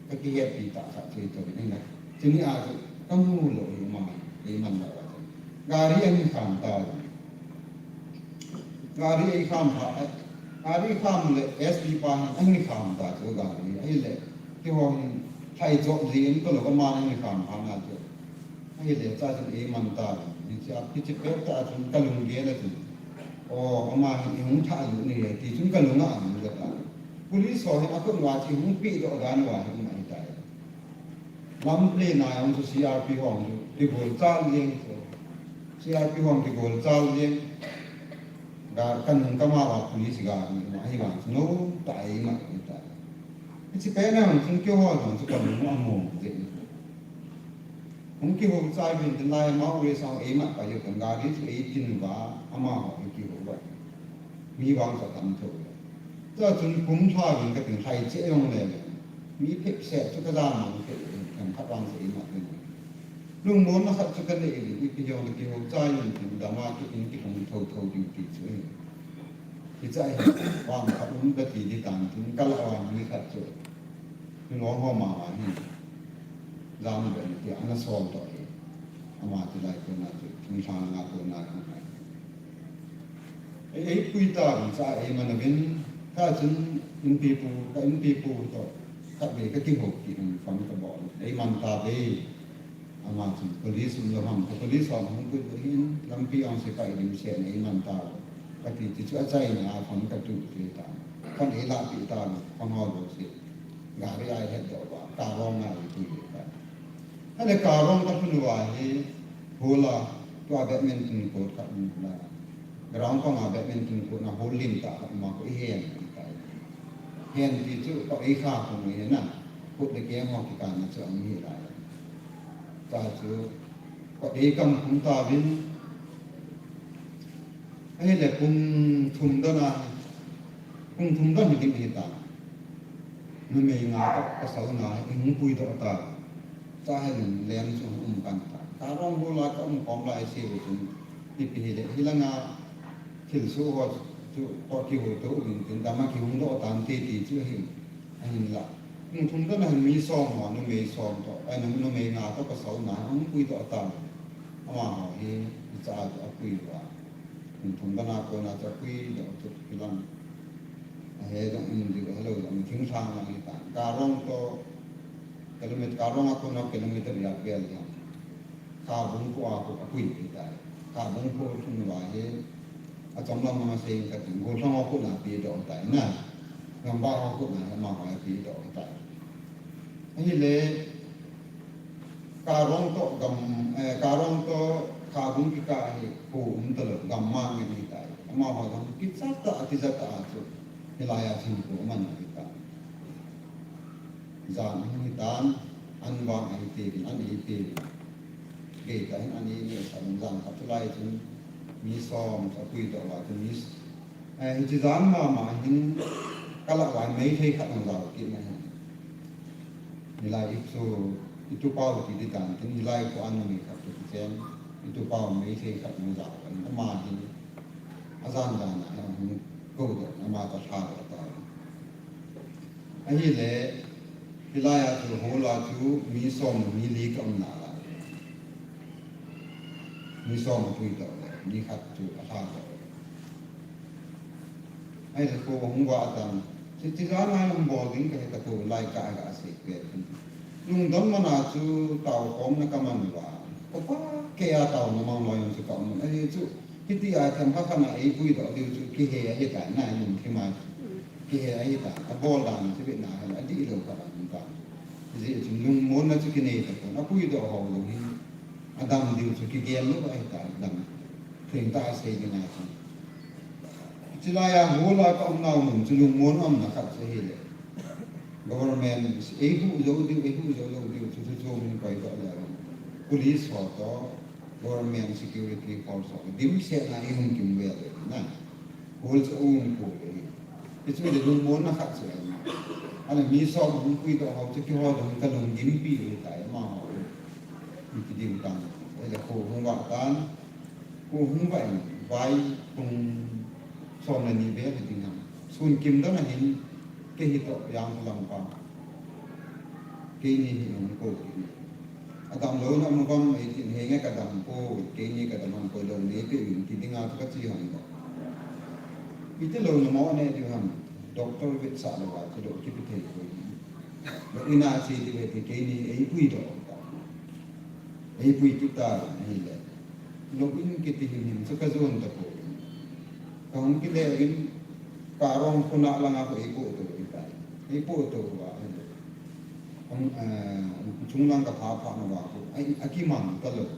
Kakihetpi tah khat chu hitoh in ahi. Chuni a chu kamu lou hi ama, eiman lou a chu. Gari ahin kham ta. Gari eikham pha, gari kham le S P pa hin ahin kham ta chu gari. Ahile, keiho hin lhai chop jin kalou, ama ahin kham pha na chu. Ahile, cha chun eiman ta. Hiche a, hiche pet ta chun kalunggel a chun. O, ama hin eihung thah lut ni e, ti chun kalung a aman ta. Police ho hin akhut uva chu hung pehdoh dan uva hi um ahitai. Lamlen a jong chu C R P ho jong chu kigol chal jeng chu. C R P ho jong kigol chal jeng. Ga kanung kama uva police gari ma hi vang chu no ta eima ahitai. Hiche pet na jong chun keiho jong chu kalung among jeng. Hung kihou chai uvin tin lai Mount Everest a eimat pai u, gari chu eitin uva, amaho hi kihou uva. Mi vang chu atam thou uva. Chua chun kum lha uvin katin lhai cheh jong le le. Mi phepset chu kaja mang thei uvin, themkhat vang chu eimat uvin. Lungmonna khat chu kanei uvin, ipi jong le kihou chai uvin tin dam a kit in kilhung thou thou diu ti chu ahi. Hiche a hi vang khat um kati di tan tin kalah uva mi khat chu. Milong ho mama hi. Jam be ti ana sol to e. Ama ti lai ko na tu, thing thang nga ko na ko na. Ei, ei pui ta, cha ei man vin, ka chun in pi pu, ka in pi pu to, ka be ka ki hok ki in fam ka bol. Ei man ta be. Ama chun police um lo ham, ka police um hung pui hin, lampi ang se ka idim se nei man ta. Ka ti ti chu a chai na, a fam ka tu ti ta. Kan ei la pi ta, kan ho lo se. Gari ai het do ba, ka rong ai tu ta. Hale ka rong ka phun wa hi, hula, tua badminton court ka um na. Ground panga badminton court na hole lim ta ka ma ko i hen i ta. Hen ti chu ko i kha ko i hen na. Kut le ke mo ki ka na chu ang hi lai. Ta chu ko i kam kum ta vin. Ahile kum thum dona, kum thum don hi ding hi ta. Numei nga ka, ka sau na, i hung pui doh ta. Cha hai lung lem chu um kan ta. Ka rong bu la ka um kom lai si bu chun. Ipi hi le, hi la nga thil su ho chu to ki ho to um tin dama ki hung doh tan te ti chu hi. Ahin la. Kum thum don a mi som ho, numei som to. Ai, nu, numei nga to ka sau na, hung pui doh ta. Ama ho hi, i cha to a pui wa. Kum thum don a ko na cha pui doh to ki lang. A he dong in di hello dong thing thang lang hi ta. Ka rong to kilometer, ka rong a ko na kilometer ya bel ya. Ka bung ko a ko a pui pi ta. Ka bung ko thum wa he. A chom lam ma se ka tin go thang ko na pi do ta na. Gam ba ko na ma wa pi do ta. Ahile ka rong to gam, eh, ka rong to ka bung ki ka hi ko um to lo gam ma ngi ta. Ama ho gam ki cha ta ki cha ta chu. Hilai a thing ko man ki ta. Jan hi tan, an vang ai te, an ei te. Gei ta hin an ei ne sa jan khat lai chun mi som sa pui to wa chun mi s-, eh, hi chi jan ma ma hin ka la lai mei thei khat ang lau ki na hin. Hilai i chu i tu pau ti di dan tin hilai ko an mi khat tu chen i tu pau mei thei khat ang lau kan ama hin a jan jan a hin ko do ama ta tha ta. Ahile, hilai a chu hula chu mi som mi li ka um na la. Mi som a pui to le, mi khat chu a hla to. Ahile ko hung va tan. Chi chi la na hung bol ding ka he ta ko lai ka ga se pe. Lungdon mana chu tao khom na ka man va. Ko pa ke a tao na mang lo yong chu ka um. Ahile chu Hiti a themkhat khat na eipui doh diu chu kihe ahi ta, na lungthim a kihe ahi ta, abol dan chu bit na hela, adih lou khat a um ta. Hijeh chun lungmonna chu kinei tapon, apui doh ho lou hin, adam diu chu kigen lou ahi ta, adam. Theng tah a sei ding ahi ta. Chulai a hol a ka um nau mun chu lungmon umna khat chu ahile. Government eihuh jou diu, eihuh jou lou diu chu, chu chu min koi doh le. Police ho toh, Government security force ho, dimset na i hung kimvel le na. Hol chu um ko le. Hichu le lungmonna khat chu ahi. Ahile mi som hung pui doh ho chu keiho dong ka lunggimpi le tai amaho. Mi kiding tan. Ahile kho hung vah tan. Kho hung vah in, vai pung som le ni vel hi ding ham. Sun kim dong ahin, kei hi toh Jangphalam pa. Keini hi hung ko kit in. Adam lou na um vang, ei tin henge ka dam poi, keini ka dam ham poi lou neipeh in ti dinga chu ka chi ham lo. Iti lou na mo ne diu ham, doctor vetsah lou a chu lou kipe thei poi. Lou ina chi diu he ti keini eipui doh ta. Eipui kit ta ahile. Lou in kiti hin hin chu ka jon tapoi. Ka hung kile in ka rong khuna langa ko eipoh to in ta. Eipoh to va ahile. Hung, eh, chunglang ka pha pha na va ko. Ai, akimang talou.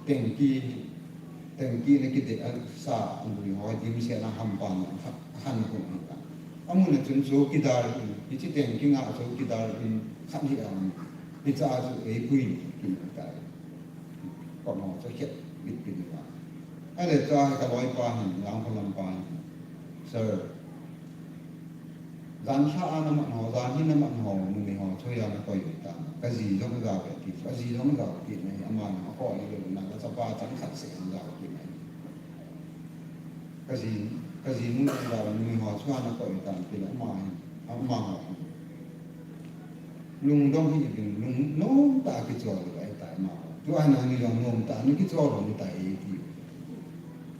Tengki, tengki na kide, eh, sa, anui ho, dimset na hampa na, ha, han ko na ta. Amun a chun chowkidar in, hiche tengki nga chowkidar in, khat hi a um. Hicha chu eipui in, kin ta. Ko mo chu khet bit bit na. Ahile cha hi ka loipa hin, Jangphalam pa hin. Sir, Jan lha a na man ho, jan hi na man ho, numei ho, chu a na koi u ta. Ka ji jong ja ve ti, ka ji jong ja ti na hi, ama na ko i lo na, ka chapa chang khat seh jong ja ti na hi. Ka ji, ka ji nu jong ja, numei ho, chu a na koi u ta, ti na ama hi, ama ho. Lungdong hi bin lungnom tah a kichol u ahitai ma. Tua nangni jong nom tah a nakichol u ahitai ti.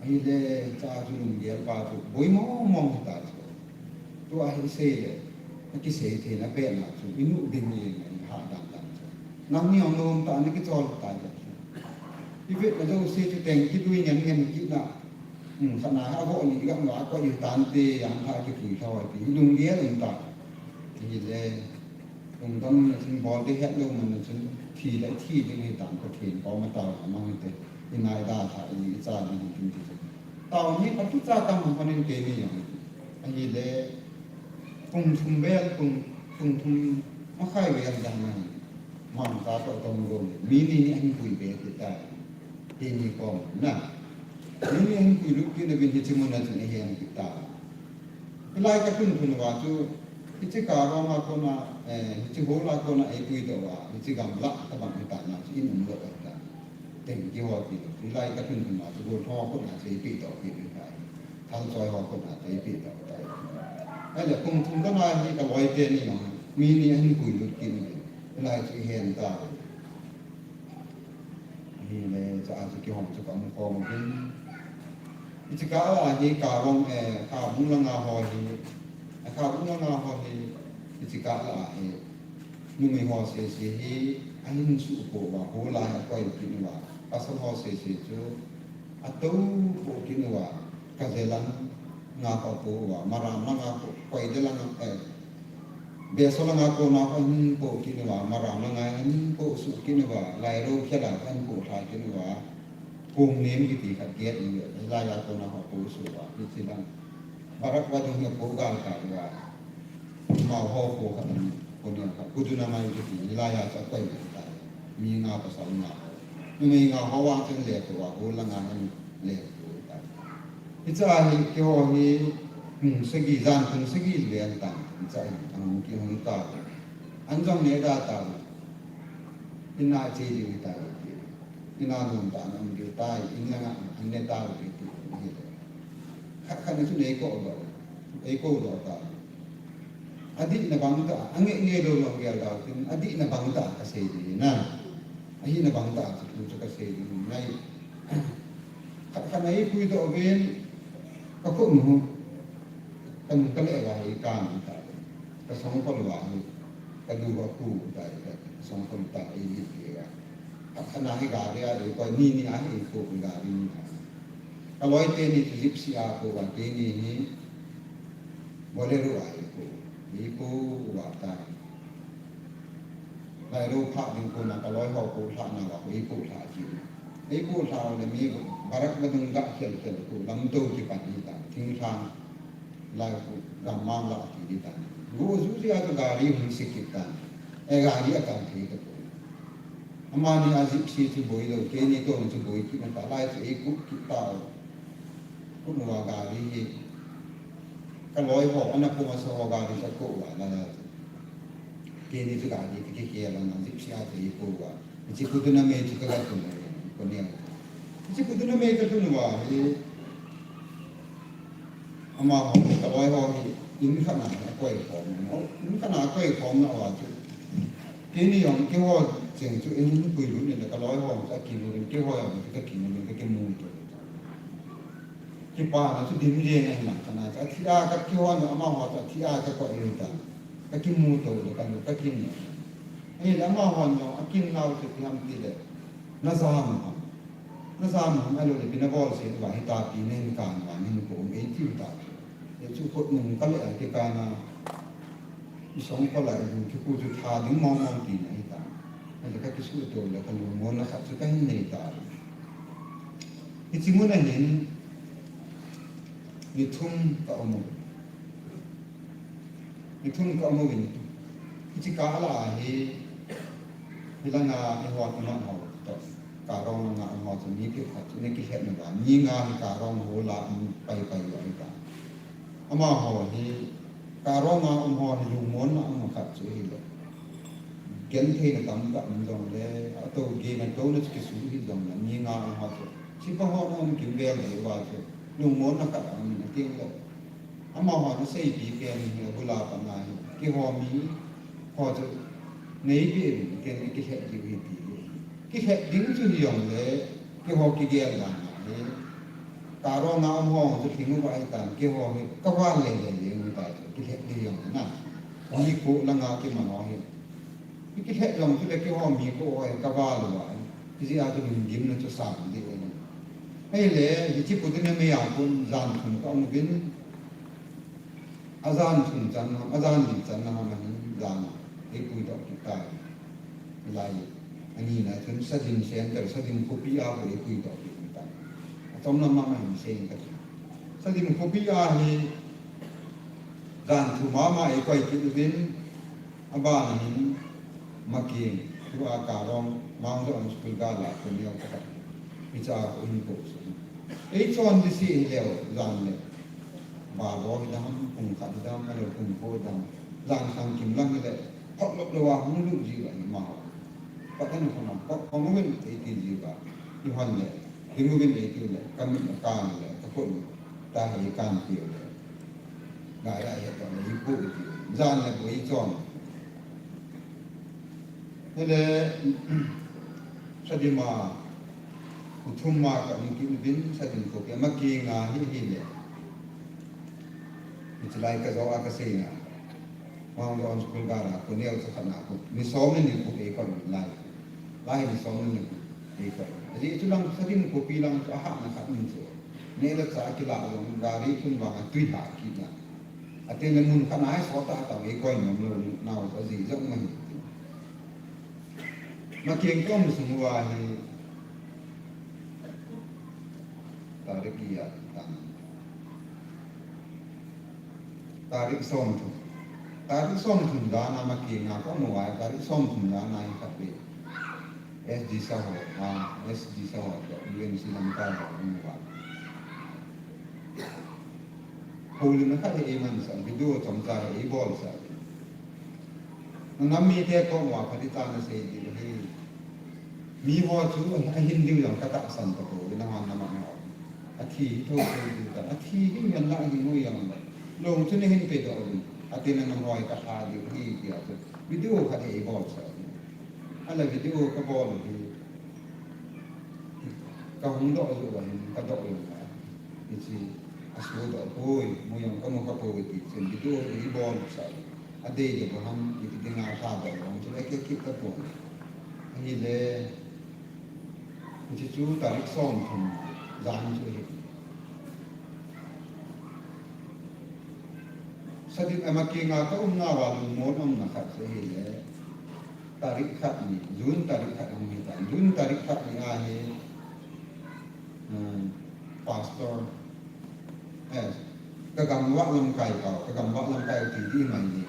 Ahile cha chu lunggel pa chu boi mong mong hita chu. Tua hi sei le, akisei theina pen a chu, inu ding ni ngai ha dan dan chu. Nangni jong nom tah a nakichol u tai chu. Ivet na jouse chu teng kidui ngen ngen kit na. Hmm, sana ha vo ni ga ma ko i tan te, yang ha kipui tho ti. Lunggel um ta. Ahile, lungdong na chun bol te het lou man na chun thi le thi ding hi tan ko thin ko ma tao ma hi te. I nai da tha i cha ding hi tin ti. Tao ni ka tu cha kam man in te ni yang. Ahile, kum thum vel, kum, kum thum ma khai vel dang ma hi. Mang ta to tong go ni. Mi ni ni ahin pui be ti ta. Ti ni ko na. Mi ni ahin pui lut kit na bin hichi mun na chun ahin ki ta. Hilai ka tun tun uva chu, hichi ka rong a kona, eh, hichi hol a kona eipui doh uva, hichi gamlah tabang hita na chu in um lou hita. Teng kiho ti lou. Hilai ka tun tun uva chu, gol thong a kona chu eipui doh pi pi tai. Thal choi ho kona chu eipui doh tai. Ahile kum thum kana hi ka loi teni jong, mi ni ahin pui lut kit ni. Hilai chu ihen ta. Ahile, cha chu kihong chu ka um khom uvin. Hichi kah a hi ka rong, eh, kha bung langa ho hi, eh, kha bung langa ho hi, hichi kah a hi, numei ho sese hi, ahin suh pouva, hol a hi akoi kit uva, pasal ho sese chu, atou pou kit uva, ka je langa ho pouva, Maram langa pou, koi je langa, eh, Beso langa kona kho hin po kit uva, Maram langa hin po suh kit uva, Lairo khel a kho hin po lha kit uva, Kong Nem kiti khat get in, hilai a kona kho po suh uva, hichi lang. Barak vadung hi po gal kha uva. Mao ho po khat in, po ni khat, Kudunamai kiti, hilai a cha koi kit tai. Mi nga pasal nga. Numei nga ho vang chen le to uva, hol langa hin le to tai. Hicha hi, keiho hi, kum sagi, jan kum sagi len tan, hicha hi, ahung kihung ta. An jong ne da ta. Ina che ding ta. Ina nom ta, nom ding ta, in langa, an ne ta, ti, ti, ti. Khat, khat na chu nei ko do. Ei ko do ta. Adihna bang tah, angeh ngeh lou jong gel dau tin, adihna bang tah kasei ding ahi. Ahina bang tah chu, chu kasei ding ahi. Khat, khat na eipui doh uvin, ka khut nu, ka nu ka leh uva hi ka nu ta, ka songkhol uva hi, ka du uva khu ta, ka songkhol ta, ei hi ti uva. Khat, khat na hi gari a, eikoi ni ni a hi, eikoi gari ni a. Ka loi teni chu Gypsy a ko uva, teni hi, Bolero a eipui, eipui uva tai. Lairo phat ding kona ka loi ho pu lha na uva, eipui lha ji. Eipui lha le mi barak vadung ga khel khel ko lam to kipan ni ta. Thinglhang lai ko gammang la ti ni ta. Go ju ji a to gari hung sikit ta. E gari a kan thei ta ko. Amani a Gypsy chu boi lou, keini to chu boi kit na ta lai chu eikut kit ta. Kum uva gari hi. Ka loi ho, ana kum asa ho gari sa ko uva la la. Keini chu gari ka ke ke la na, Gypsy a te ko uva. Hichi Kudunamei chu ka la tun uva, ko ne. Hichi Kudunamei ka tun uva, hi. Amaho, ka loi ho hi, in khat na, akoi khom na. In khat na, akoi khom na uva chu. Keini jong, keiho cheng chu, in pui lut ni na ka loi ho, ka kin lut, keiho jong, ka kin lut, ka kimu to. Kipana chu dim jeng ahi lang kana, athi a ka kihon, amaho chu athi a ka koi in ta. Ka kimu to le ka, ka kin. Ahile amaho jong akin nau chu ipi ham tile, na jam ham. Na jam ham ahilou le ipi na bol se uva hita ti nen kan uva nen ko um ei tiu ta. Ei chu khut nung ka le a kikana. I songkhol a i lungthim khu chu tha ding mong mong tina ahi ta. Ahile ka kisuto le ka lungmonna khat chu ka hin nei ta. Hichi mun a hin ni thum ka um u. Ni thum ka um uvin. Hichi kah a hi, hilanga eiho tuna ho to. Ka rong langa um ho chu mi khat chu ni kihet na ba. Mi nga hi ka rong hol a um pai pai u ahi ta. Amaho hi, ka rong a um ho hi lungmonna um khat chu hile. Gentheina tamtah um jongle, ato gei na to na chu kisu hi jongle, mi nga um ho chu. Chipa ho na um kim vel ding uva chu. Lungmonna khat um na ting le. Amaho na seipi pen hi abul a pat na hi. Keiho mi ho chu. Nei be in, ken i kilhep diu hi ti. Kilhep ding chu hi jong le, keiho kigel dan hi. Ka rong a um ho chu thing u ba i tan, keiho hi ka val le le le u ta chu, kilhep ding jong na. Mi ko langa kiman ho hi. I kilhep jong chu le keiho mi ko ho hi ka val u ba. Hijeh a chu lunggimna chu sang ding. Ahile, hiche pu ding a mei a kon jan thum ka um uvin. Ajan thum channa, ajan li channa ham ahin jan a, eipui doh kit tai. Lai, ani na chun Sadim Center, Sadim khopi a eipui doh kit tai. Achom lam mama hin sei kati. Sadim khopi a hi jan thum mama eikoi kit uvin, aban a hin Makeng, tua Karong, Mount Zion School gal a kon neo khat. Hiche a kon hin ko su. Eichon ding se hileh, jan le. Baro hi dam, pung khat hi dam, alo pung ko hi dam. Jan sang kim lang hileh, thok lop lou a hung lut ji uva hi ma. Pathen khona, pa, pa mo men eiti ji uva. Ihon le, ding uvin eiti le, ka mit a kan le, ka khut ta hi kan ti le. Ngai la he to le, hi ko ti. Jan le bo eichon. Hile, Sadim a, u thum ma ka um kit uvin, Sadim khopi a Makeng a hi hile. Hiche lai ka jo a ka sei na. Mount Zion School gal a, kon neo chu khat na ko. Ni som le ni ko eikoi lai. Lai ni som le ni ko eikoi. Ajeh chu lang Sadim khopi lang chu ahahna khat um chu. Neh le chah kila jong gari thun vang a tui ha kit na. Atin le mun khat na hi sot tah tah eikoi nom lou nau chu ajeh jong ma hi. Makeng ka um sung uva hi tarik ijat tan. Tarik som thum. Tarik som thum dan a Makeng a ka um uva, tarik som thum dan a hi khat ve. S G Saho, ah, S G Saho toh, U N C lamkai ho um uva. Houlimna khat hi eimansah, video chomcha hi eibolsah. Nangam mite koma phatechan nasei diu ahi. Mi ho chu ahin diu jong ka tahsan tapoi, nangho nama ho. Athi hi thotho diu tan, athi hi ngen lah hi ngui jong le. Long chu nahin pedoh uvin, atin nangho hi ka lha diu ahi tia chu. Video khat hi eibolsah. Ahile video kabol u hi. Kahung doh u ahin, kadoh u ahin. Hiche, asodoh poi, mu jong kamu kapoi ti chun, video hi eibolsah. Adei le bo ham, iti dinga lhadoh u ham, chule kei kit tapon. Ahile, hiche chu tarik som thum, jan chu ahi. Sadim a Makeng a ka umna uva lungmon umna khat chu ahile, tarik khat ni, June tarik khat ahung hitan, June tarik khat ni a hi, um, pastor, eh, ka gamvah lamkai pau, ka gamvah lamkai u ti ding mai ni.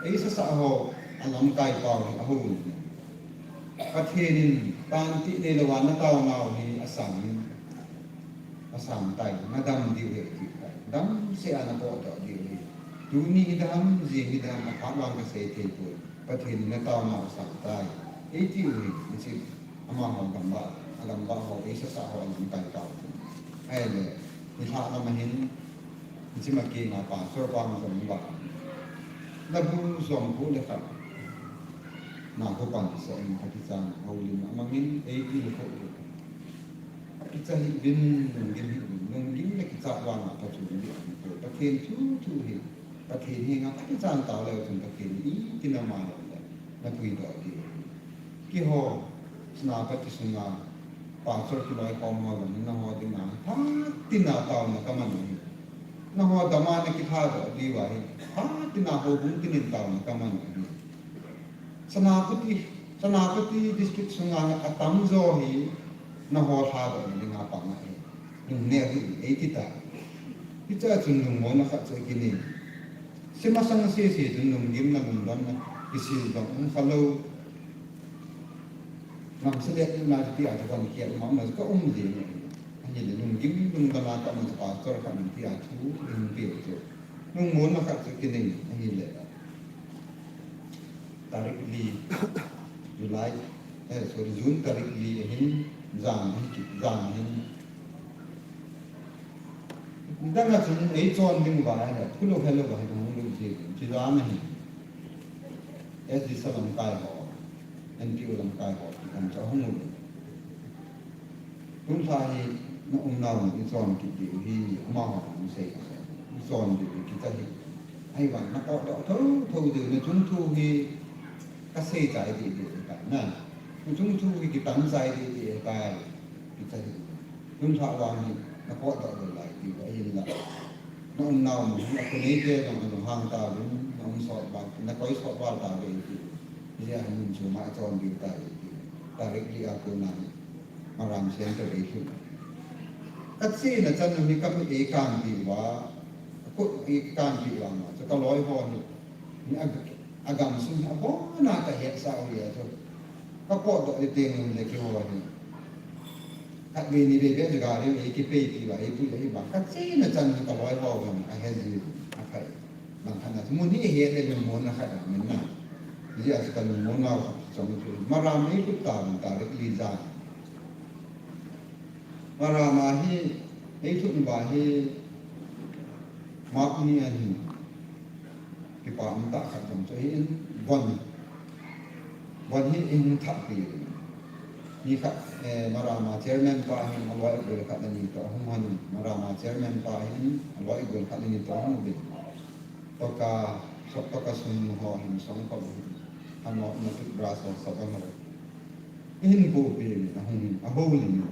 Eisasa ho, alamkai pau hi ahou in. Pathen in, panti neilou a nataonau hi asang in. Asang tai, nadam diu ahi ati tai. Damsel a napohdoh diu ahi. Tuni hidam, jing hidam, aphat vang kasei thei poi. Pathen in nataonau asang tai. Eiti u ahi, hiche amaho gamvah, agamvah ho, eisasa ho, alamkai tau. Ahile, nilhah lam ahin, hiche Makeng a pastor pa jong vah. Labu jong ko le khat. Nakho pansah in, phatechan, houlim amangin, eiti le kho. Kicha hih uvin, lunggim hih uvin, lunggim le kicha vang a phatchom ding ahi poi. Pathen thu thu hi, Pathen henga phatechan tao leu chun Pathen in iti nama lou le, napuidoh diu ahi. Keiho, Senapati sunga, pastor kiloikhom ho jong, nangho dinga, phatin a taona kaman u ahi. Nangho dam a nakilhadoh diu ahi, phatin a houbung tinin taona kaman u ahi. Senapati, Senapati district sunga hi atamjo hi nangho lhadoh na dinga pang ahi. Lungneo hih un eiti tai. Hichea chun lungmonna khat chu kinei. Hiche masang sese chun lunggimna lungdonna kisil doh um khalou. Namse le na ti a chu kon kiat ma ma ka um jing. Ahile lunggim lungdonna ka um chu pastor khat in tia thu in peh u chu. Lungmonna khat chu kinei ahile. Tarik li, July, eh, sorry, June tarik li ahin, jan ahin, jan ahin. Dang a chun eichon ding uva ahile, phulou helou va hi hung lut ji, chi jan ahin. S G Salam kai ho. N P O lamkai ho, an cha hung u. Tun lha hi na um nau na i chon kit diu hi, amaho na sei ka sa. I chon diu hi kicha hi. Ahivang na kodoh tho tho diu, na chungthu hi ka sei chai diu diu tai na. Na chungthu hi kitam chai diu diu tai. Kicha hi. Tun lha vang hi na kodoh diu lai diu ahin la. Na um nau mu hi a khonei te jong a lunghang tauvin, na um sot val, na koi sot val tauve ti. Hijeh a hin chunga i chon diu tai ti. Tarik li a kona hi Maram Center ei lhun. Ka chena chan u hi ka mit ei kanpi uva, ka khut ei kanpi uva ma, chu ka loi ho hi, ni a, a gamsung hi abona ka hetsah u hi a chu. Ka potdoh le teng le keiho hi. Khatvei nivei beh chu gari ei kipeipi uva, ei pui uva hi ba. Ka chena chan hi ka loi ho hi a he ji, a khai. Bang khat na chu mun hi he le lungmonna khat a min na. Hijeh a chu ka lungmonna u khat chu chong chu. Maram ei lhut tauvin tarik li jan. Maram a hi ei lhut uva hi March ni ahi. Kipa um tah khat jong chu ahin, von, von hi i hung thahpi. Mi khat, eh, Maram a chairman pa hin aloi gol khat le ni toh ahung hon. Maram a chairman pa hin aloi gol khat le ni toh ahung uvin. Toka, sok toka sum ho hin song pa hin. Ano na toothbrush ho, sabon ho. I hin pohpi in, ahung in, ahol in.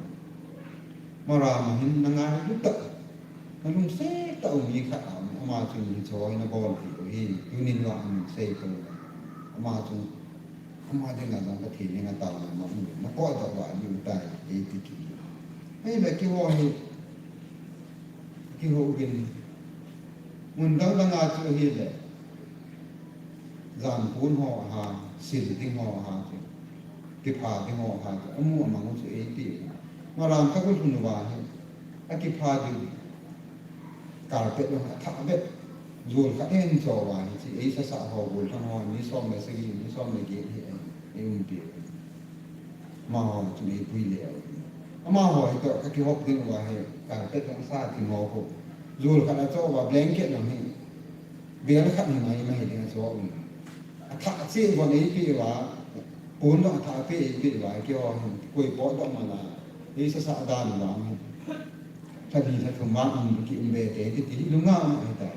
Maram a hin na ngailu tah, na lungset tah u mi khat a um, ama chun hicheho hi na bolpi u hi, tunin vang amin sei tou. Ama chun, ama dinga jong Pathen henga taona um, na potdoh vah diu tai, ei ti kit. Ahile keiho hi, kihou uvin, mun dang dang a chu ahile, janpon ho ahin, sil ding ho ahin chu, kipha ding ho ahin chu, amu amang u chu eipe. Maram ka golhun uva hi, akipha diu, carpet jong athah bep, jol khat hin cho uva hi chu, ei sasa ho, golhang ho, mi som le sagi, mi som le get hi, ei umpi. Amaho chun eipui le u. Amaho hi toh ka kihop ding uva hi, carpet jong sa thim ho khu. Jol khat acho uva, blanket jong hi. Bel khat hi mai mai ding acho u. Athah cheh von eipeh uva, pon jong athah peh eipeh uva, keiho hin koi potdoh man a. Ei sasa dan uva hi. Lha li lha thum vang um ki um ve te ti ti lunga um ahitai.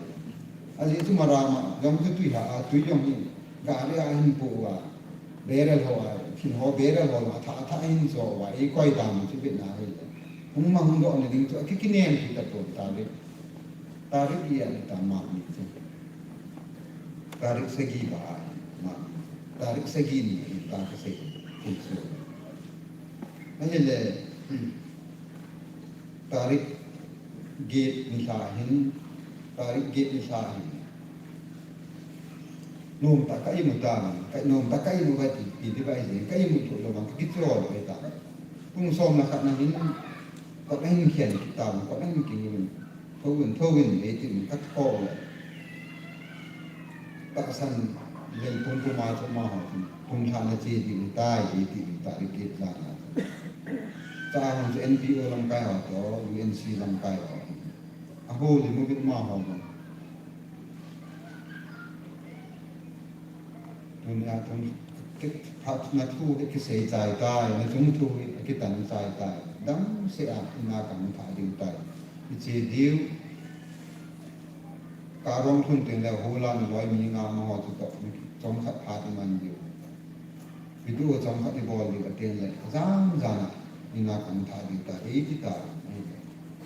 Ajeh chu Maram a jong chu tui ha a, tui jong hi gari a hin po uva, barrel ho a, thil ho barrel ho a, athah athah hin cho uva, ei koi dan chu bit na hi. Hung mang hung doh na ding chu akikinem kit tapon tarik. Tarik li a ni ta March ni chu. Tarik sagi ba a March ni. Tarik sagi ni ta kasei. Thil chu. Ahile, tarik get nilhah hin, tarik get nilhah hin. Nomtah ka imu tan, ka nomtah ka imu vai ti, ti ti vai jeng, ka imu thou lou vang, ka kichol vai tan. Pung som le khat na hin, kot na hin khen kit tan, kot na hin kingin. Thou in, thou in, ei tin ka thou le. Tahsan lel pum pum a chu amaho chun, pum lha na che ding tai, ei tin tarik get la na. Cha hung chu N P O lamkai ho toh, U N C lamkai ho. Ahol in mu bit amaho jong. Tunia tun, ki, phat na thu hi kisei chai tai, na chungthu hi kitan chai tai. Damsel a, ina kang tha diu tai. Iche diu, ka rong thun tin le hula na loi mi nga ma ho chu toh, chomkhat phat iman diu. Video chomkhat ibol diu atin le, jan jan a, ina kang tha diu tai, ei ti tai.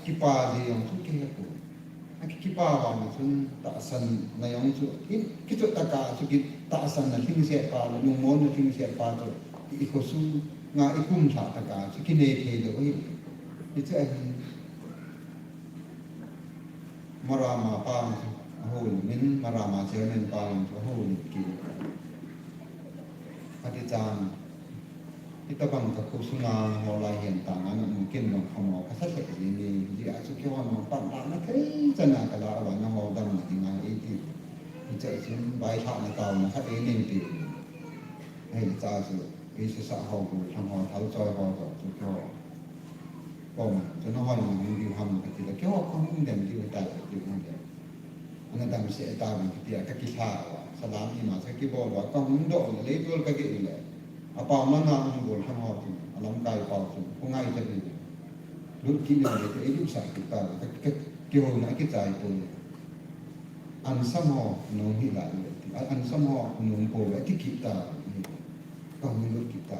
Kipa ji jong chu kihe poi. Aki, kipa vang chun tahsan na jong chu, i, kichot tah a chu ki tahsan na lhingset pa le, lungmon na lhingset pa chu, i, i khosung, nga i kum lha tah a chu kinei thei lou hi. Hiche ahin, Maram a pa jong chu ahol in, Maram a chairman pa jong chu ahol in ki. Ati chan, Hitabang ka khosunga nangho lai hen tanga namu kin jong phamo kasa lheh jenge, hijeh a chu keiho nangho panlahna thei chana kala uva nangho damna dinga eiti. Hiche a chun vailhahna taona khat einei peh. Ahile cha chu, ei sasa ho, golhang ho, thalchoi ho, ho chu keiho. Koma, chu nangho nahung diu ham kati le, keiho kahung dem diu tai kati le. Ana damsel tauvin kiti a kakilha uva, salam ima chu kakibol uva, kahung doh le, leitol kageh le. Apam langa hung bol lhang ho chun, alamkai pau chun, khongai ta hi. Lut kit le le, ei lut sah kit ta, ka, ka, kihouna kichai poi. Ansam ho nung hi lai le, a, ansam ho nung po le, ti kit ta, ka hung lut kit ta.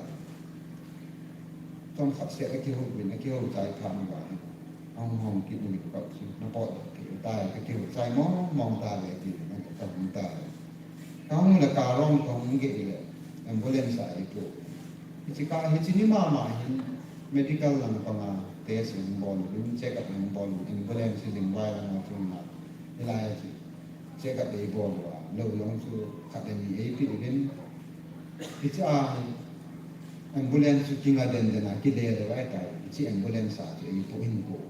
Chomkhat seh a kihou vin, a kihou chai phat uva hi. Ahung hong kit uvin ka chu, na pot thei tai, ka kihou chai mong mong ta le, ti, na ka hung ta le. Ka hung le ka rong ka hung gei le, ambulance a ei po. Hiche ka, hiche ni mama hin medical lang panga test in bol, in check up in bol, ambulance jing vai lang a chung na. Hilai a chu check up ei bol uva, lou jong chu khat le ni ei pe uvin. Hiche a hin ambulance chu kinga den den a, kile le vai tai. Hiche ambulance a chu ei po in po.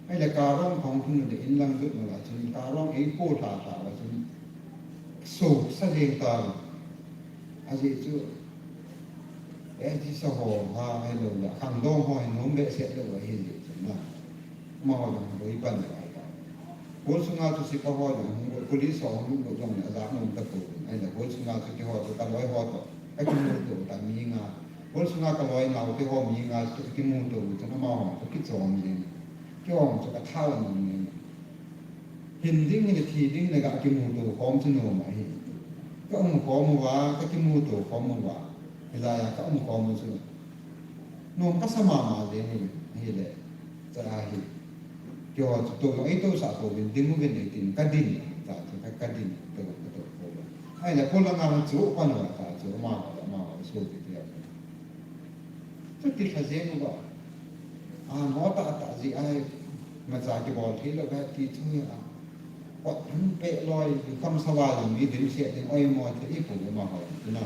Ahile ka rong ka hung thun le in lang lut na la chun ka rong ei po lha lha la chun. So, sa jeng ta. Ajeh chu, eh, ti sa ho, ha, hello, ya, khangdong ho, hin nom behseh lou, ahi jeh chu na. Amaho jong boi pan le ai ta. Hol sunga chu sepai ho jong, hung, police ho hung lut jong le, ajah nom tapoi. Ahile, hol sunga chu keiho chu ka loi ho toh, ka kimuto ta mi nga. Hol sunga ka loi nao keiho mi nga chu ka kimuto u chun amaho chu kichom jeng. Keiho chu ka tha nom jeng. Hin ding hile thi ding hile ka kimuto khom chu nom ahi. Ka um khom uva, ka kimuto khom uva. Hilai a ka um khom u chu nom ka sa mama jeng in, ahile, cha ahi. Keiho chu tou, ei tousah pouvin, ding uvin ei tin, ka din, ta chu ka, ka din, tou, ka tou pouva. Ahile, polanga chu pan uva ta chu, amaho, amaho, so ti ti a. Chuti lha jeng uva. A, mo tah tah jeh a, imacha kibol thei lou ve ti chu hi a. Kot hung peh loi, kham sa va jong mi dimset ding oimo thei i pu amaho, tu na.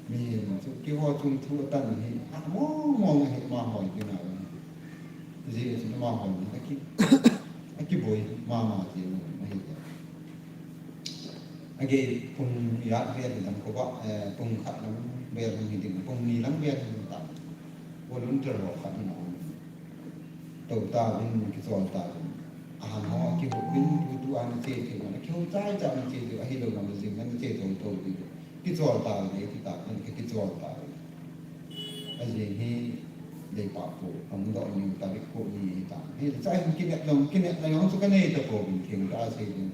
Mihem chu keiho chung thu atan hi, a mong mong ahi amaho, tu na. Jeh chun amaho hi, aki, akiboi mama jeng u ahi. Agei pung ijat vel hi dam kova, eh, pung khat lang vel hi ding, pung ni lang vel hi ding ta. Volunteer ho khat hi na um. Tou tauvin, kichol tauvin. Ahan ho, kihou vin, tutu ana che thei, ana kihou chai chai ana che thei, ahilou le jing ana che thou thou ding. Kichol tauvin, ei ti ta, ana kichol tauvin. Ajing hi, Leipapou, hung doh ni, tarik ko ni hi ta. Hi, cha hin kinep jong, kinepna jong chu ka nei tapouvin, thil ka sei ding.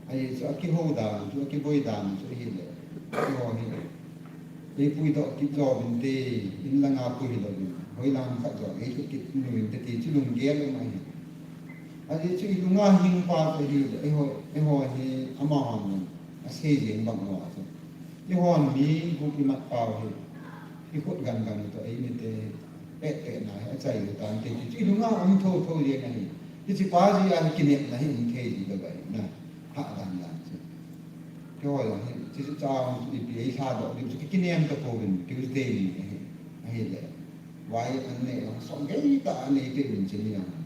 Ajeh chu akihou dan, chu akiboi dan, chu hile. Keiho hi. Ei puidoh kit jo vin te, in langa pui lou vin. Hoilang khat jo, ei lut kit lou vin te ti, chu lunggel um ahi. Ajeh chu i lunga hing pa chu hile, eiho, eiho hi amahon asei jeng bang uva chu. Eihon mi gup imat pau hi, i khut gam gam toh eimite pet pet na hi achai u tante ti chu i lunga um tho tho jeng ahi. Hiche pa jeh a hi kinepna hi um thei ji lou ahi na. Hah dan dan chu. Keiho jong hi, hiche chu cha hung chu ipi ei lhadoh ding chu kinem tapouvin Tuesday ni ahi. Ahile. Vai an neh jong song gei tah a anei peh uvin hiche ni jong.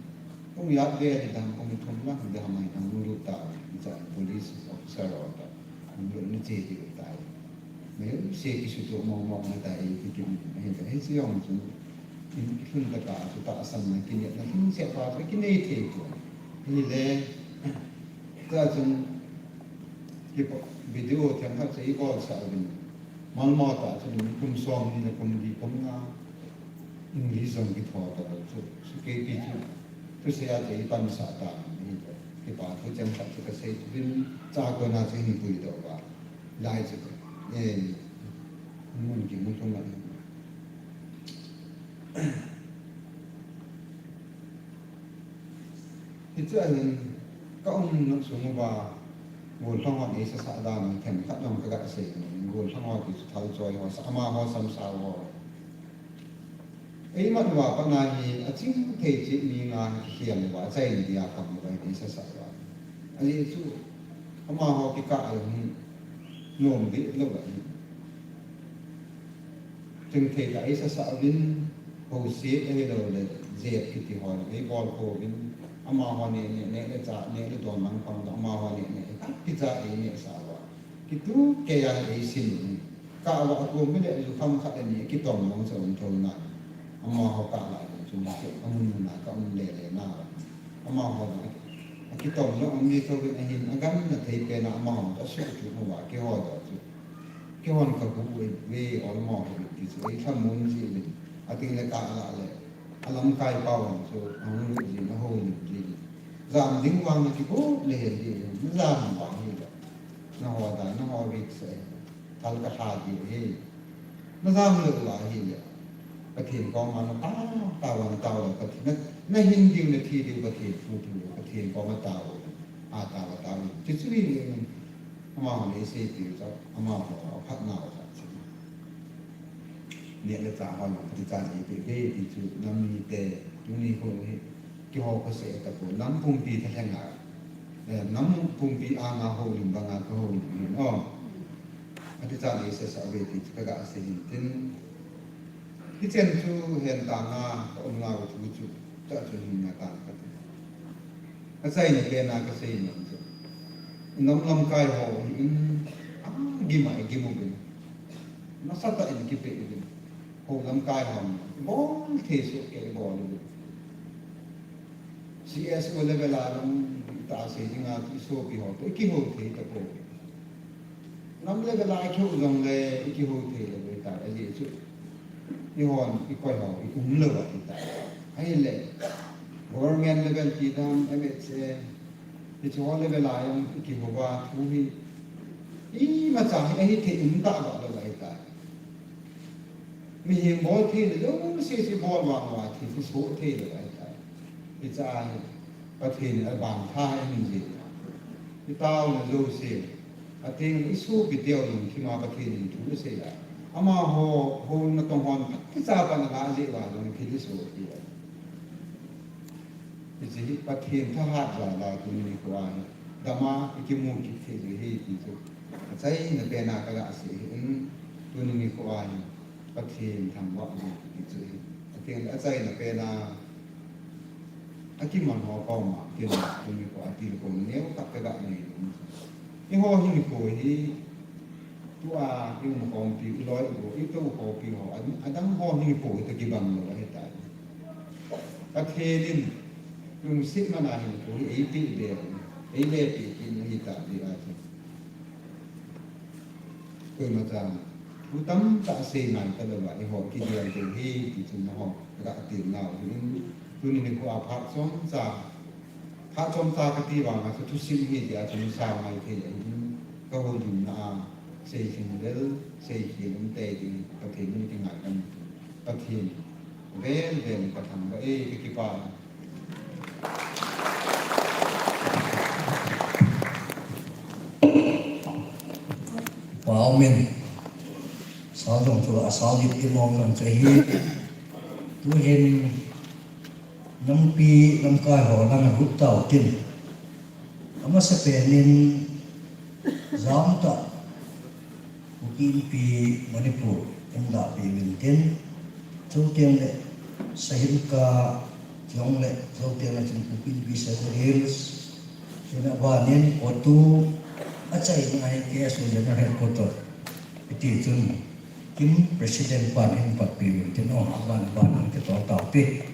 Pung ijat vel hi dam, pung thum lang hi dam ahi, hung lut ta, cha police officer ho toh. Hung lut na che diu tai. Mai u se kisutoh mong mong na tai, ti kim, ahi ta, hiche jong chu. In kilhun tah a, chu tahsanna kinepna lhingset pa chu kinei thei poi. Hile, ta chun, kipa, video themkhat chu i bolsah uvin. Malmo tah chun kum som ni le kum li kum nga. English jong kitho ta chu, chu kei pi chu. Thusei a chu i pansah ta, ni to. Kipa thu themkhat chu kasei chu vin, cha kona chu hin puidoh uva. Lai chu, eh, mun kimu lhung a. Hiche a hin ka umna sung uva, gollhang hon eisasa dan themkhat jong ka gasei, gollhang ho ti chu thal choi ho, sa, amaho samsao ho. Eimat uva pat na hi aching thei cheh mi nga kikhel uva, achaina dia kham uva eisasa uva. Ajeh chu amaho kikah a jong hi nom deh lou ahi. Chingthei tah a eisasa uvin, houset ahilou le, jep kiti ho, eibol kho uvin, amaho neh, neh, neh le chah, neh le don lang pang le, amaho neh, neh, khat kicha einehsah uva. Kitu kei a eisin uvin. Kah uva akom le, jukham khat le ni, kitom lang sa um thou na. Amaho kah lai le, chun, amun mun a ka um le le na. Amaho, akitom lang um ji thou uvin ahin, agangna thei pen a, amaho, asuh chu uva, keiho joh chu. Kihon ka gu ve, ve ol mo ve ti chu ei thamun ji le. Ating le ka la le. Alamkai pau chu ahung lut ji, ahung lut ji. Jam ding vang na kigo le he ji. Jam vang hi le. Na ho da, na ho ve se. Thal ka tha ji he. Na jam le la hi le. Pathen koma na ta, ta vang ta vang Pathen. Na, na hin ding na thi ding Pathen thu thu Pathen koma ta vang. A ta vang ta vang. Chu chu hi le. Amaho le seipeh u chu, amaho aphatnau chu. Neh le chah ho jong kati chan eipeh ve ti chu nam mite, tuni kho hi, keiho khoseh tapon, nam pumpi thalheng a, eh, nam pumpi anga houlim banga kahoulim ahin, o. Kati chan eisasa uve ti chu kaga sei hin tin. Hichen chu hentah a ka umnau thu chu, chua chu hin natan kati. Achaina pena kasei nom chu, i nam lamkai ho hi in, a, gim a igim uvin. Nasatah in kipeh uvin. Ho lamkai ho in, bol thei soh kei bol uvin. C S O level a jong ta sei dinga, i sopi ho toh i kihou thei tapou. Nam level a i kihou jongle, i kihou thei lou ahitai, ajeh chu eihon i koi ho i um lou ahitai. Ahile, government level ti dam, M H A, hiche ho level a jong i kihou uva, thu hi imacha hi ahithei um tah lou ahitai. Mihem bol thei le jouse chu bol vang uva thi, thi soh thei lou ahitai. Hiche a hi Pathen in abang tha ahin jih. I taona jouse, ateng le i sopi teu lungthim a Pathen in thu asei a. Amaho, ho natong hon phatechan pan ala jeh uva jong thi le soh thei a. Hiche hi Pathen thahat jal a tuni nikho a hi dam a i kimu kit thei u hi ti chu achaina pena kaga sei hin, tuni nikho a hi Pathen thangvah u ti chu hi. Ateng le achaina pena akiman ho koma kin tuni nikho a tilkhouna neo khat kaga nei nom. Eiho hinkho hi Tua i umkhompi, i loi i gol, i toukhompi ho, adang, adang ho hinkho hi toh kibang lou ahitai. Pathen in lungset man a hinkho hi eipeh beh, eilepeh kit u ahitai ati. Koima chan thu tamtah sei ngai talou va, eiho kigel ding hi ti chu nangho kaga ti nau hin, tuni nikho a phat chomcha Phat chomcha kati vang a chu thusim hi tia chu nisa ngai thei ahin, ka houlimna a seilhing lel, seikhel um tei ding Pathen in kingai kan. Pathen vel vel in ka thangvah e, ka kipah e. Pa umin, sao jong chu asao jip jip mong jong chu ahi. Tuhin Nampi lamkai ho lang a lut tau tin. Amasapen in jamtah Kuki Inpi Manipur in lahpeh uvin tin. Chuteng le Sahilka jong le chuteng le chun Kuki Inpi Central Hills. Chuna ban in CoTU achaina hi K S O General Headquarter. Hiti chun Kim President pan hin patpi uvin tin, o, aban ban hin kitol taupi.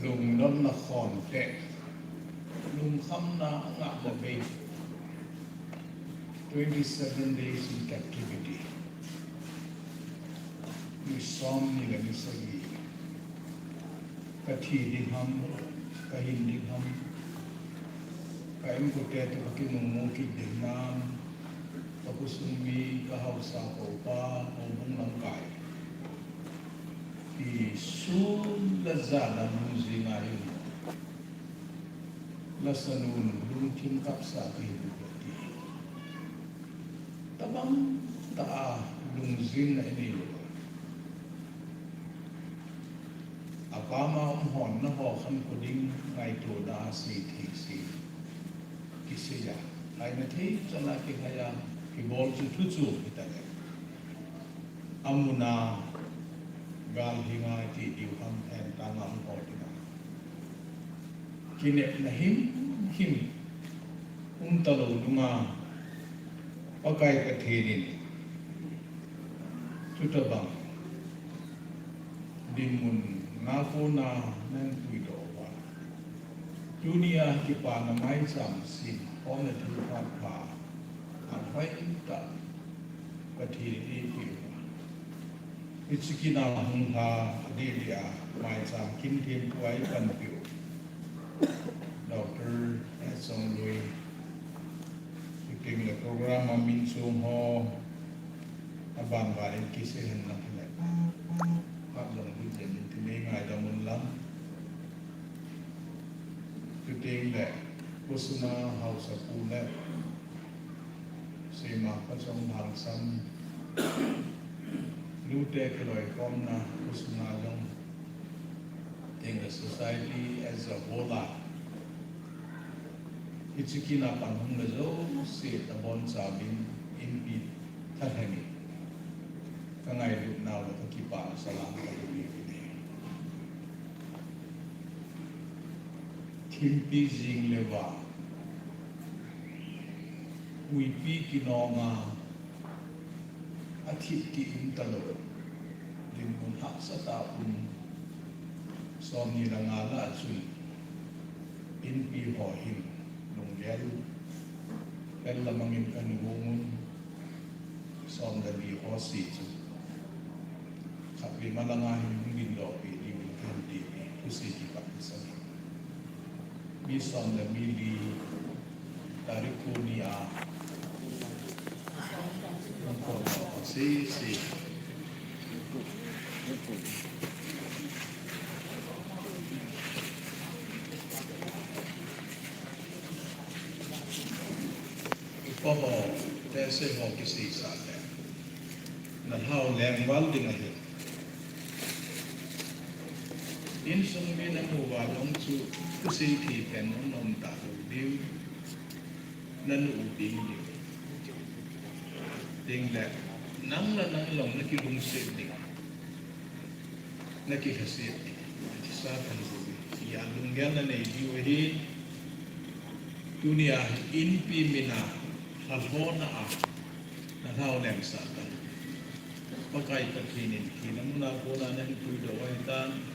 Lungdonna khonte, lungkhamna angah le bei, twenty seven days in captivity. Ni somni le ni sagi. Ka thi ding ham, ka hin ding ham, ka inkote toh ka kimu mu kit ding ham, ka khosung mi, ka haosa, ka upa, houbung lamkai. Ti sun le jan a lung jing a hin. Lasanun lungthim kapsah kahi bou ti. Tabang tah a lungjinna inei lou. Apam a um hon nangho khankho ding ngaito da sei thei sei. Kisei a. Ngaina thei chan a kingai a. Kibol chu thu chu hita le. Amun a gal hi ngai ti diu ham hen ta ngam ho ding a. kinepna himhim umtalou nunga Pakai Pathen in chutobang dinmun a kona nahin puidoh uva, tunia kipana maicham sem hon le thilpha pha a hoitah Pathen in eipeh uva, hiche kin a hung lha adeh deh a maicham kin thempu a eipanpiu Doctor S. Chongloi, chuteng le program a min chom ho, abanban in kisei henlang hile, phat jong hung jeng in tin nei ngaidam un lang. Chuteng le, Pu Sunga Haosapu le Seima Pachong Lhangsam, nute kiloikhomna Pu Sunga jong, chuteng le society as a whole a, hiche kin a pan hung le jouse abonchauvin inpi thalheng in, kangailutnau le kakipana salam kahin nei uve. Thimpi jing le vang, huipi kinong a, athip ki umtalou, dinmun hahsatah a um, somni le nga lah a chun inpi ho hin lunggel, pel lamang in kahin gong un, som le li ho se chu khatvei malanga hin hung gindohpeh diuvin kahin teme, thusei kipah masang in. Mi som le mi li, tarik ko ni a, hung kon doh sese. Upa ho, tehse ho kiseisah le, nalhau leng val ding ahi. Insung mi namu uva jong chu, thusei thei pen jong naum talou diu, nanu u ding diu. Chuteng le, nang le nang jong nakilungset ding, nakilhaset ding, nathisa tha diu, tia lunggel nanei diu ahi. Tunia inpi mina lhalhona a nalhau lengsah tan, Pakai Pathen in thina muna kona nahin puidoh u ahitan.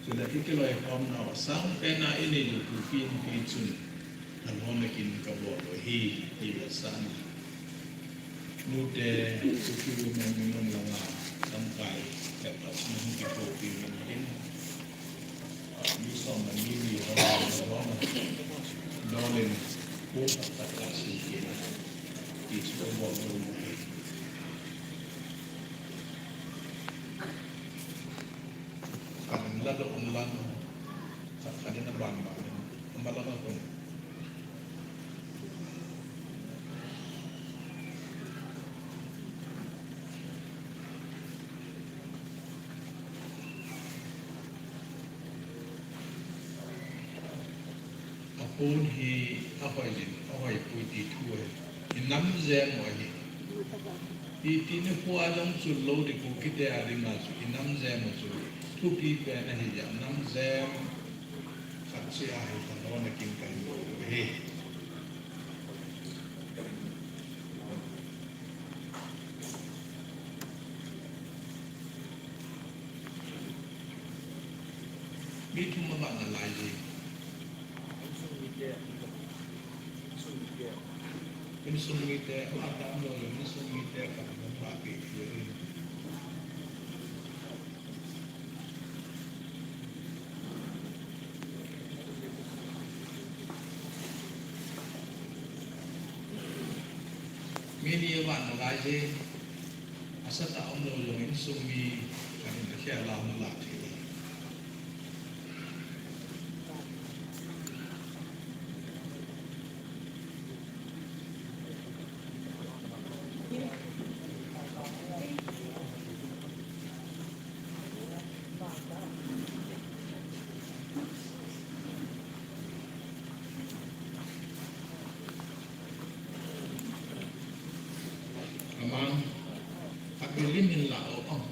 Chule ikiloikhomnau asangpen a inei diu Kuki Inpi chun lhalhona kin kabol u ahi, ti vetsahna. Nute, Kuki Women Union langa lamkai le pachna hung kihoupi uvin tin, mi som le mi li ho, ho, Dolin, pu khat khat kasim kit in, ti chu abol u ahi. Kan la doh un lang, khat khat in abanban in, amalang a kon. Apon hi ahoijin, ahoipoi ti thu ahi. Inam jem u ahi. Iti nikho a jong chun lou ding, Kukite a dinga chu inam jem u chu thupi pen ahi, inam jem khat cheh ahi, khat lona kin kahin bol u ahi. Mi thum avat nalai jin. Insung mite, insung mite, atam lou le insung mite khat hung vahpeh thei in. Mi ni avat nalai jin, asatah a umlou jong insung mi khat in akhel a hung lah thei. Aman, apilim in la o ang.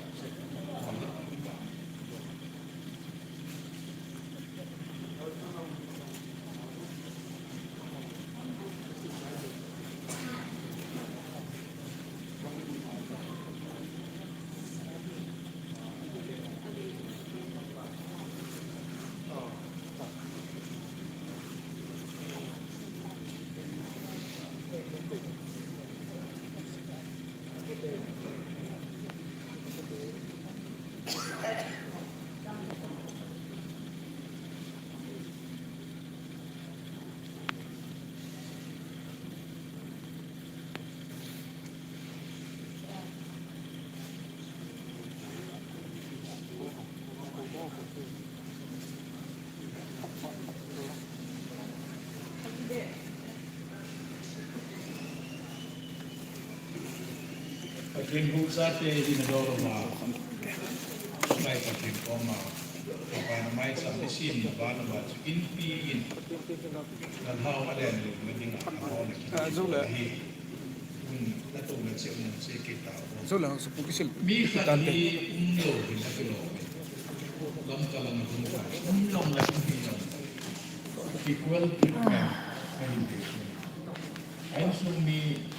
Pathen husa te hi nadol uva, Pakai Pathen koma, Pakai na maicham isim na ban uva chu inpi in, na lhau a len lu na ding a na hol na kin Ah, zo le. Hi. Hun na to na che un che ke ta. Zo le, so pu kisil. Mi khat hi um lo hin a kilo. Lam ka lam a ding ka. Um lo na ding hi lo. Equal treatment. Ahin de. Ahin sum mi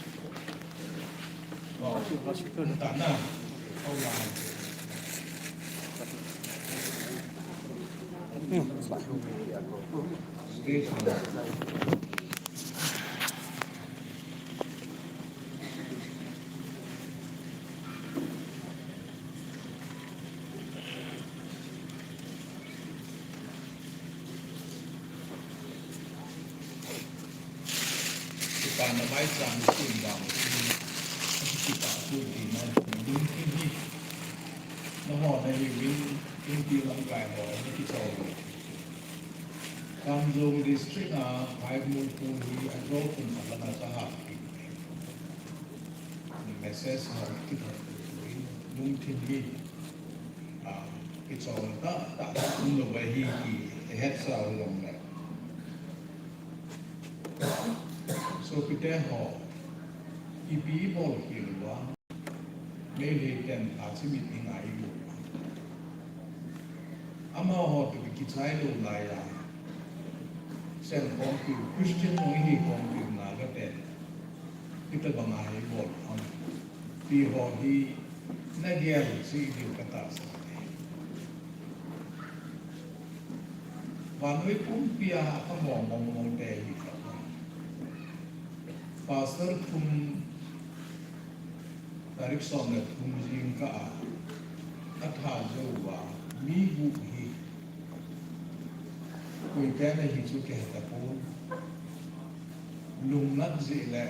Kipa na maicham isim vang, kipa tu di na ding ki hi. Na ho na hi win, in ti lamkai ho, na kichol. Kamjong district a, Bhaimukpu hi, a jo kun a lama ka ha ki. Message ho ki thot tu in, lungthim hi, a, kichol ta, ta, ta, um lo ba hi ki, e het sa lo le. Sopite ho, ipi bol khel uva, Meitei ten a chimit i ngai u. Amaho toh kichai lou lai a, Sengkhongpi, Christian jong ihi khompi na kate, itabang a hi bol ham ti ho hi nagel cheh diu katahsan e. Vannoi pumpi a, a mong mong mong te hi kha. Pastor thum, tarik som le thum jingkah a, atha jou uva, mi gup hi, koi pen ahi chu kihe tapon. Lungnat jeh le,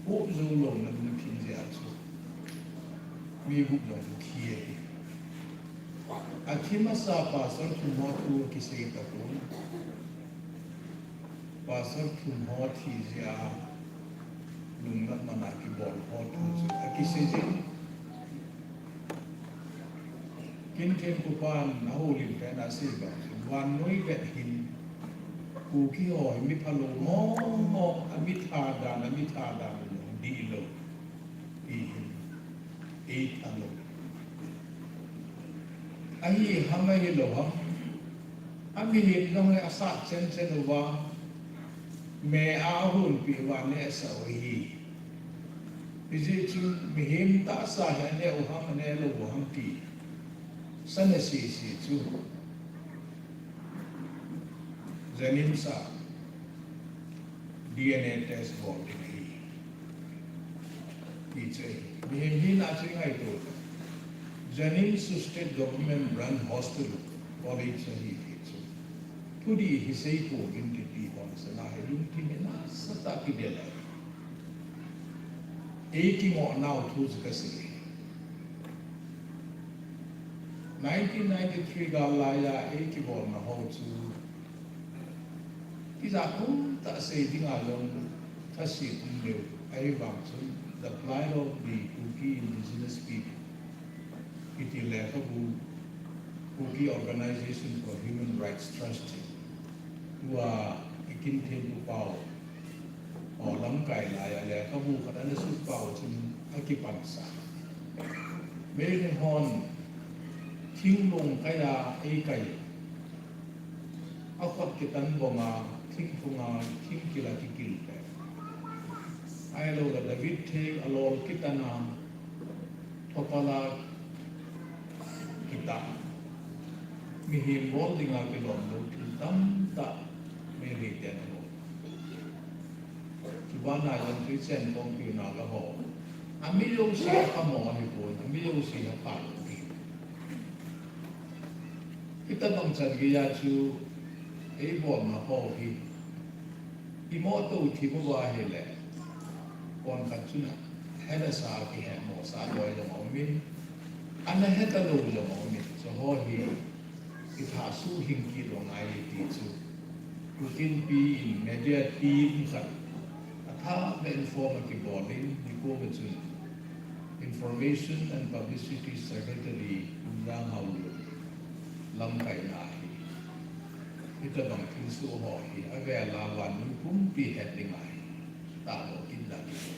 poh jou louna lungthim jeh a chu, mi gup jong chu thi ahi. Athi masa pastor thum ho thu akisei tapon. Pastor thum ho thi jeh a lungnat man a kibol ho thu chu akisei jin. Kinthempupan ahoulim pen a asei bang chu, vannoi vet hin Kuki ho hi mi phalou mong mong, ami tha dan, ami tha dan dihlou ti hin. Ei thalou. Ahi ham ahilou ham. Amihem jong hi asat chen chen uva, mei a ahonpeh uva nehsah u ahi. Hijeh chun mihem tahsa hi aneh u ham, aneh lou u ham ti sana sese chu JNIMS a DNA test bol ding ahi. Ti chu ahi. Mihem hina chu i ngaito. JNIMS chu State Government Run Hospital College ahi ti chu. Thudih hi sei pouvin kiti hon sana hi lungthim hi nasatah a kidel ahi. Ei kingoh nau thu chu kasei. Nineteen ninety-three gal laiya ei kibolna ho chu, ijat umtah sei dinga jong thaset um leu, ahivang chun The Plight of the Kuki Indigenous People kiti lekhabu, Kuki Organization for Human Rights Trust, tua i Kinthempu pao, o lamkai laiya lekhabu khat ana sutpau chun akipansa. Meitei hon thinglong kaiya eikai. Akhut kitan bonga, thingphunga, thing kila kikil pe. Ahilou le David theng alol kitana, thopala kita. Mihem bol dinga kilom lou thil tamtah Meitei ten abol. Chubana jong Christian kongpi Naga ho, ami jouse akamo ahipon, ami jouse apha lou ahi. Hitabang chan geiya chu eibolna ho hi imoto thim uva ahile, konkhat chun ahetsa, kihetmosah loi jong aumin, ana hetalou jong aumin, chuho hi kithah suhhing kit lou ngai ti chu Kuki Inpi in media team khat athah beh in form akibolin, nikho ma chun Information and Publicity Secretary Pu Janghaolun lamkaina hi, hitobang thilsoh ho hi avel a vannoi pumpi het ding ahi. Tahdoh kit dan ahi.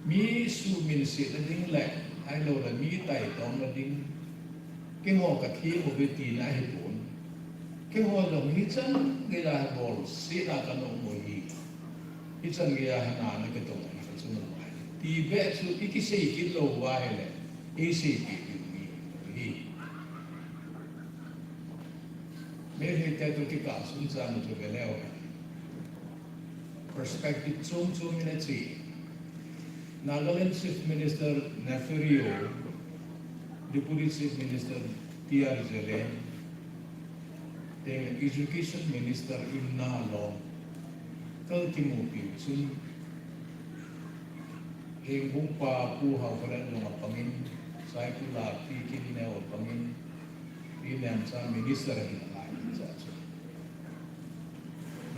Mi suhminsetna ding le, ahilouleh mi taitona ding, keiho kathem uve tina ahipon, keiho jong hichan geiya bolsetna kanom u hi, hichan geiya hina na kitong u hi kachung u ahi. Ti beh chu ikisei kit lou uva ahile, eiseipeh ding mi hi. Meiteite toh kikah sunga chu veleu hen, perspective chom chom in ache. Nagaland Chief Minister Neiphiu Rio, Deputy Chief Minister T R Zeliang, then Education Minister Imna Lom, kakimupi chun, Hengbung pa Pu Haokholen jong apangin, Saikul a Pi Kimneo apangin, Pi Nemcha Minister ahin alai cha chu.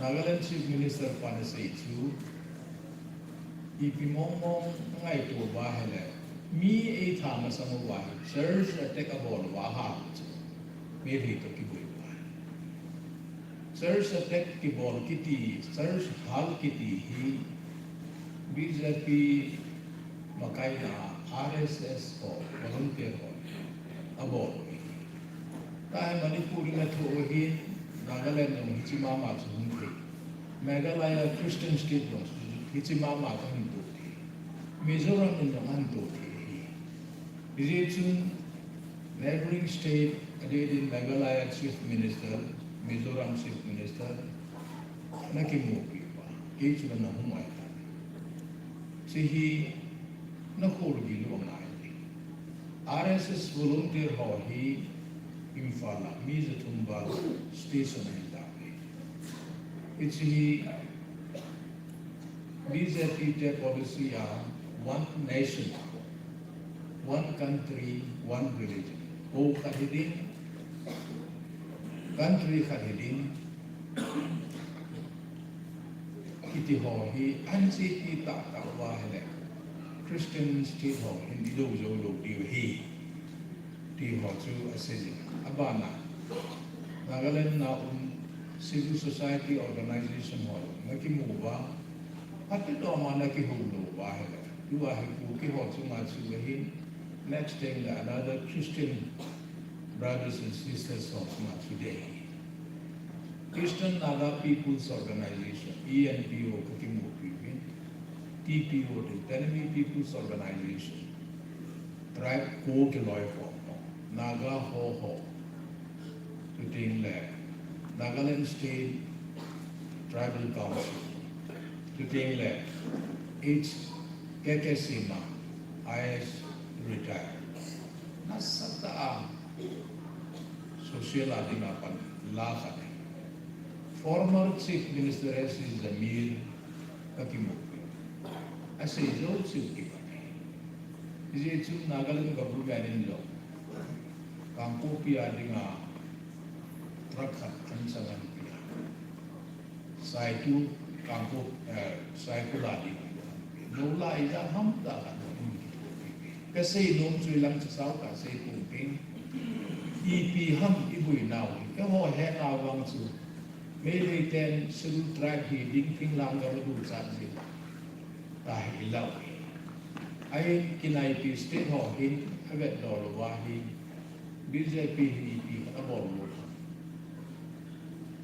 Nagaland Chief Minister pan asei chu, ipi mong mong ngaito uva ahile, mi eitha masang uva hi church attack abol uva ahi chu. Meitei toh kiboi uva. Church attack kibol kiti, church hal kiti hi B J P makaina R S S ho, volunteer ho abol u ahi. Tahi Manipur in athoh u ahin, Nagaland jong hiche mama chu hung thei. Meghalaya Christian State jong hiche mama chu ahin toh thei. Mizoram in jong ahin toh thei ahi. Hijeh chun neighboring state, adeh din Meghalaya Chief Minister, Mizoram Chief Minister, nakimupi uva, kei chu nahung ahitai. Hiche hi nakholgil u angai. R S S volunteer ho hi Imphal a mi jathum val station ahi tauve. Hiche hi B J P te policy a one nation, one country, one religion. Ho khat hiding, country khat hiding, kiti ho hi ahin seipeh tahtah uva ahile, Christian state ho hin idou jou lou diu ahi, ti ho chu asei jin. Abana, Nagaland a um civil society organization ho nakimu uva, phatah tah a nakihou lou uva ahile, tua hi Kuki ho chunga chu ahin, next time le another Christian brothers and sisters ho chunga chu dei ahi. Eastern Naga People's Organization, E N P O, kakimupi uvin, T P O, the Autonomous People's Organization, tribe ko kiloi form ho, Naga ho ho, chuteng le Nagaland State Tribal Council, chuteng le H K K Sema, I A S retire, nasatah a social a dinga panla khat ahi. Former Chief Minister S C Jamir kakimupi. Asei jou chu kipan ahi. Hijeh chun Nagaland government in jong Kangpokpi a dinga truck khat ahin chang ahin peh a, Saitu, Kangpok, eh, Saikul a dinga ahin peh. Nula ija ham da khat ahin peh. Kasei nom chu ilang chu sao kasei pum ping. Ipi ham iboinau hi, keiho hetna vang chu Meitei ten Scheduled Tribe hiding thinglhang gam aduchat jeh tahi ilau hi. Ahin kinaipi state ho hin avetdoh lou uva hi, B J P hin ipi khat abol lou ham.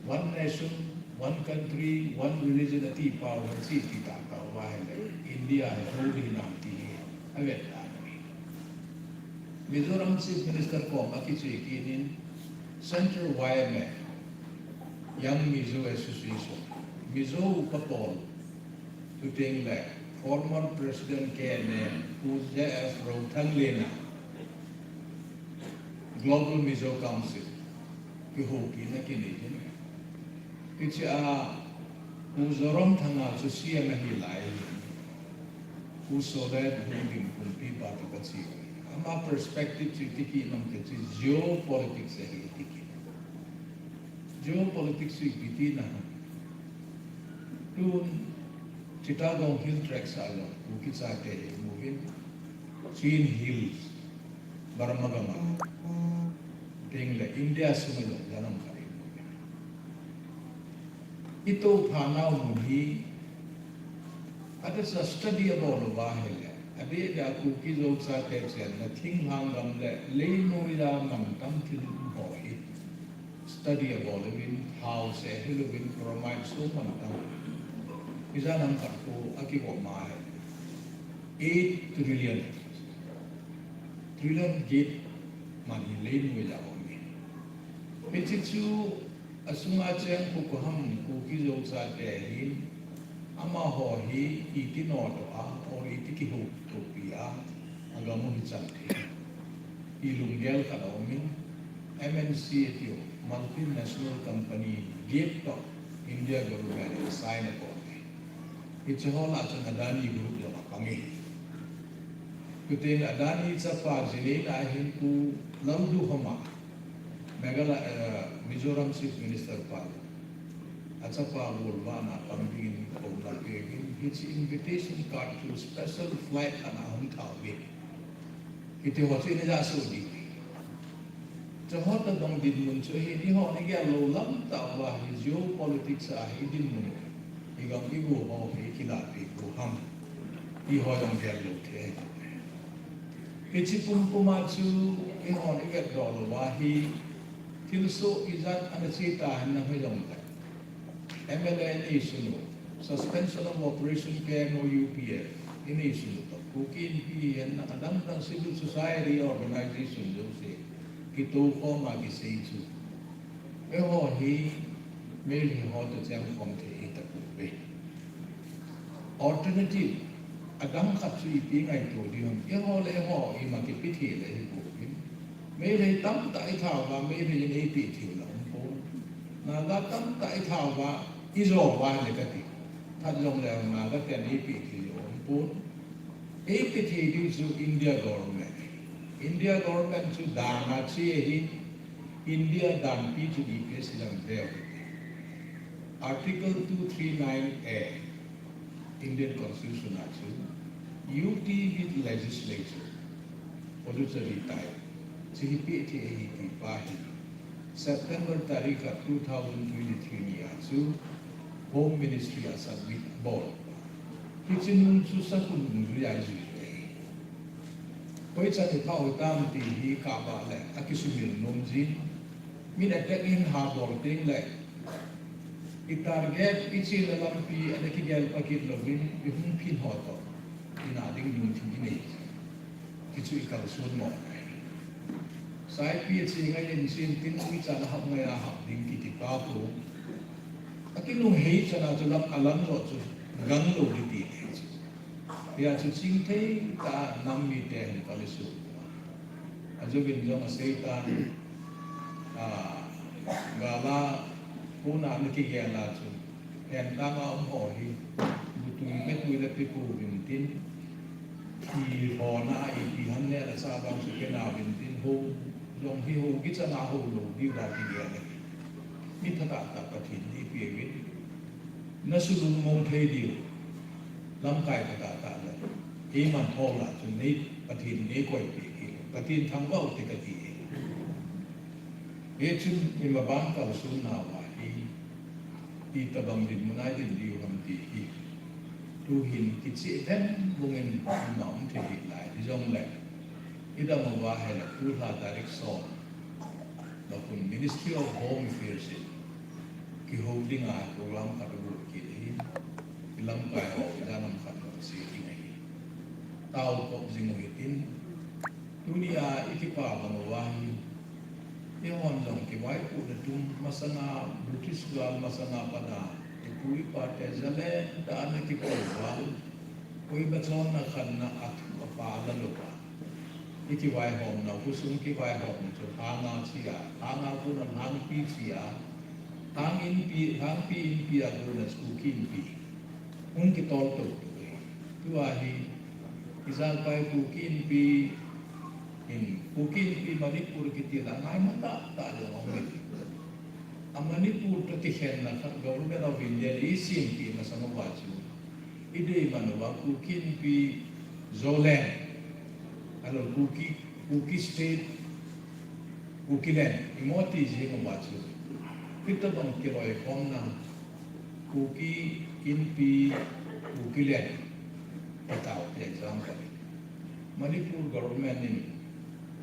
One nation, one country, one religion ati pau hi, hiche ati tahtah uva ahile India hi hou ding hinam ti hi avet dan ahi. Mizoram Chief Minister kom akiche kit in, Central Y M A, Young Mizo Association, Mizo upa pawl, chuteng le former President K N A, Pu J F Rothang lena Global Mizo Council kihoupina kinei in. Hiche a Pu Zoramthanga chu C M ahi lai. Pu Solet Hungdim kumpipa toh kache. Ama perspective chu iti kit nam ti chu geopolitics ahi iti kit. Geopolitics chu ipi tina ham. Tun Chittagong Hill Tracts a jong Kuki chate hi imu uvin, Chin Hills, Burma gam a, tin le India sunga jong janam khat imu uvin. Itoh pha nau mun hi, adeh a study abol uva ahile, adeh a Kuki Zo chate chenna thinglhang gam le leinoiya mantam thil um ho hi study abol uvin, thao seh hilou vin, chromite sung mantam. Ijat ham khat khu akigom a hi eight trillion, trillion get man hi leinoiya um e. Hiche chu asunga cheng khu koi ham, Kuki Zo chate hin, amaho hi iti nodoh a, or iti kihoutopi a, agam u hi chan thei. Hi lunggel khat aumin, M N C atiu, multinational company, get toh India government in sign abol e. Hiche ho lah a chun Adani Group jong apang e. Chutin Adani chapa jinei na hin Pu Lalduhoma, Meghalaya, eh, Mizoram Chief Minister pa, achapa golvah na pang dingin houna apeuvin, hiche invitation card chu special flight ana hung thah uve. Hiti ho chu ina ja soh ding. Chuho tobang dinmun chu hi, eiho igel lou lam tah uva hi geopolitics a hi dinmun, igam igo ho hi kilahpeh u ham, eiho jong gel lou thei. Hiche pumpum a chu eihon ivetdoh lou uva hi, thilsoh ijat ana che tahen nahoi jongle, M L A inei sun u, Suspension of Operation, K M O U P F, inei sun u toh, Kuki Inpi hihen lang adang dang civil society organization jouse kitoukhom a kisei chu, eiho hi Meitei ho toh chengkhom thei hitapouve. Alternative adang khat chu ipi ngaito ding ham, eiho le eiho ima kipe thei le hipouvin. Meitei tamtah ithat uva, Meitei in eipeh thei u la umpon. Naga tamtah ithat uva, ijo uva le kati. That jongle Naga ten eipeh thei u umpon. Eipe thei diu chu India government. India government chu dan a che ahin, India danpi chu ipi asei lam veu hite. Article two three nine A, Indian Constitution a chu, UT with legislature, Puducherry type, chu hi peh thei ahi ti pa hi, September tarik khat two thousand twenty-three ni a chu Home Ministry a submit abol. Hiche nung chu sakun nungjui a ijui ahi. Koi chan iphah u tam ti hi kabah le akisumil nom jin. Min attack in ha bol teng le, i target, ichena lampi ana kigel pha kit louvin, ihung phin ho toh ina ding lungthim inei. Hichu ikalson mo ahi. Saipi ache ngai in chen tin, uicha na hap ngai a hap ding kiti pa khu, akilunghei chan a chu lam alam joh chu gang lou ding ti ahi chu. Hia chu chingthei tah a nam mite hin kalson u a. Ajouvin jong asei tan, a, gal a kona ana kigel a chu, hentang a um ho hi, gutui metui le peh pouvin tin, thi hona a ipi ham neh le chah vang chu kei nauvin tin, hou jong hi hou kichan a hou lou diu va kigel ahi. Mi thatah tah Pathen in eipeuvin, nasulung mong thei diu, lamkai thatah tah le, eiman tho la chun nei, Pathen in eikoipeh diu, Pathen thangvah u te kati e. Hichun imaban kalsonna uva hi, itobang dinmun a idin diu ham ti hi, tuhin kicheh lhem bungin ima um thei hih lai. Hijongle, idam uva ahile tulha tarik som, nakhun Ministry of Home Affairs in kihou dinga program khat agot kit ahin, ilamkai ho, ijat ham khat ho ase ding ahi. Taokop jing u hitin, tunia ikipa bang uva hi, eihon jong kivaipohna tum masanga, British gal masanga pat a, ipu ipate jalen tah a ana kipo uva, koima chonna khatna athu apa la louva, ikivaihomna, khosung kivaihomna chu lhanga che a, lhanga kona lhangpi che a, lhang inpi, lhangpi inpi a kona chu Kuki Inpi hung kitol toutou e. Tua hi, ijalkai Kuki Inpi in, Kuki Inpi Manipur kiti la ngaimo tahtah jong aume. A Manipur toh kikhenna khat Government of India in eisempeh masang uva chu, Idei man uva Kuki Inpi Zoland, alo Kuki, Kuki State, Kukiland, imo ti jing uva chu. Hitabang kiloikhomna, Kuki Inpi, Kukiland, patao te example. Manipur government in,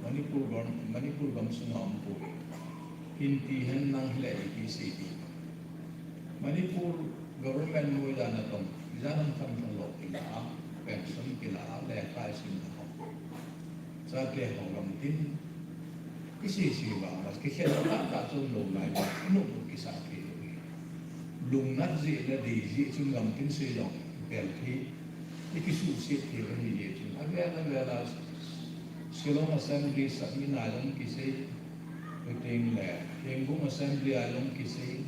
Manipur government, Manipur gam sunga um poi. Inpi hen nang hile ipi sei di. Manipur government noiya natong, ijat ham khat khat lo kila, pension kila, lekha isimna ho. Chate ho lam tin, isei sei vang, mas kikhen tahtah chom lou lai, anu kisah thei lou hi. Lungnat jeh le dei jeh chun lam tin sei jong, bel thei, ikisuhset thei lou hi jeh chun. Avel, avel a, Shillong Assembly sahmin a jong kisei, chuteng le, Yangon Assembly a jong kisei,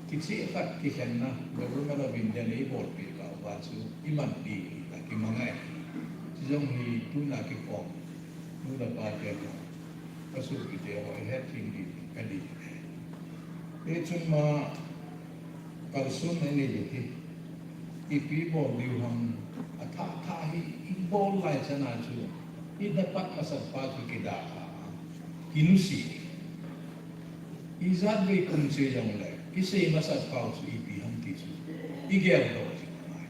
Kicheh khat kikhenna, Government of India in eibolpeh kah uva chu, iman ding hi, akimangai. Chujong hi tuna kikhom, nu le pa te ho, kasopite ho, ihet thei ding, kati. Hichun ma, kalson anei diu hi. Ipi bol diu ham, athah thah hi, ibol lai chana chu, ina pat masat pa chu kidah a, kinusi. Ijat vei kum cheh jongle, isei masat pau chu ipi ham ti chu, igel doh jing ngai.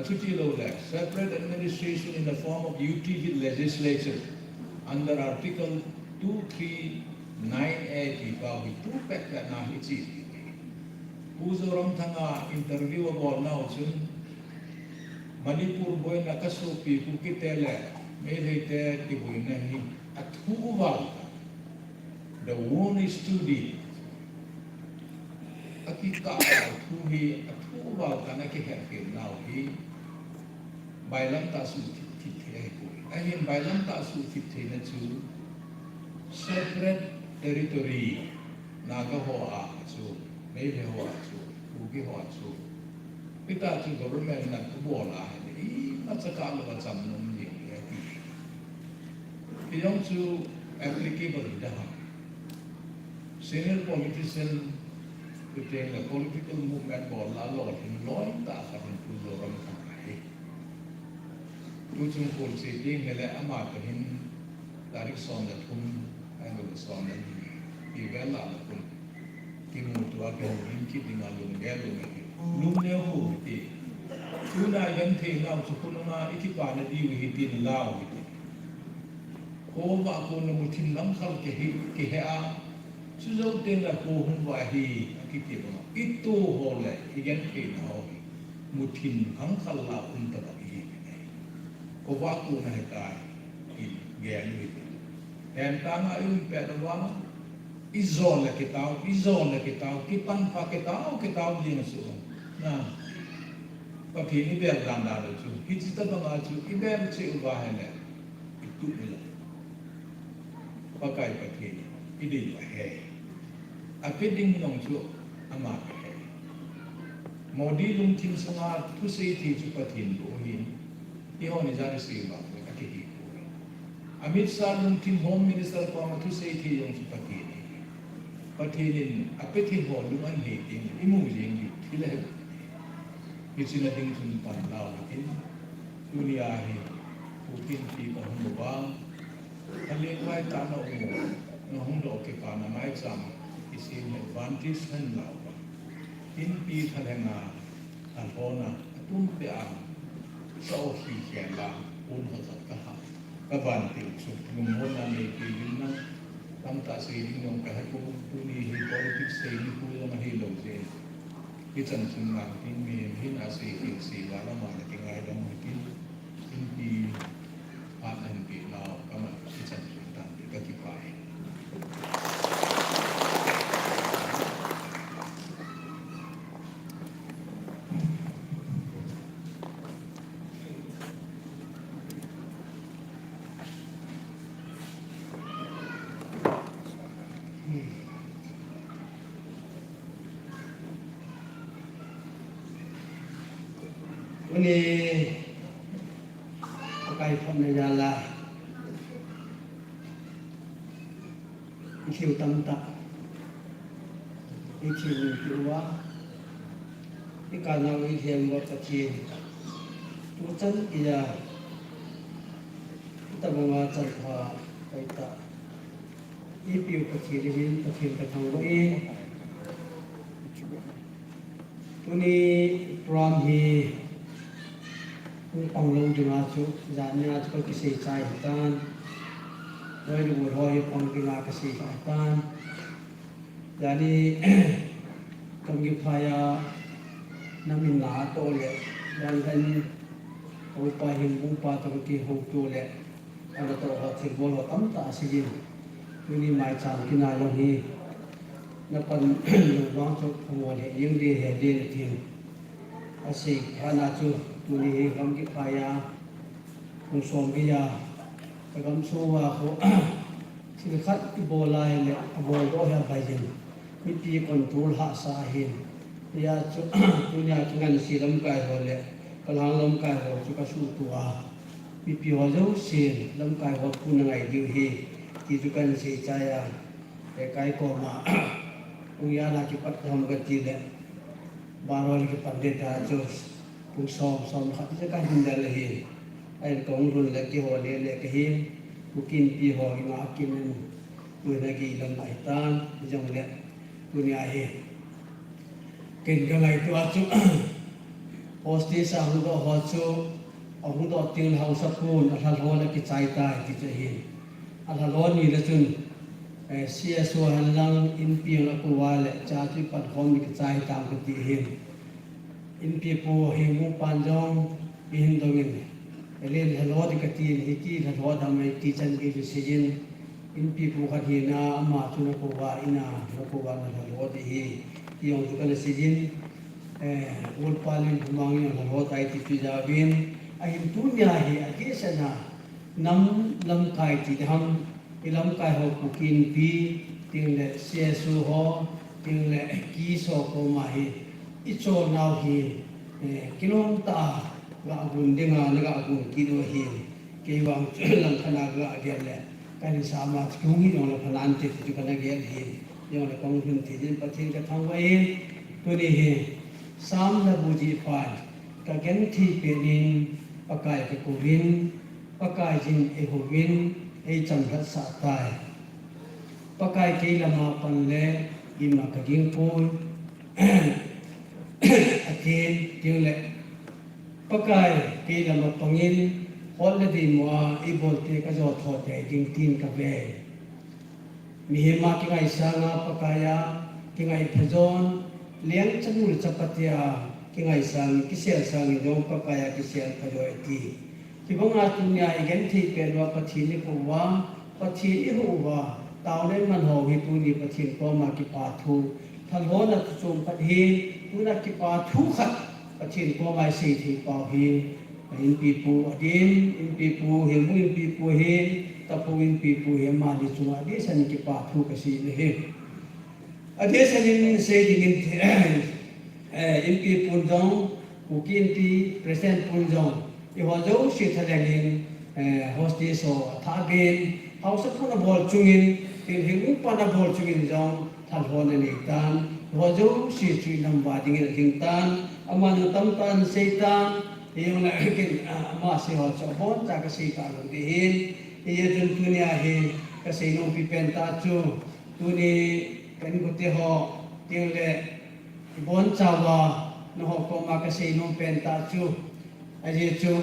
Achuti loule, separate administration in the form of U T legislature under Article two three nine A ti pau hi tu pet pet na hi chi ti. Pu Zoramthanga interview abolnau chun, Manipur boina kasopi Kukite le Meiteite kiboina hi athu uval ta. The wound is too deep. Akikah thu hi athu uval tan akihet khel nau hi bailam tah suhthip thip thei ahipoi. Ahin bailam tah suhthip theina chu separate territory Naga ho a chu, Meitei ho a chu, Kuki ho a chu, hitia chu government na kabol a ahile, imacha kah louva cham nom ding ahi ati. Hijong chu applicable hiding ham. Senior politician, chuteng le political movement bol a lolhing loi tah khat in Pu Zoramthanga ahi. Tuchung kol che ding hile ama toh hin tarik som le thum, ahilou le som le li, ti vel lah le khun kimuto a kihoulim kit dinga lunggel um ahi. Lungneo hou hite. Tuna igenthei nau chu khun ama ikipana diu ahi tin lau hite. Khovah kona muthim lamkhal kihe, kihe a, chujou tengle kho hung vah hi akiti banga, ito ho le igentheina ho hi muthim khangkhal la um tabang ihiuvin ahi. Khovah kona hitai, igel u hite. Hentanga ium pet uva, ijol le kitao, ijol le kitao, kipan pha kitao, kitao jeng chu. Na, Pathen ibel dan dan u chu, hiche tabanga chu ibel cheh uva ahile, itup nilou. Pakai Pathen in idei u ahe. Ape ding jong chu ama ahe. Modi lungthim sunga thusei thei chu Pathen bou ahin, eihon ijat isei vang le akihe poi. Amit Shah lungthim Home Minister koma thusei thei jong chu Pathen ahi. Pathen in ape thei ho lung ahin hei teng imu jeng ding thil ahi. Hiche na ding chun pan lau hitin, tunia hi Kuki Inpi kahung uva, phaleng vai tah na um u, nahung doh kipana maicham kisem hi advantage hen lauva, Inpi thalhenga, thalhona, atumpeh a, sa o khi khel a, pon khat khat kaha, kaban tiu chu, lungmonna neipeuvin lang, tamtah sei ding jong kahepon, tuni hi politics sei nikho jong ahilou jeh in. Hichan chun nangtin mihem hin asei thei sei val ama le kingaidam hitin, Inpi phat nahin peh nau kaman hichan chun tante, kakipah e. Tuni, Pakai phatna jal a, ithil tamtah, ithil nin ti uva, I kanau i lhem uva Pathen, tuchan geiya, itobanga chan pha, kaita, ipiu Pathen ahin, Pathen kathangvah e. Tuni program hi hung pang lou dinga chu, jan nia chu kakisei chai hitan. Loi le gol ho hi pang dinga kasei chai hitan. Jani, Gamgiphai a na min na toh le, jan jan, upa Hengbung pa toh kihouto le, ana toh ho thilbol ho tamtah asei jin. Tuni maicham kinai jong hi, na pan lou vang chu, amol he jeng ding he ding tin. Asei phat na chu, tuni hi Gamgiphai a, Hung som geiya, ka gamsung uva khu, thil khat i bol lai le, a boldoh hi a bai jin. Mipi control hahsa ahin. Hijeh chun, tunia kingansei lamkai ho le, kalhang lamkai ho chu ka suhtoh a. Mipi ho jousen, lamkai ho thu na ngai diu ahi, ti chu kahin sei chai a. Lekai koma, hung jan a kipat ham kati le, baro le kipat le ta chu, pung som, som khat chu kahin dal ahi. Ahin kahung lhun le kihol le le kahi, Kuki Inpi ho, ima kin in, tuin agei lam ahitan, hijongle, tunia hi. Ken kangaito a chu, hostage a hung doh ho chu, ahung doh teng le haosa pun, alhalhon akichai tai, ti chu ahin. Alhalhon ni le chun, eh, C S O hen lang, Inpi ang akou a le, cha chu ipat khom le kichai tam kati ahin. Inpi pu Hengbung pan jong, ihin dongin, Elen lhalho ding kati in, hiti lhalho dam ahi ti chan gei chu seijin, Inpi pu khat hina, ama chu nakou a, ina, nakou a nalhalho ding ahi, ti jong chu kana seijin, eh, Golpa Len Khomang jong lhalho tai ti chu jaovin, ahin tunia hi, adehset a, nam lamkai ti ding ham, i lamkai ho Kuki Inpi, tengle C S O ho, tengle KIS ho koma hi, i cholnau hi, eh, kilom tah a, ga gon dinga, na ga gon kit u ahi, kei vang chu langkhat a ga gel le, kahin sa ma chu hung hi jongle phanan ti chu kana gel ahi, jongle kahung lhun thei din Pathen kathangvah in, tuni hi, Sam labu jihpan, ka genthei pet in, Pakai kakouvin, Pakaiyin eihouvin, eichamlhat sah tai. Pakai kei lama pan le, ima kaging poi. Atin, tin le, Pakai kei lama pangin, hot le deimu a, eibolte kajou thou tei ding tin kave. Mihem a kingaisang a Pakai a, kingai phajon, leng chanu le chapate a, kingaisang, kiselsang in jong Pakai a kisel phajo iti. Hibanga tunia i genthei pet uva Pathen i kou uva, Pathen i huh uva, taona i man ho hi tuni Pathen koma kipa thu, thalhona thu chom khat hi, tuna kipa thu khat, Pathen koma i sei thei pau hi, Inpi pu adin, Inpi pu, Hengbung Inpi pu hi, Taphou Inpi pu hi, amani chunga adehset in kipa thu kasei le hi. Adehset in sei dingin, eh, Inpi pun jong, Kuki Inpi President pun jong, eiho jouse thalheng in, eh, hostage ho athah ben, haosa pun abol chungin, tin Hengbung pan abol chungin jong, thalhon anei tan, eiho jouse chu inam uva dingin alhing tan, aman atam tan, sei tan, hijongle ken, ah, ama sei ho chu aboncha kasei talou ding ahin, hijeh chun tunia hi kasei nompi pen tah chu, tuni ka inkote ho, tin le, ibonchauva, nangho koma kasei nom pen tah chu, ajeh chu,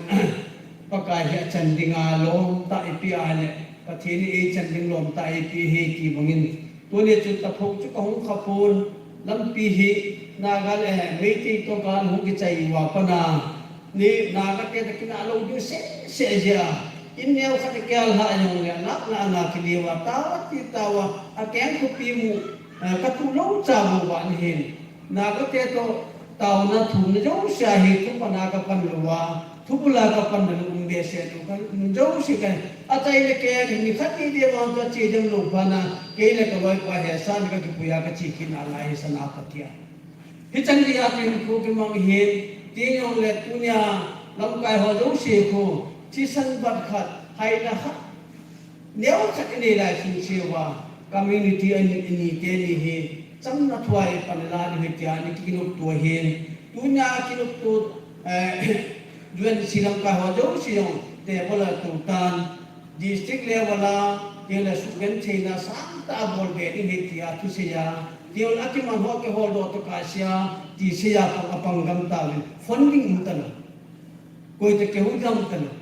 Pakai hi achan dinga lom tah eipeh a le, Pathen in eichan ding lom tah eipeh ahi ti bangin, tuni chun Taphou chu kahung kha pon, lampi hi, Naga le, eh, Meitei toh gal hung kichai uva pat a, ni Naga te toh kinah lou ding seh seh jeh a, in neo khat a kial lhah jongle, lak na na kile uva, tao ati tao a, akeng khopi mu, eh, katuh lou cha bou uva ahin. Naga te toh taona thumna jouse a hi thupana kapan lou a, thubula kapan lou um behseh lou, ka um jouse ka, achai le kei a ni khat ni dia vang chu ache dem lou phat a, kei le kaloipa hi sa le kakipui a kache kit nalai hi Senapathi a. Hichan geiya chu hinkho kimang ahin, tin jongle tunia lamkai ho jouse khu, thisan bat khat, haina khat, neo khat inei lai sung cheh uva, community ani, ani teni hi, chamna thua ipan la ding ahi tia, ani kinopto ahin, Tunia kinupto, eh, U N C lamkai ho jouse jong table a tou tan, district level a, tile sugentheina sangtah bol be ding ahi tia thusei a, tile akiman ho kiholdoh tokah sea, ti sei a pang, apang gam tauvin, funding um talou. Koi toh kihou gam talou.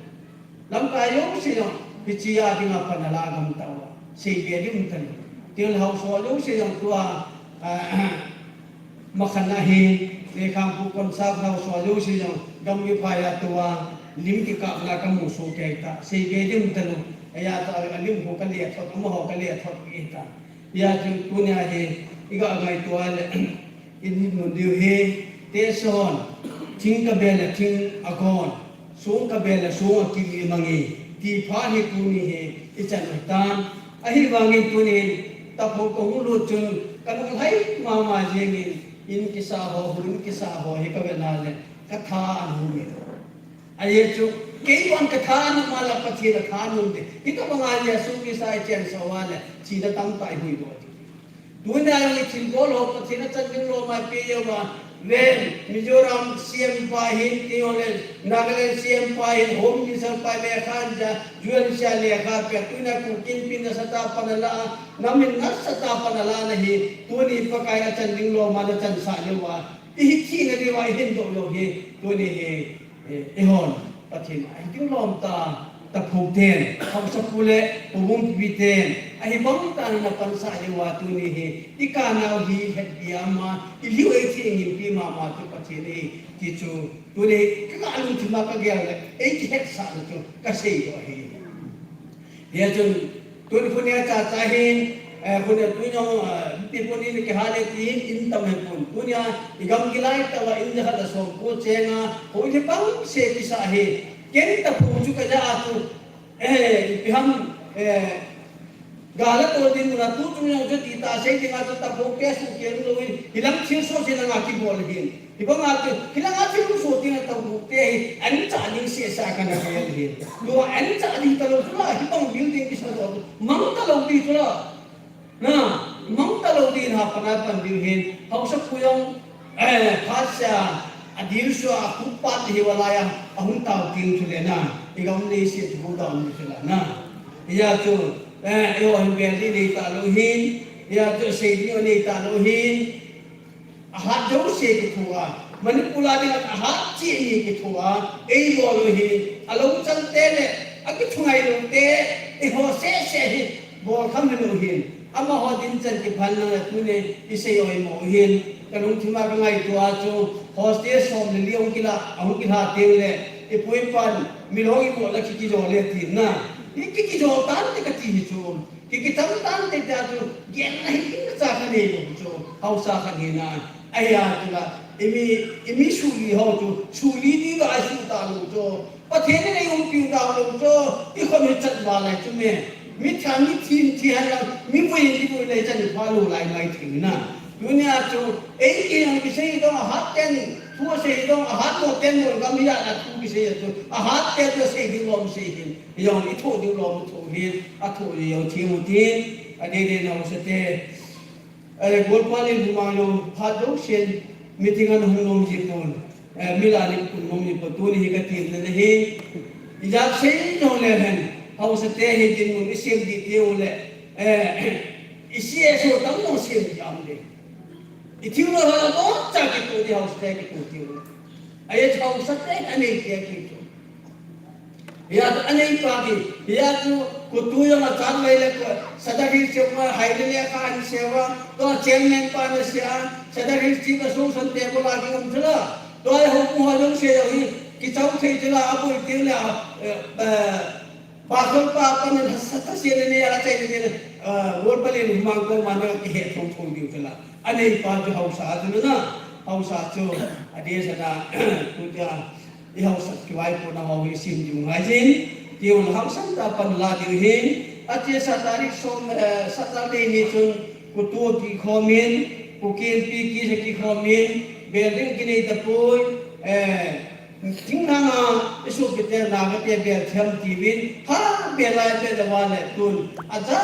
Lamkai jouse jong, hichea dinga pan ala gam tauva. Sei be ding um talou. Tile haosa jouse jong tua, ah, Makhan a hi, Lekhampur Konsak haosa jouse jong, gam miphai a tua, lim kikapna kamu soh kei ta. Sei be ding um talou. Eia ta, alim ho kale thot, amaho kale thot kei ta. Hijeh chun tunia hi, iga ngaito a le, ihin mun diu hi, te son, thing kabe le thing akon, song kabe le song akim imange, ti phat hi tuni hi, ichan u hitan. Ahivangin tunin, taphou kahung lut chun, kanung lhai mama jengin, in kisa ho, hun kisa ho, hi kavet na le, katha anom e. Ajeh chu, keiman katha nom a la Pathen atha nom ding. Hitobanga Jesu Christa ichensah uva le, thina tamtah ihuhdoh ding. Tunia jong ithilbol ho Pathen achan ding lom a ipe uva, ven, Mizoram C M pa hin, tile, Nagaland C M pa hin, Home Minister pa lekha ahin ja, U N C a lekha ape, tunia Kuki Inpi nasatah a pan ala, nam in nasatah a pan ala na hi, tuni Pakai achan ding lom a nachansah diuva, ihi thina diuva, ihin doh diu hi, tuni hi, Eh, eihon, Pathen a, hitin lom ta, taphou ten, haosapu le, poubung pipi ten, ahibang tah in napansah diuva tuni hi, ikanau hi hetbe a ma, ilhiu eithengin pi mama chu Pathen ahi, ti chu, tuni hi, kanga lungthim a kagel le, eikihetsah na chu, kasei u ahi. Hijeh chun, tuni khun a chacha hin, eh, khun a tuni jong, eh, pi pun in kihal e tin, in tam hipon. Tunia, igam gilai tah uva in jakhat le somko chenga, hoi hi bangse kisa hi. Ken taphou chu kaja a chu, eh, ipi ham, eh, gal a tol ding muna tu chung jong chu ti ta sei ding a chu taphou kei suhkeng lou in, hilang thilsoh se langa kibol hin. Hibanga chu, hilanga thil hung soh ding a taphou te hi, ancha ding sehseh a kana gel ahi. Tua ancha ding talou chula, hibang building kisa lou, mang talou ding chula. Na, mang talou ding ha pana pan diu hin, haosapu jong, eh, phatsea, adilsua, akhupat hi valai a, ahung tao ding chule na, igam leiset chu hung tao ding chula na. Hijeh chun, eh, eiho hin bel ding nei talou hin, hijeh chun sei ding nei talou hin, Ahat jouse kithoa, Manipur a dinga ahat cheh ni kithoa, eibol u hi, alou chang te le, akithungai lou te, eiho sehseh hi, bol kham hilou hin. Amaho din chan kiphal na tuni, isei oimo hin. Kalungthim a kangaito a chu, hostage som le li ahung kila, ahung kila teng le, ipu ipan, milong ibol a ki, kijol le tin na. I ki, kijol tan te kati hi chu. Ki, kitam tan te tia chu, gen na hi in cha kha nei lou chu, haosa kha nei na. Ahia chu la, imi, imi suli ho chu, suli ni ga su ta lou chu. Pathen in ei umpiu ta lou chu, ikhom hi chat va lai chu me. Mi tha, mi thin thi han lang, mi vui ni vui lai chan pha lou lai mai thei na. Tunia chu, ei ki yang kisei dong ahat ten, thu sei dong ahat mo ten mo gam ya na thu kisei chu, ahat ten chu sei ding lom sei hin. Jong ithoh ding lom ithoh hin, athoh le jong thim u tin, adei dei na haosate. Eh, golpa le bumang jong, phat jouse, meeting a hung nom ji pon, eh, mila ni kun nom ji pon, tuni hi katin na hi. Ijat sei jong le hen, haosate hi dinmun isem di tiu le, eh, isi eso tam jong sem di am le. Ithil lo hala boncha kitoh di haosate kitoh tiu le. Ahi haosate anei tia kitoh. Hijeh chun anei pa ki, hijeh chun KOTU jong achan mai le ko, Sadar Hills cheh ma hai le le kha an sewa, to chairman pa na sia, Sadar Hills Chief Association te bola ki um thila, to ai ho ku ha jong se jong hi, kichau thei thila, aboi thei la, eh, eh, pastor pa pa na sa ta se le ne, ala chai le ne, eh, wol pa le mang ko ma na ki he thong thong diu thila. Anei pa chu haosa chu na, haosa chu, adeh sa na, tu tia, I haosat kivaipona ho hi sim diu ngai jin, tiu haosan ta pan la diu hin, achesa tarik som, eh, Saturday ni chun, KOTU kikhomin, KOTU K N P kisa kikhomin, bel ding kinei tapoi, eh, thinglhanga, isopi te na kate bel thiam tiuvin, ha bel lai bel la va le tun, aja,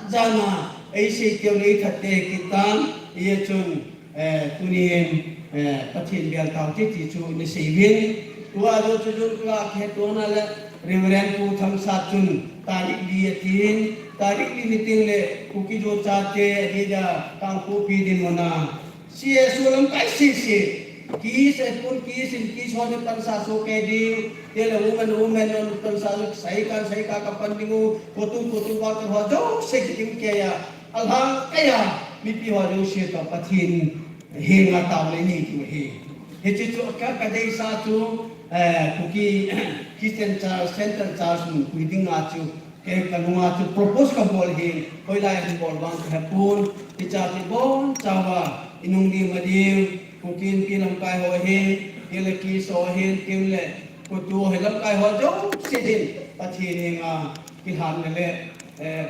jana, eisei tiu le ithat te kitan, hijeh chun, eh, tunin, eh, Pathen bel tau te ti chu ni sei vin. Tua jo chu jun kula ke tona le Reverend Pu Thamsat chun tarik li atin, tarik li ni ting le Kuki jo chate, Adia Kangpokpi dinmun a C S O lamkai sese. Kis, eh, pun kis, in kis ho ni pansa so ke ding. Te le woman, woman non pansa so sai ka, sai ka ka pan ding u. Kotu, kotu wa ka ho jo se ki ding ke ya. Alhang ke ya. Mipi ho jo se to Pathen henga tau le ni tu he. Hiche chu ka, ka deisah chu, eh, Kuki Christian Church, Central Church mun pui dinga chu. Kei ka nunga chu propose ka bol hin, hoilai hin bol vang ka hepon, hicha ti bon chawa, inung di ma diu, Kuki Inpi lamkai ho hin, Kile Kis ho hin, Kile Kotu ho hin lamkai ho jouse hin, Pathen henga kilhan na le, eh,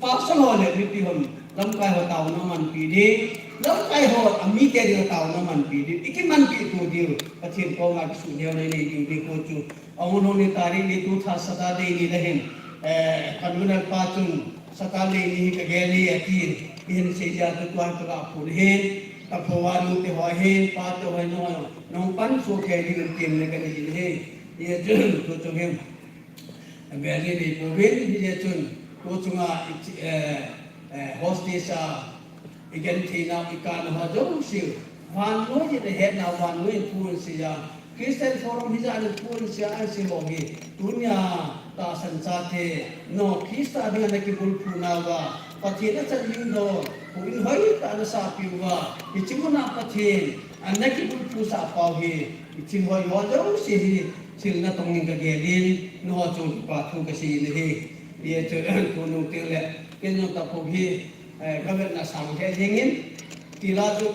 pastor ho le mipi hon, lamkai ho taona manpi di, lamkai ho amite dinga taona manpi di, iki manpi tu diu, Pathen koma kisu neo nei nei diu di ko chu, Ahung lhung ni tarik li tu tha Saturday ni le hin, eh, ka nunal pa chun Saturday ni hi ka gel e ati, i hin sei dia tu tuan ka ga phun hin, ka phowa nu te ho hin, pa te ho hin, nong, nong pan so ke ding tin le ka ni hin hin. Ye chun, tu chung hin. Gel ni ni pu vin, ye chun, tu chunga, eh, eh, hostage a, I genthei nau, i kana ho jouse. Vannoi in ahet nau, vannoi in phu in sei a. Christian Forum hijat in phu in sei a, sei ho hi. Tunia tahsan chate. No, Christa dinga na kibulphu nau va. Pathen a chan ding don. Phu in hoitah na sahpiu va. Hiche muna Pathen. Ana kibulphu sah pau hi. Hiche hoi ho jouse hi. Thil natong in ka gel in. No chung kipa thu ka sei in ahi. Ye chu, tu nung teng le. Ken jong tapou hi. Eh, ka vetna sang he jingin, tila chu,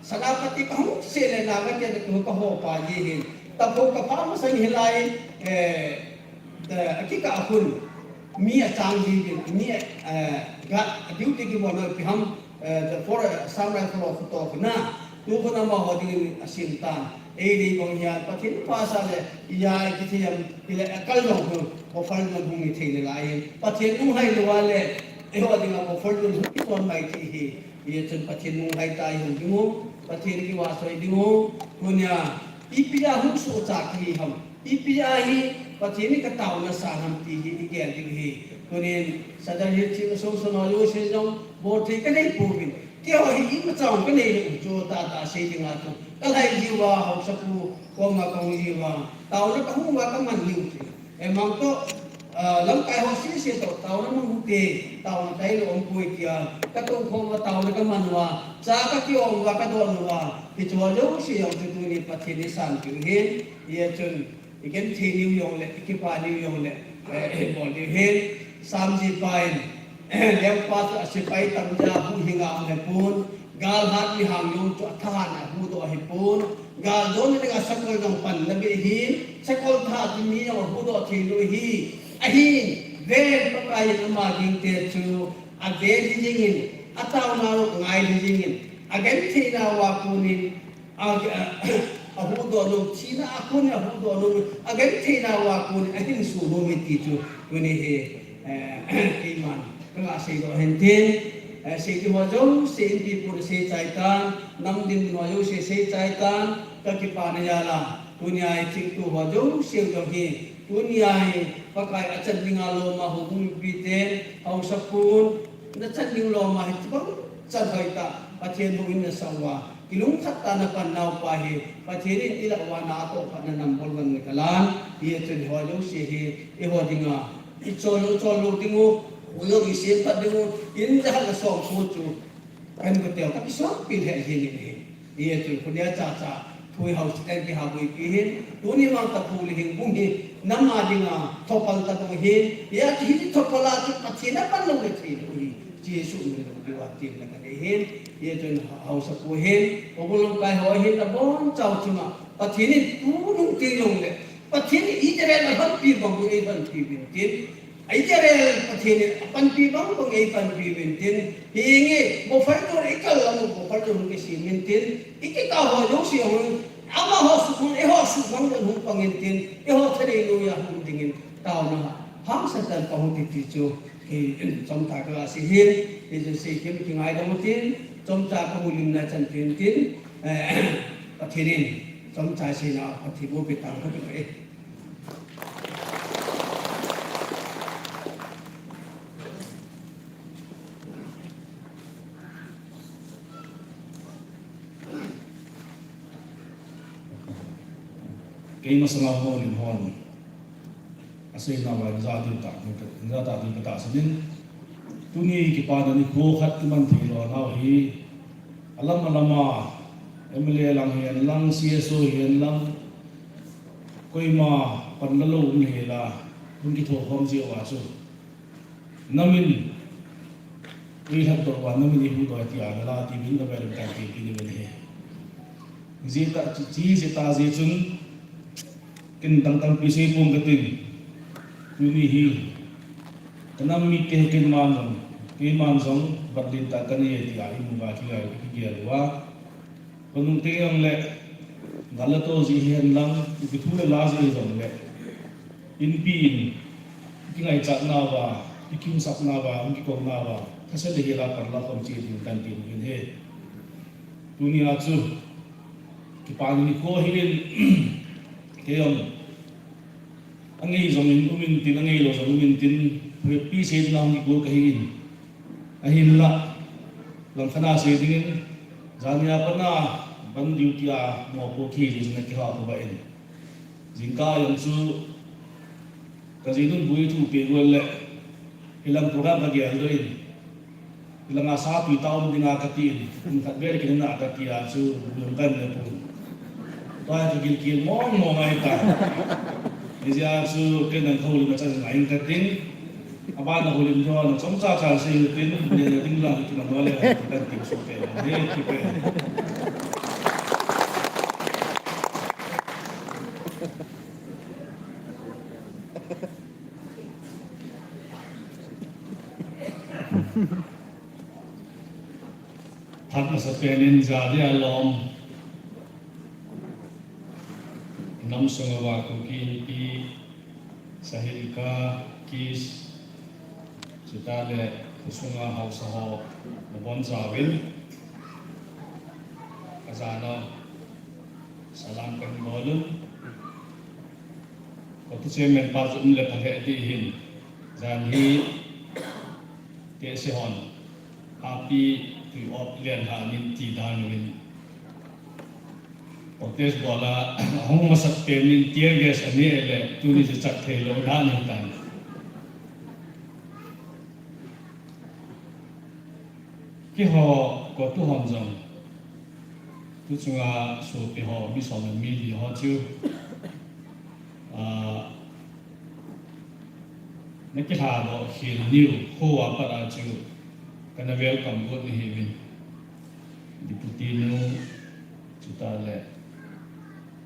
Senapati ka hung se le na ka ke tu ka ho pa ji hin. Tapou ka pha masang hilai, eh, the, a kikah a khun, mi achang ji bin, mi, eh, ga, duty kibol noi pi ham, eh, the for, eh, Assam Rifle of to na, tu ko na ma ho ding asim tan. Ei dei bang hian, Pathen pha sa le, iya, i kithiam, i le, a kal jong hu, offer jong hung i thei le lai. Pathen nung hai le wa le, eiho dinga offer jong hung i ton mai ti hi. Ye chun Pathen nung hai ta i hung ding u, Pathen ki wa soi ding u, tunia, ipi a hung su cha ki ham, ipi a hi, Pathen ni ka tau na sa ham ti hi, i gel ding hi. Tunin, sadar hi chi so so no yo se jong, bo thei ka nei pu bin. Keiho hi imacha ka nei lou chu tata sei dinga chu. Ka lai jiuva, haosapu koma ka hung jiuva. Taona ka hung uva ka man jiu chu. Emang toh, ah, lamkai ho sese toh, taona mang hute, taona tailou umpoi tia. Ka toukhom uva taona ka man uva. Cha ka kiom uva, ka don uva. Hiche ho jouse jong chu tuni Pathen in eisanpeh u ahin. Hijeh chun, I genthei niu jong le, i kipah niu jong le, eh, i bol diu ahin, Samji pa in, lengpa chu a sepai tamja huhhing a um ahipon, gal hat mi hang jong chu a thahat in a huhdoh ahipon, gal jona dinga sakol jong pan na beh ahin, sakol thahat mi jong a huhdoh thei lou ahi, ahin, ven Pakai in ama gingte chu a ven hi jingin, a taona ngai hi jingin, a genthei nauva konin, A, a, a huhdoh nom, thina a kon a huhdoh nom, a genthei nauva kon, a hinso nom e ti chu, tuni hi, eh, keiman, ka ga seidoh ahin tin, eh, sei ding ho jouse, Inpi pun sei chai tan, nam dinmun ho jouse sei chai tan, ka kipana jal a, tunia i thilto ho jouse jong hi, tunia hi, Pakai a chan dinga lom a houbung mipite, haosapu, na chan ding lom a hi, tibang chan hoitah, Pathen houin na sang uva. Kilungkhat tah na pan naupa hi, Pathen in i lah uva na atoh phatna number one na kalan, hijeh chun eiho jouse hi, eiho dinga, i chol lou, chol lou ding u, u jong i sem phat ding u, in jahal a som khu chu, kan ko teu ka kisompi lheh jing in ahi. Hijeh chun, khu nia cha cha, thui hausa ten kiha buipi hin, tuni vang tapou le hingbung hi, nam a dinga, thopal tapou hin, hijeh chun hi thopal a chu Pathen a pan lou le thei lou hi. Jesu min lou diu a tin la ka nei hin, hijeh chun haosapu hin, houbung lamkai ho hin, abonchau chunga, Pathen in tunung teng jong le, Pathen in Israel a panpi bang bang ei panpi uvin tin, Israel Pathen in a panpi bang bang ei panpi uvin tin, hinge, buffer zone i kal lam u buffer zone hung kisem in tin, i kikah ho jouse hung, amaho suhmang, eiho suhmang jong hung pang in tin, eiho thanei noiya hung ding in, taona hangsan tah in pang u hite ti chu, Hi, chomcha ka sei hin, hichu sei kim kingaidam u tin, chomcha ka houlimna chan tin tin, eh, Pathen in chomcha seina Pathen bou pe tang kati e. Kei masanga houlim hon asei nauva injah ding tah, injah tah ding katahsan in. Tuni kipana nikho khat iman thei lou nau hi, alam alam a, M L A lang hihen lang, C S O hihen lang, koima panla lou um hela, hung kithokhom jeh uva chu. Namin, eilhatdoh uva, namin eihuhdoh tia, nala ti min na Valentine ti pi ni ven he. Jeh tah, chi, chi jeh tah jeh chun, ken dang tampi sei pong katin. Tuni hi, kanam mite hi keiman jong, keiman jong, bat lentah kanei e tia, imu uva kigel, kigel uva. Khonung teng jong le, gal le tol jeh hihen lang, ipi thu le la jeh hijongle, inpi in, ikingaichat nauva, ikiumsap nauva, ikikou nauva, thase le hela panla khom cheh ding tantin hin he. Tunia chu, kipana nikho hin, kei jong, angei jong in um intin, angeilou jong um intin, happy sei dinga hung kigol kahi in. Ahinla, langkhat a sei dingin, jania pat a, ban duty a, mopo kihi jeh chun akiha pouve in. Jingkah jong chu, kajinun bu eithupi got le, hilang program kageldoh in. Hilanga sa tui tah um dinga kati in, kum khat vel kit in a kati a chu, bu jong kanei pon. Tua hi kagilkel mong mong ahitai. Hijeh a chu, ken nang kahoulim a chan ngai in katin. Abana houlim diu a nachom chacha sei utin, neh ding lang hi kiman uva le, kanti suh pen, he, kipe. Phat masapen in jadeh a lom, nam sung uva Kuki Inpi, Sahilka, Kis, chuteng le khosunga haosa ho nabonchauvin, ajana salam kahin bol un. COTU chairman pa chu um le pha lheh ding ahin, jan hi tehse hon happy tui op len ha nin ti dan uvin. Protest bol a hung masat pen in tear gas anei le tuni chu chak theilou dan ahitan. Keiho COTU hon jong, tu chunga sopi ho, mi som le mi li ho chu, ah, nakilhadoh khel niu, kho a pat a chu, kana welcome got nahiuvin. Deputy nu, chuteng le,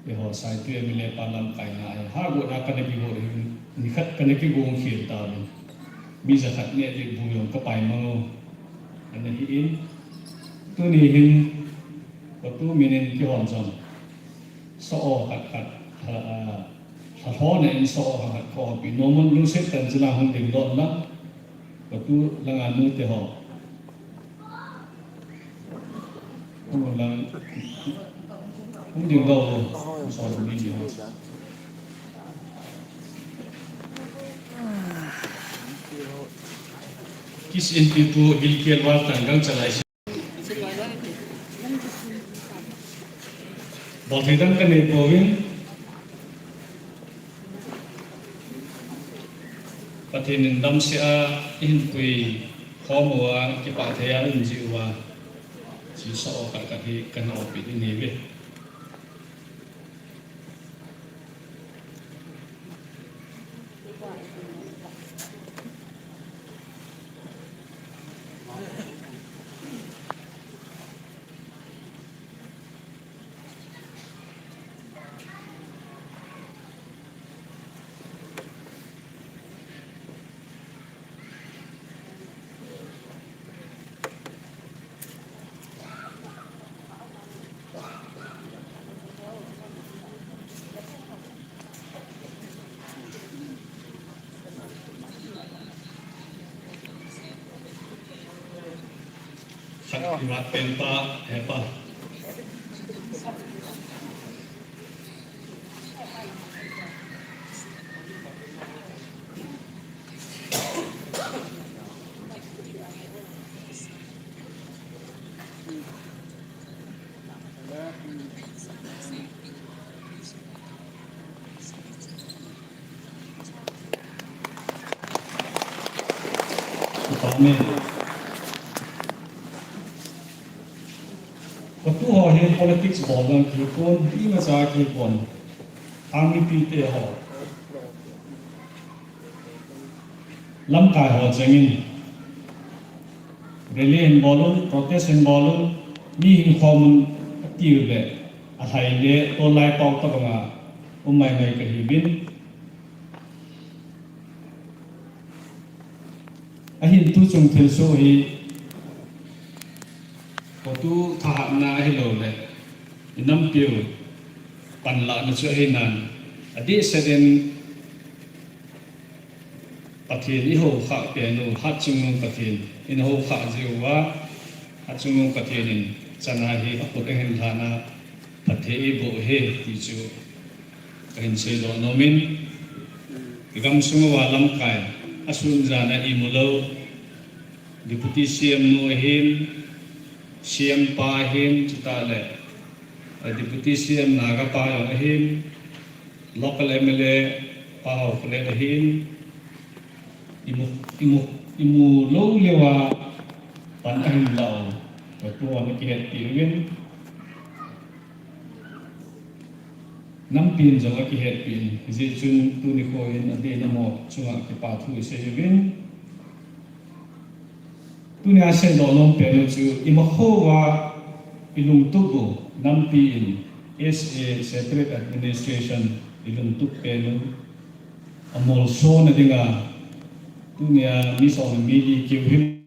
Eiho Saitui M L A pa lamkai na ahi. Hahgotna kana kigot hi, nikhat kana kigong khel tauvin. Mi jakhat neh ding bu jong kapai mang u. Ana hi in. Tuni hin, COTU min in kihon jong. Sa-o khat khat, lha, ah, lhalhona in sa-o khat khat ka-opi nom un lungset tah in chule hung dingdoh na. COTU langa nute ho. Hung lang, hung ding lo, so ni ni ho. Kis Inpi pu gilkel val tang gangchalai. Bolthei dang kanei pouvin. Pathen in damsel a eihin puikhom uva, kipah thei a um jiuva, hiche sa-o khat khat hi kana opi ding ahiuve. Khat kimat pen pa, hepa. Amen. Katu ho hi politics bol lang kipon, ima cha kipon. Ang mipi te ho. Lamkai ho chengin. Rally hin bolun, protest hin bolun, mi hin khomun atiu le, alhai le, tolai pau tabanga, um mai mai kahiuvin. Ahin tuchung thilsoh hi, katu thahatna ahilou le, inampiu panlahna chu ahinan, adehset in Pathen ihoukhah penu, Hatchungnung Pathen, inhoukhah jiuva, Hatchungnung Pathen in chana hi akhut ahin lhana, phatthei eiboh e, ti chu kahin seidoh nomin, igamsung uva lamkai, asun jana imulou, Deputy C M nu ahin, C M pa ahin, chutah le, eh, Deputy C M Naga pa jong ahin, local M L A pa ho kule ahin, imu, imu, imu lou leuva pan ahin lau, katu ana kihetpi uvin. Nampi in jong akihetpi in, hijeh chun tuni kho hin adeh in amaho chunga kipa thu isei uvin. Tunia seidoh nom penu chu imakhouva ilungtup u nampi in S A separate administration ilungtup penu amolsona dinga tunia mi som le mi li kiu hin